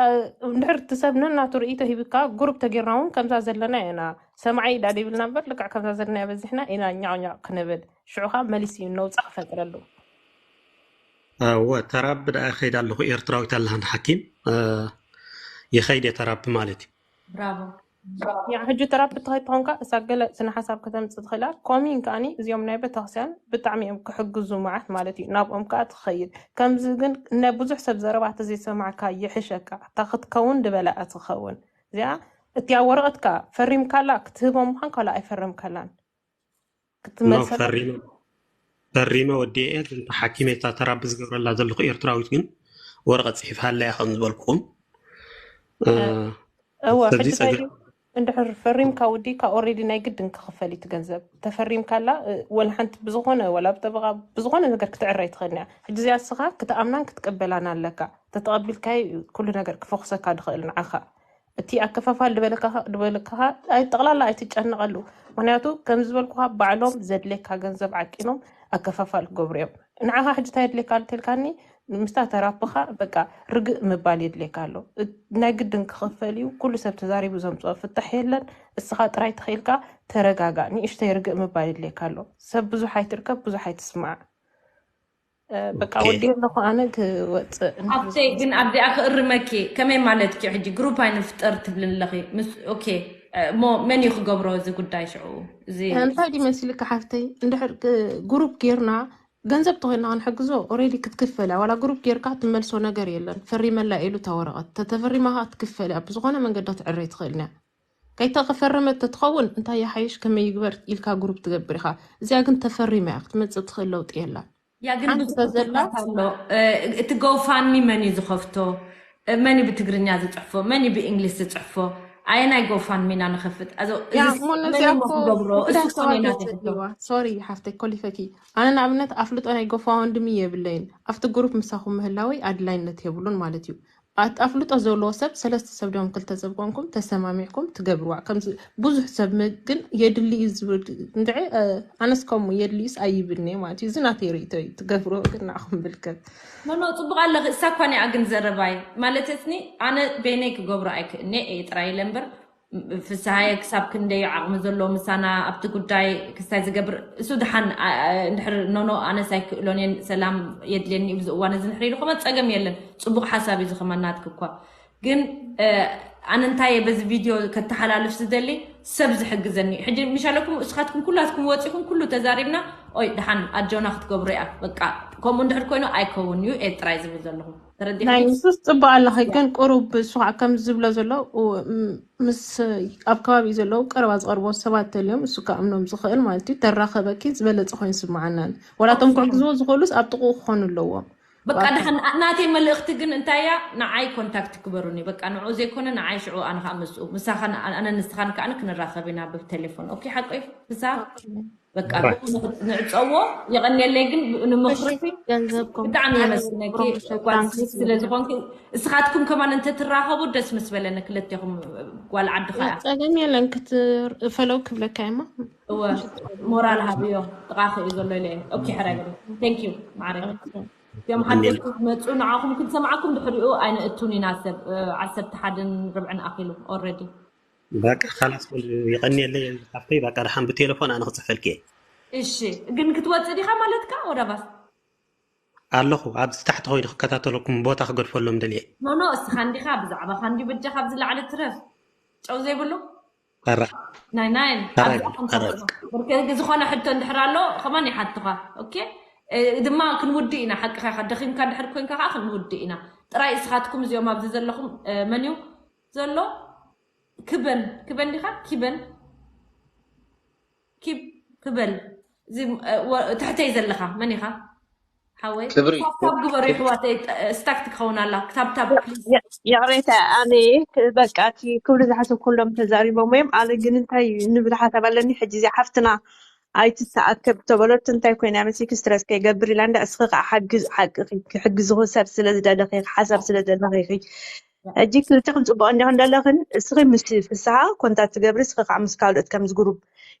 እንድሕር እቲ ሰብ ነናቱ ርእይቶ ሂብካ ግሩፕ ተጌርና እውን ከምዛ ዘለና ኢና ሰማዒ ኢዳ ደይብልና እምበር ልክዕ ከምዛ ዘለና በዚሕና ኢና ኛቕኛቕ ክንብል ሽዑ ከዓ መሊስ እዩ ነውፃ ክፈጥረሉ። እወ ተራቢ ደኣ ይኸይድ ኣለኹ ኤርትራዊት ኣለሃን ሓኪም ይኸይድ እየ ተራቢ ማለት እዩ። ብራቮ ያ ሕጂ ተራፒ ትኸይድ ተኾንካ እሳ ገለ ስነ ሓሳብ ከተምፅእ ትኽእላ ኮሚን ከዓኒ እዚኦም ናይ ቤተክርስትያን ብጣዕሚ እዮም ክሕግዙ መዓት ማለት እዩ ናብኦም ከዓ ትኸይድ ከምዚ ግን ናይ ብዙሕ ሰብ ዘረባ ተዘይሰማዕካ ይሕሸካ እታ ክትከውን ድበላ ትኸውን እዚኣ እቲያ ወረቐትካ ፈሪምካላ ክትህቦም ምዃን ካላ ኣይፈረምካላን ኖ ክትመልሰላ ፈሪመ ፈሪመ ወዲኤ እየ ግን ሓኪመይ እታ ተራቢ ዝገብረላ ዘለኹ ኤርትራዊት ግን ወረቐት ፅሒፍሃለያ ከም ዝበልኩኹም እ፣ እወ ስለዚ ሕጂ እንታይ ፀገም ድዩ እንድሕር ፈሪምካ ወዲእካ ኦሬዲ ናይ ግድን ክኽፈል እዩ እቲ ገንዘብ ተፈሪምካላ እ፣ ወላ ሓንቲ ብዝኾነ ወላ ብጠበቃ ብዝኾነ ነገር ክትዕረ ይትኽእል እያ ሕጂ እዚኣ እስኻ ክትኣምናን ክትቅበላን ኣለካ ተተቐቢልካዮ እዩ ኩሉ ነገር ክፈኹሰካ ድኽእል ንዓኻ እቲ ኣከፋፋል ድበለካ ድበለካ ኣይ ጠቕላላ ኣይትጨነቐሉ ምክንያቱ ከም ዝበልኩኻ ባዕሎም ዘድልየካ ገንዘብ ዓቂኖም ኣከፋፋል ክገብሩ እዮም ንዓኻ ሕጂ እንታይ የድልየካ እንተልካኒ ምስታ ተራፕኻ በቃ ርግእ ምባል የድልየካ ኣሎ። እ- ናይ ግድን ክኽፈል እዩ። ኩሉ ሰብ ተዛሪቡ ዘምፅኦ ፍታሕ የለን። እስኻ ጥራይ ተኽኢልካ ተረጋጋእ፣ ንእሽተይ ርግእ ምባል የድልየካ ኣሎ። ሰብ ብዙሕ ኣይትርከብ፣ ብዙሕ ኣይትስማዕ። እ፣ በቃ ኦኬ። ወዲኦ ኣለኹ ኣነ ክወፅእ። ኣብተይ ግን ኣብዚኣ ክእርመኪ። ከመይ ማለትኪ? ሕጂ ግሩፕ ኣይንፍጠር ትብልን ኣለኺ ምስ ኦኬ፣ እሞ መን እዩ ክገብሮ እዚ ጉዳይ ሽዑ? እዚ እንታይ ድዩ መሲልካ ሓፍተይ፣ እንድሕር ግ- ግሩፕ ጌርና ገንዘብ ተኾይንና ክንሕግዞ ኦሬዲ ክትክፈል እያ። ዋላ ግሩፕ ጌርካ ትመልሶ ነገር የለን። ፈሪመላ ኢሉ እታ ወረቐት ተተፈሪማኻ ክትክፈል እያ። ብዝኾነ መንገዲ ክትዕረይ ትኽእል እያ። ከይተፈረመት ተትኸውን እንታይ ይሓይሽ ከመይ ይግበር ኢልካ ግሩፕ ትገብር ኢኻ። እዚኣ ግን ተፈሪማ እያ፣ ክትመፅእ ትኽእል ለውጢ የላ። ያ ግን ሓንቲ ብዙሕ ተዘላ ሕቶታት ኣሎ። እ፣ እቲ ጎፋንሚ መን እዩ ዝኸፍቶ? እ፣ መን እዩ ብትግርኛ ዝፅሕፎ? መን እዩ ብእንግሊዝ ዝፅሕፎ? ኣየናይ ጎፋንሚ ኢና ንኸፍት? ኣዞ ያ እዚ እሞ መን ነዚኣ እሞ እኮ ክገብሮ? እዚ ውሑዳት እኮ ናይ ሰባት እዮም ናተይ ሕቶ። ዘድልይዋ። ሶሪ ሓፍተይ ኮሊፈኪ። ኣነ ንኣብነት ኣፍልጦ ናይ ጎፋወንድሚ የብለይን። ኣብቲ ግሩፕ ምሳኹም ምህላወይ ኣድላይነት የብሉን ማለት እዩ። ኣት ኣፍልጦ ዘለዎ ሰብ ሰለስተ ሰብ ዲኹም ክልተ ሰብ ኮንኩም ተሰማሚዕኩም ትገብርዋ። ከምዚ ብዙሕ ሰብ ም- ግን የድሊ እዩ ዝብል እንድዒ ኣነስ ከምኡ የድልዩስ ኣይብልኒ ማለት እዩ። እዚ ናተይ ርእቶ እዩ። ትገብርዎ ግን ንዓኹም ብልከት። ኖ ኖ፣ ፅቡቅ ኣለኺ። እሳ እኳ እኒኣ ግን ዘረባይ ማለት እትኒ ኣነ በይነይ ክገብሮ ኣይክእልኒ እየ ጥራይ ኢለ እምበር ፍስሃየ ክሳብ ክንደይ ዓቕሚ ዘለዎ ምሳና ኣብቲ ጉዳይ ክስታይ ዝገብር እሱ ድሓን አ- አ- እንድሕር ኖኖ ኣነስ ኣይክእሎን እየን ሰላም የድልየኒ እዩ ብዚ እዋን እዚ እንድሕር ኢሉ ከመ ፀገም የለን። ፅቡቅ ሓሳብ እዩ ዝኸመናትክ እኳ ግን እ፣ ኣነ እንታይ እየ በዚ ቪድዮ ከተሓላልፍ ዝደሊ ሰብ ዝሕግዘኒ ሕጂ ምሻለኩም እስኻትኩም ኩላትኩም ወፂኹም ኩሉ ተዛሪብና ኦይ ድሓን ኣጆና ክትገብሩ እያ በቃ ከምኡ እንድሕር ኮይኑ ኣይከውን እዩ ኤ ጥራይ ዝብል ዘለኹ ተረዲኻ ናይ ንሱስ ፅቡቅ ኣለኺ ግን ቁሩብ እሱ ከዓ ከም ዝብሎ ዘሎ ኡ- ም- ምስ ኣብ ከባቢኡ ዘለዉ ቀረባ ዝቐርቦ ሰባት ተልዮም እሱ ከኣምኖም ዝኽእል ማለት እዩ ተራኸበኪ ዝበለፀ ኮይኑ ስምዓናን ወላቶም ክሕግዝዎ ዝኽእሉስ ኣብ ጥቕኡ ክኾኑ ኣለዎም በቃ ድሓን ናተይ መልእኽቲ ግን እንታይ እያ ንዓይ ኮንታክት ክበሩኒ በቃ ንዑ ዘይኮነ ንዓይ ሽዑ ኣነ ከዓ ምስኡ ምሳኻ ኣነ ንስኻን ከዓ ክንራኸብ ኢና ብቴሌፎን ኦኬ ሓቆይ ፍሳ በቃ ንዕፀዎ የቐንየለይ ግን ንምኽርፊ ገንዘብኩም ብጣዕሚ የመስግነኪ ጓል ስለ ዝኾንኪ እስኻትኩም ከማን እንተትራኸቡ ደስ ምስ በለኒ ክልቴኹም ጓል ዓድኻ እያ ፀገም የለን ክትፈለው ክብለካ እማ እወ ሞራል ሃብዮ ጥቓኺ እዩ ዘሎ ኢለ ኦኬ ሕረግ thank you ማዕረ እዚኦም ሓደሽቲ ዝመፁ ንዓኹም ክንሰምዓኩም ድሕሪኡ ኣይነእቱን ኢና ሰብ ዓሰርተ ሓደን ርብዕን ኣኺሉ already በቃ ካላስ ይቐንየለይ ሓፍተይ በቃ ደሓን ብቴሌፎን ኣነ ክፅሕፈልኪ እየ እሺ ግን ክትወፅእ ዲኻ ማለትካ ወዳባስ ኣለኹ ኣብዚ ታሕቲ ኮይኑ ክከታተለኩም ቦታ ክገድፈሎም ደልየ ኖኖ እስኻ እንዲኻ ብዛዕባኻ እንዲ በጃኻ ኣብዚ ላዕሊ ትረፍ ጨው ዘይብሉ ራ ናይ ናይን ራ ብርክ ዝኾነ ሕቶ እንድሕር ኣሎ ከማን ይሓትኻ ኦኬ ድማ ክንውድእ ኢና ሓቅኻ ኢኻ ደኺምካ እንድሕር ኮንካ ከዓ ክንውድእ ኢና ጥራይ እስኻትኩም እዚኦም ኣብዚ ዘለኹም መን እዩ ዘሎ ክበን ክበን ዲኻ ኪበን ኪብ ክበል እዚ ትሕተይ ዘለኻ መን ኢኻ ሓወይ ክብሪ ታብታብ ግበሩ ይሕዋተይ ስታክ ትኸውን ኣላ ታብታብ ይቕሬታ ኣነ በቃ እቲ ክብሉ ዝሓሰብ ኩሎም ተዛሪቦም እዮም ኣነ ግን እንታይ ንብል ሓሳብ ኣለኒ ሕጂ እዚኣ ሓፍትና ኣይትተኣከብ ተበለቱ እንታይ ኮይና መሲክ ስትረስ ከይገብር ኢላ እንዳ እስኺ ከዓ ሓግዝ ሓቂ ክሕግዝኹ ሰብ ስለ ዝደለኺ ሓሳብ ስለ ዘለኺ ሕጂ ክልተኹም ፅቡቅ እንዲኹም ዘለኽን እስኺ ምስ ፍስሃ ኮንታት ትገብሪ እስኺ ከዓ ምስ ካልኦት ከምዚ ግሩብ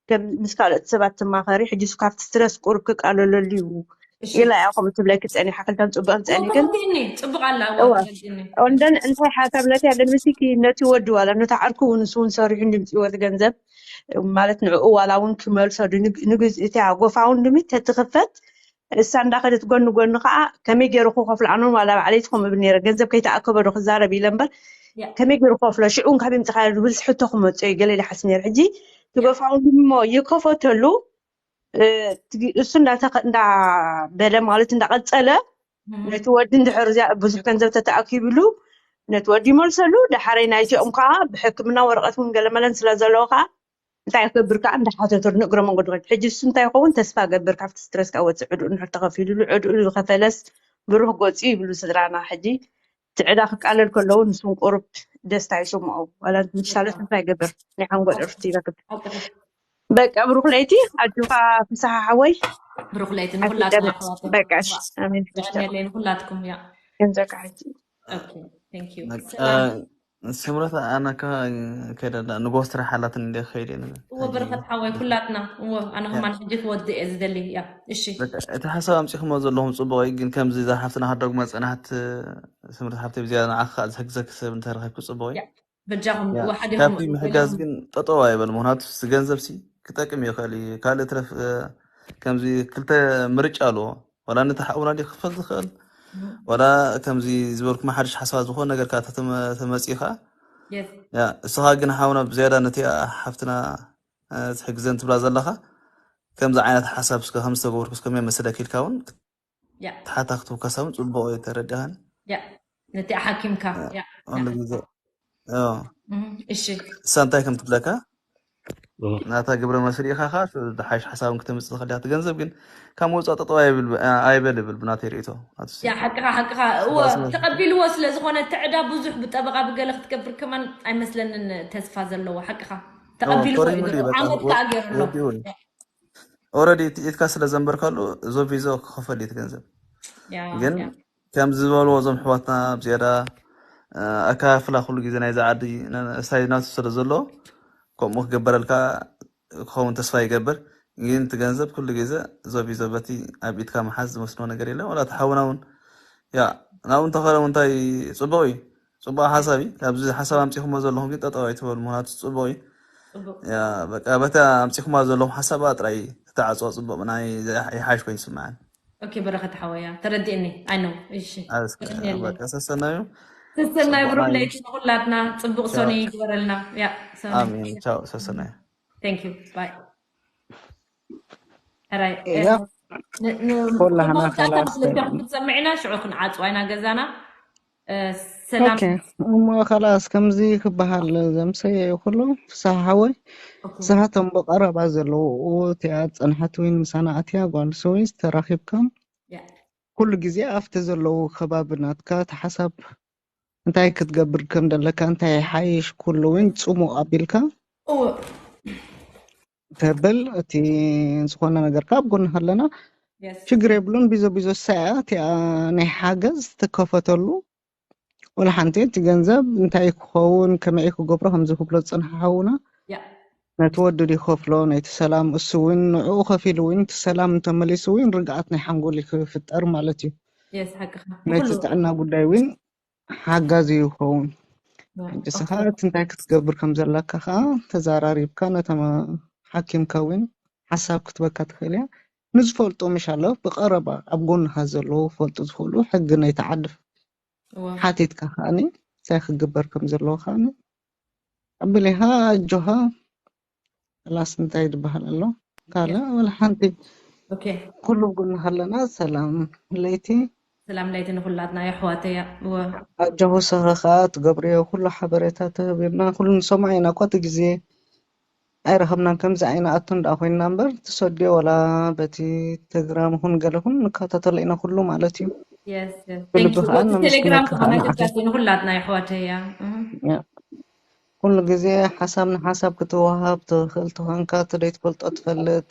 ምስ ካልኦት ሰባት ትማኸሪ ሕጂ እሱ ካብቲ ስትረስ ቁሩብ ክቃለለሉ እዩ ኢላ እያ ከምኡ ትብለኪ ፀኒሓ ክልተን ፅቡቅ ፀኒ ግን ጽቡቅ ኣላ እዋ እንደን እንታይ ሓሳብ ነቲ ያለን ምስኪ ነቲ ወዲ ዋላ ነቲ ዓርኩ እውን ንሱ እውን ሰሪሑ እንድምፅወት ገንዘብ ማለት ንዕኡ ዋላ እውን ክመልሶ ንግዝ እቲያ ጎፋ እውን ድሚ ተትኽፈት እሳ እንዳኸደት ጎኒ ጎኒ ከዓ ከመይ ገይሩ ክኸፍሎ ኣነ ዋላ ባዕለይ ትኾም እብል ነረ ገንዘብ ከይተኣከበ ዶ ክዛረብ ኢለ እምበር ከመይ ገይሩ ክኸፍሎ ሽዑ ካብ ምፅኻ ዝብል ሕቶ ክመፅኦ እዩ ገለ ኢለ ሓስብ ነረ ሕጂ ትጎፋውን ድሞ ይከፈተሉ እሱ እንዳበለ ማለት እንዳቀፀለ ነቲ ወዲ እንድሕር እዚኣ ብዙሕ ገንዘብ ተተኣኪብሉ ነቲ ወዲ ይመልሰሉ ዳሓረይ ናይዚኦም ከዓ ብሕክምና ወረቀት እውን ገለመለን ስለ ዘለዎ ከዓ እንታይ ክገብር ከዓ እንዳሓተቱ ንእግረ መንገዱ ከድ ሕጂ እሱ እንታይ ይኸውን ተስፋ ገብር ካብቲ ስትረስ ከዓ ወፅእ ዕድኡ እንድሕር ተኸፊሉሉ ዕድኡ ዝኸፈለስ ብሩህ ገፁ ይብሉ ስድራና ሕጂ እቲ ዕዳ ክቃለል ከለዉ ንሱን ቁሩብ ደስታ ይስምዖ ዋላ ምሻለት እንታይ ይገብር ናይ ሓንጎል ዕርፍቲ ይረክብ በቃ ብሩክ ለይቲ ኣጆኻ ፍስሓ ሓወይ ብሩክ ለይቲ ንኩላትና ኣሕዋት በቃ እሺ ኣሜን ዘቀንየለይ ንኩላትኩም ያ ገንዘብካ ሕጂ ኦኬ thank you በቃ ሰላም ስምረት ኣነ ከ ከይደ ንጎ ስራሕ ኣላትን እንደ ከይደ እዎ በረኸት ሓወይ ኩላትና እዎ ኣነ ከማን ሕጂ ክወድእ እየ ዝደሊ። ያ እሺ እቲ ሓሳብ ኣምፂኹሞ ዘለኹም ፅቡቅ እዩ፣ ግን ከምዚ እዛ ሓፍትና ሃደጉ መፀናሕት ስምረት ሓፍተ ብዝያዳ ንዓኻ ዝሕግዘክ ሰብ እንተረኸብኩ ፅቡቅ እዩ። በጃኹም ያ፣ ወሓዲኹም ካብቲ ምሕጋዝ ግን ጠጠው ኣይበል። ምክንያቱ እዚ ገንዘብ ሲ ክጠቅም ይኽእል እዩ። ካልእ ትረፍ እ፣ ከምዚ ክልተ ምርጫ ኣለዎ። ዋላ ነቲ ሓውና ድዩ ክፈል ዝኽእል፣ ዋላ ከምዚ ዝበልኩም ሓድሽ ሓሳባት ዝኾነ ነገር ካብ ተመ- ተመፂኻ የስ ያ፣ እስኻ ግን ሓውና ብዝያዳ ነቲ ሓፍትና እ፣ ትሕግዘን ትብላ ዘለኻ ከምዚ ዓይነት ሓሳብ እስከ ከም ዝተገበርኩ እስከ መሰለክ ኢልካ እውን ያ ተሓታክቱ ከሳውን ፅቡቅ እዩ ተረዲኻን ያ ነቲ ሓኪምካ ያ ኩሉ ግዜ ኦ፣ እም፣ እሺ እሳ እንታይ ከም ትብለካ ናታ ግብረ መልሲ ርኢኻ ኸዓ ዝሓይሽ ሓሳብን ክተምፅእ ትኽእል እያ። እቲ ገንዘብ ግን ካብ መውፃእ ጠጠው ኣይብል- ኣይበል ይብል ብናተይ ርኢቶ። ናቱ ሲ- ያ ሓቅኻ ሓቅኻ እዎ ተቐቢልዎ ስለ ዝኾነ እቲ ዕዳ ብዙሕ ብጠበቓ ብገለ ክትገብር ከማን ኣይመስለንን ተስፋ ዘለዎ ሓቅኻ ኦ፣ ተቐቢልዎ እዩ ፈሪሙሉ እዩ ዘሎ በቃ ዓመት ወ- ከኣ ገይሩ ኣሎ ወዲኡ እዩ። ኦረዲ ኢትካ ስለ ዘንበርካሉ እዞ ቪዞ ክኸፈል እዩ እቲ ገንዘብ። ያ ግን ያ ከም ዝበልዎ እዞም ኣሕዋትና ብዝያዳ እ፣ ኣካፍላ ኩሉ ግዜ ናይዚ ዓዲ ነ- ስታይ ናቱ ስለ ዘሎ ከምኡ ክግበረልካ ክኸውን ተስፋ ይገብር። ግን እቲ ገንዘብ ኩሉ ግዜ ዞቢ ዞበቲ ኣብ ኢድካ ምሓዝ ዝመስሎ ነገር የለን። ዋላ እቲ ሓውና እውን ያ ናብኡ እንተኸለ እውን እንታይ ጽቡቕ እዩ፣ ጽቡቕ ሓሳብ እዩ። ካብዚ ሓሳብ ኣምጺኹሞ ዘለኹም ግን ጠጠው ኣይትበሉ፣ ምኽንያቱ ጽቡቕ እዩ። ጽቡቕ ያ በቃ በታ ኣምጺኹማ ዘለኹም ሓሳብ ጥራይ ተተዓጽዋ ጽቡቕ ናይ ይሓይሽ ኮይኑ ይስምዓኒ። ኦኬ በረኸት ሓወያ ተረዲእኒ። ኣይ ነው እሺ እስከ ምንም የለን። በቃ ሰሰናዩ ሰሰናይ ጽቡቕ ብሩክ ናይ ለይቲ ንኹላትና ጽቡቅ ቻው። ሰኑይ ይግበረልና። ያ ሰኑይ ኣሜን። ቻው ሰሰናዩ። Thank you bye። ሕራይ እ፣ ያ ን- ን- ኮላህና መወዳእታ ከላስ መግለጫ ክትሰምዕና ሽዑ ክንዓጽዋ ኢና ገዛና። እ፣ ሰላም ኦኬ እሞ ከላስ ከምዚ ክበሃል ዘምሰየ ኩሉ ፍስሓ ሓወይ ኦኬ ንስኻቶም ብቐረባ ዘለዉ እቲኣ ጸንሓት ወይ ምሳና ኣትያ ጓል ሰወይ ተራኺብካም ያ ኩሉ ግዜ ኣብቲ ዘለዉ ከባቢ ናትካ እቲ ሓሳብ እንታይ ክትገብር ከም ዘለካ እንታይ ሓይሽ ኩሉ እውን ጽሙቕ ኣቢልካ እዎ ተብል እቲ ዝኾነ ነገር ካብ ጎንኻ ኣለና yes ችግር የብሉን። ቢዞ ቢዞ ሳያ እቲኣ ናይ ሓገዝ ትከፈተሉ ወላ ሓንቲ እቲ ገንዘብ እንታይ ክኸውን ከመይ ክገብሮ ከምዚ ክብሎ ዝፅንሓ ሓውና ያ ነቲ ወዲ ድዩ ክኸፍሎ ነቲ ሰላም እሱ እውን ንዕኡ ከፊሉ እውን እቲ ሰላም እንተመሊሱ እውን ርግኣት ናይ ሓንጎል ክፍጠር ማለት እዩ። yes ሓቅኻ ነቲ ብኩሉ ጥዕና ጉዳይ እውን ሓጋዚ ይኸውን። ያ ሕጂ ኦኬ ስኻ እቲ እንታይ ክትገብር ከም ዘለካ ከዓ ተዘራሪብካ ነቶም ሓኪምካ እውን ሓሳብ ክትበካ ትኽእል እያ። ንዝፈልጡ ምሽ ኣሎ ብቐረባ ኣብ ጎንኻ ዘለዉ ክፈልጡ ዝኽእሉ ሕጊ ናይቲ ዓዲ እዎ ሓቲትካ ከዓኒ እንታይ ክግበር ከም ዘለዎ ከዓኒ ኣቢሊኻ ኣጆኻ ላስ እንታይ ዝበሃል ኣሎ ካልእ ወላ ሓንቲ ኦኬ ኩሉ ኣብ ጎንኻ ኣለና። ሰላም ለይቲ ሰላም ለይቲ ንኩላትና የሕዋተያ እወ ኣጆኹ ስኻ ከዓ ትገብርዮ ኩሉ ሓበሬታ ተህቢብና ኩሉ ንሰምዖ ኢና እኳ እቲ ግዜ ኣይረኸብናን። ከምዚ ዓይኒ ኣቱ እንዳ ኮይንና እምበር ትሰድዮ ወላ በቲ ተግራም ኹን ገለ ኹን ንከታተሎ ኢና ኩሉ ማለት እዩ። yes yes ብልቢ thank you ከዓ ወቲ ቴሌግራም ነመስግነካ ከማን ከዓና ኣገዳሲ ንኩላትና የሕዋተያ እህ ያ። ኩሉ ግዜ ሓሳብ ንሓሳብ ክትወሃብ ትኽእል ትኾንካ እቲ ዘይትፈልጦ ትፈልጥ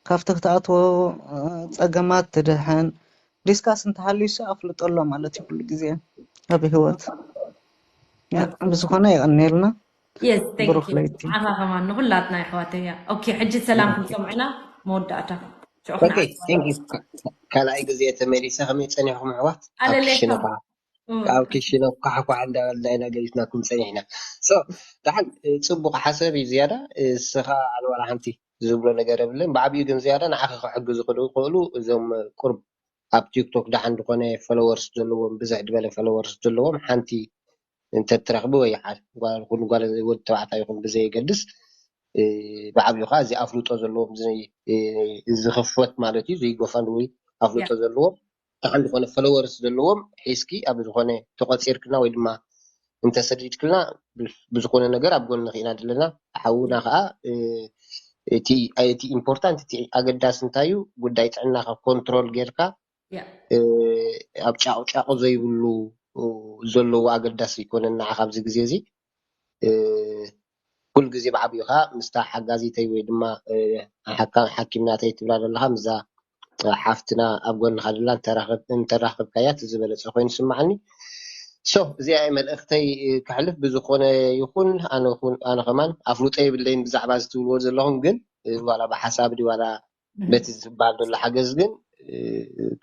ካብቲ ክትኣትዎ እ፣ ጸገማት ትድሕን ዲስካስ እንተሃልዩሲ ኣፍልጦ ኣሎ ማለት እዩ ኩሉ ግዜ ኣብ ህይወት ያ፣ ብዝኾነ የቐንየልና yes thank ብሩክ you ለይቲ ንዓኻ ከማን ንኩላትና የሕዋተያ ኦኬ ሕጂ ሰላም ክንሰምዕና መወዳእታ ሽዑ ኦኬ ክንዓጽዋ ቴንክ ዩ ካልኣይ ግዜ ተመሊሰ ከመይ ፀኒሕኩም ኣሕዋት ኣብ ኣለሌካ ክሽነ ከዓ ኣብ ክሽነ ኳሕኳሕ እንዳበልና ኢና ገሊፍናኩም ፀኒሕና ሶ ደሓን እ፣ ፅቡቅ ሓሳብ እዩ ዝያዳ እ፣ እስኻ ኣነ ዋላ ሓንቲ ዝብሎ ነገር የብለን ብዓብዩ ግን ዝያዳ ንዓኺ ክሕግዙ ክኽእሉ እዞም ቁርብ ኣብ ቲክቶክ ደሓን ዝኾነ ፎሎወርስ ዘለዎም ብዝሕ ዝበለ ፎሎወርስ ዘለዎም ሓንቲ እንተትረኽቢ ወይ ሓደ ጓል ይኹን ጓል ወዲ ተባዕታይ ይኹን ብዘየገድስ እ፣ ብዓብዩ ከዓ እዚ ኣፍልጦ ዘለዎም እዚ እ፣ እዚ ክፈት ማለት እዩ እዚ ጎፋንድሚ ኣፍልጦ ያ ዘለዎም ደሓን ዝኾነ ፎሎወርስ ዘለዎም ሒዝኪ ኣብ ዝኾነ ተቆፂርክና ወይ ድማ እንተሰዲድክልና ብ- ብዝኾነ ነገር ኣብ ጎንኺ ኢና ዘለና ሓውና ከዓ እ፣ እቲ እቲ ኢምፖርታንት እቲ ኣገዳሲ እንታይ እዩ ጉዳይ ጥዕናኻ ኮንትሮል ጌርካ ያ እ፣ ኣብ ጫቑጫቑ ዘይብሉ እ፣ ዘለዎ ኣገዳሲ ይኮነን ንዓኻ ኣብዚ ግዜ እዚ እ፣ ኩሉ ግዜ ብዓብዩ ከዓ ምስታ ሓጋዚተይ ወይ ድማ እ፣ ሓካ- ሓኪም ናተይ ትብላ ዘለካ ምስዛ ሓፍትና ኣብ ጎንካ ዘላ እንተራኸብ- እንተራኸብካያ እቲ ዝበለፀ ኮይኑ ይስማዓኒ So እዚኣ እየ መልእኽተይ ክሕልፍ። ብዝኾነ ይኹን ኣነ ኹን ኣነ ከማን ኣፍልጦ የብለይን ብዛዕባ እዚ ትብልዎ ዘለኹም፣ ግን ዋላ ብሓሳብ ድዩ ዋላ በቲ ዝበሃል ዘሎ ሓገዝ ግን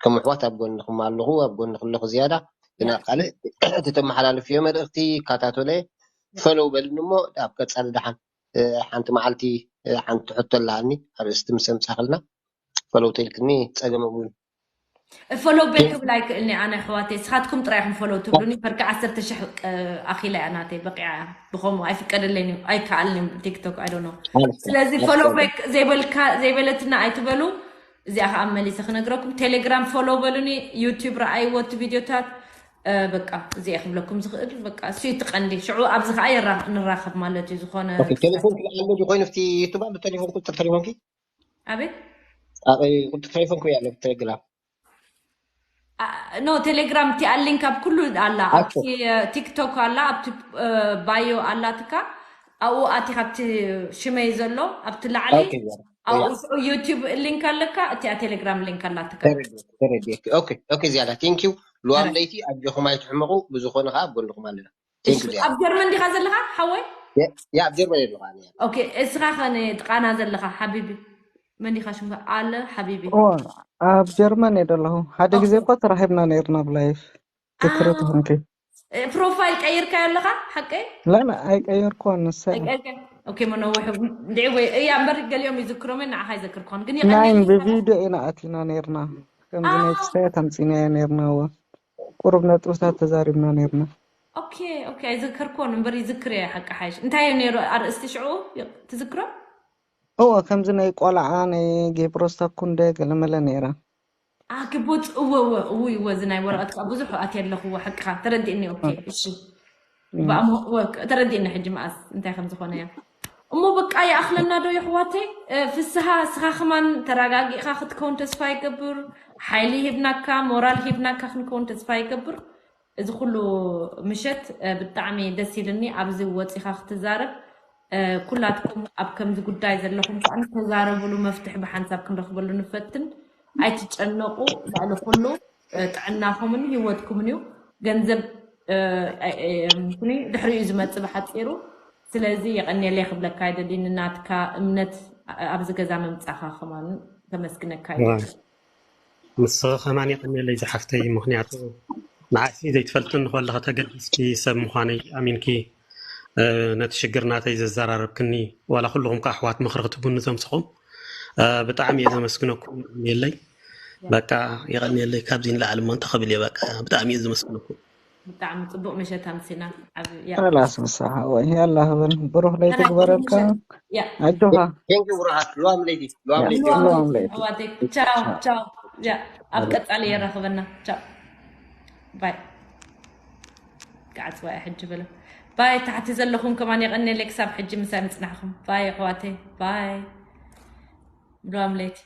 ከም ኣሕዋት ኣብ ጎንኹም ኣለኹ፣ ኣብ ጎንኹም ኣለኹ ዝያዳ። ግን ኣብ ካልእ እቲ ተመሓላልፍዮ መልእኽቲ ይከታተሎ እየ፣ ፈለው በልኒ እሞ ኣብ ቀጻሊ ደሓን ሓንቲ መዓልቲ ሓንቲ ሕቶ ኣለሃኒ ኣርእስቲ ምስ ኣምጻኽልና ፈለው ተልክኒ ጸገም እውን ፎሎው ቤክ ክብል ኣይክእልኒ ኣነ ኣሕዋተይ፣ ስኻትኩም ጥራይ ኢኹም ፎሎው ትብሉኒ። ፈርቂ ዓሰርተ ሽሕ ኣኺላ እያ ናተይ፣ በቂዓ እያ። ብኸምኡ ኣይፍቀደለይን እዩ፣ ኣይከኣልን እዩ ቲክቶክ፣ I don't know። ስለዚ ፎሎው ቤክ ዘይበልካ ዘይበለትና ኣይትበሉ። እዚኣ ከዓ መሊሰ ክነግረኩም፣ ቴሌግራም ፎሎው በሉኒ፣ ዩቲዩብ ረኣይዎ እቲ ቪድዮታት። በቃ እዚ እየ ክብለኩም ዝኽእል። በቃ እሱ እዩ እቲ ቀንዲ። ሽዑ ኣብዚ ከዓ ንራኸብ ማለት እዩ። ዝኾነ ቴሌፎን ክልዓለ ኮይኑ እቲ ዩቱብ ኣሎ ቴሌፎን ቁፅር ቴሌፎንኪ ኣቤት ቁጥር ቴሌፎን ክያ ኣሎ ቴሌግራም ኖ ቴሌግራም እቲ ሊንክ ኣብ ኩሉ ኣላ። ኣብቲ ቲክቶክ ኣላ፣ ኣብቲ ባዮ ኣላትካ። ኣብኡ ኣቲ ካብቲ ሽመይ ዘሎ ኣብቲ ላዕሊ ኣብኡ ሽዑ ዩቲዩብ ሊንክ ኣለካ፣ እቲኣ ቴሌግራም ሊንክ ኣላትካ። ተረዲእኪ። ኦኬ ኦኬ ዝያዳ ቴንኪዩ። ልዋም ለይቲ ኣጆኹም ኣይትሕመቑ፣ ብዝኾነ ከዓ ኣብ ጎንኹም ኣለና። ኣብ ጀርመን ዲኻ ዘለኻ ሓወይ? ያ ኣብ ጀርመን ኣለኹ ኣነ። ኦኬ እስኻ ኸ ንጥቃና ዘለኻ ሓቢቢ መን ኢኻ ሽምካ? ኣለ ሓቢቢ ኣብ ጀርመን እየ ዘለኹ። ሓደ ግዜ እኮ ተራኺብና ነይርና ብላይፍ ትክረት ኾንኪ። ፕሮፋይል ቀይርካ ኣለኻ ሓቀይ? ላላ ኣይቀየርኩዋን ንሳ ኦኬ መነውሑ እንድዒ ወይ እያ እምበር ገሊኦም ይዝክሮም ንዓኻ ይዘክር ክኾን ግን ናይን ብቪድዮ ኢና ኣቲና ነይርና። ከምዚ ናይ ክስታያት ኣምፂናዮ ነይርና። እወ ቁሩብ ነጥብታት ተዛሪብና ነይርና። ኦኬ ኦኬ ኣይዝከርኩዎን እምበር ይዝክር እየ ሓቂ ሓይሽ። እንታይ እዩ ነይሩ ኣርእስቲ ሽዑ ትዝክሮ? እወ ከምዚ ናይ ቆልዓ ናይ ጌብሮስታ ኩንደ ገለመለ ነይራ። ኣግቡት እወ እወ እውይ እወ እዚ ናይ ወረቐት ከዓ ብዙሕ ኣትየ ኣለኹዎ ሓቅኻ ተረዲእኒ። ኦኬ እሺ ተረዲእኒ ሕጂ መኣስ እንታይ ከም ዝኾነ እያ እሞ በቃ ይኣኽለና ዶ የሕዋተይ? ፍስሃ እስኻ ከማን ተረጋጊእኻ ክትከውን ተስፋ ይገብር። ሓይሊ ሂብናካ ሞራል ሂብናካ ክንከውን ተስፋ ይገብር። እዚ ኩሉ ምሸት ብጣዕሚ ደስ ኢልኒ ኣብዚ ወፂኻ ክትዛረብ። ኩላትኩም ኣብ ከምዚ ጉዳይ ዘለኹም ከዓ ተዛረብሉ መፍትሒ ብሓንሳብ ክንረኽበሉ ንፈትን። ኣይትጨነቑ ልዕሊ ኩሉ ጥዕናኹምን ሂወትኩምን እዩ። ገንዘብ ድሕሪኡ ዝመፅእ ብሓፂሩ። ስለዚ የቐንየለይ ክብለካ ይደሊ ንናትካ እምነት ኣብዚ ገዛ ምምፃኻ ከማን ከመስግነካ እዩ። ንስኺ ከማን የቐንየለይ ዝሓፍተይ፣ ምኽንያቱ ንዓይሲ ዘይትፈልጥኒ ከለኺ ተገዲስኪ ሰብ ምዃነይ ኣሚንኪ ነቲ ሽግር ናተይ ዘዘራረብክኒ፣ ዋላ ኩልኹም ከዓ ኣሕዋት ምኽሪ ክትቡኒ ዘምስኹም ብጣዕሚ እየ ዘመስግነኩም። የቐንየለይ በቃ የቐንየለይ። ካብዚ ንላዕሊ እሞ እንታይ ክብል እየ በቃ ብጣዕሚ እየ ዘመስግነኩም። ብጣዕሚ ፅቡቅ ምሸት ኣምሲና። ላስ ምሳሓ ወይ ያላ ህበል ብሩህ ለይቲ ግበረልካ። ኣጆኻ ብሩሃት ልዋም ለይቲ ልዋም ለይቲ ልዋም ለይቲ። ቻው ቻው። ኣብ ቀፃሊ የራኽበና። ቻው ባይ። ክዓፅዋ እየ ሕጂ በለ። ባይ ታሕቲ ዘለኹም ከማን የቐንየለይ ክሳብ ሕጂ ምሳይ ምፅናሕኩም። ባይ ኣሕዋተይ ባይ። ልዋም ለይቲ።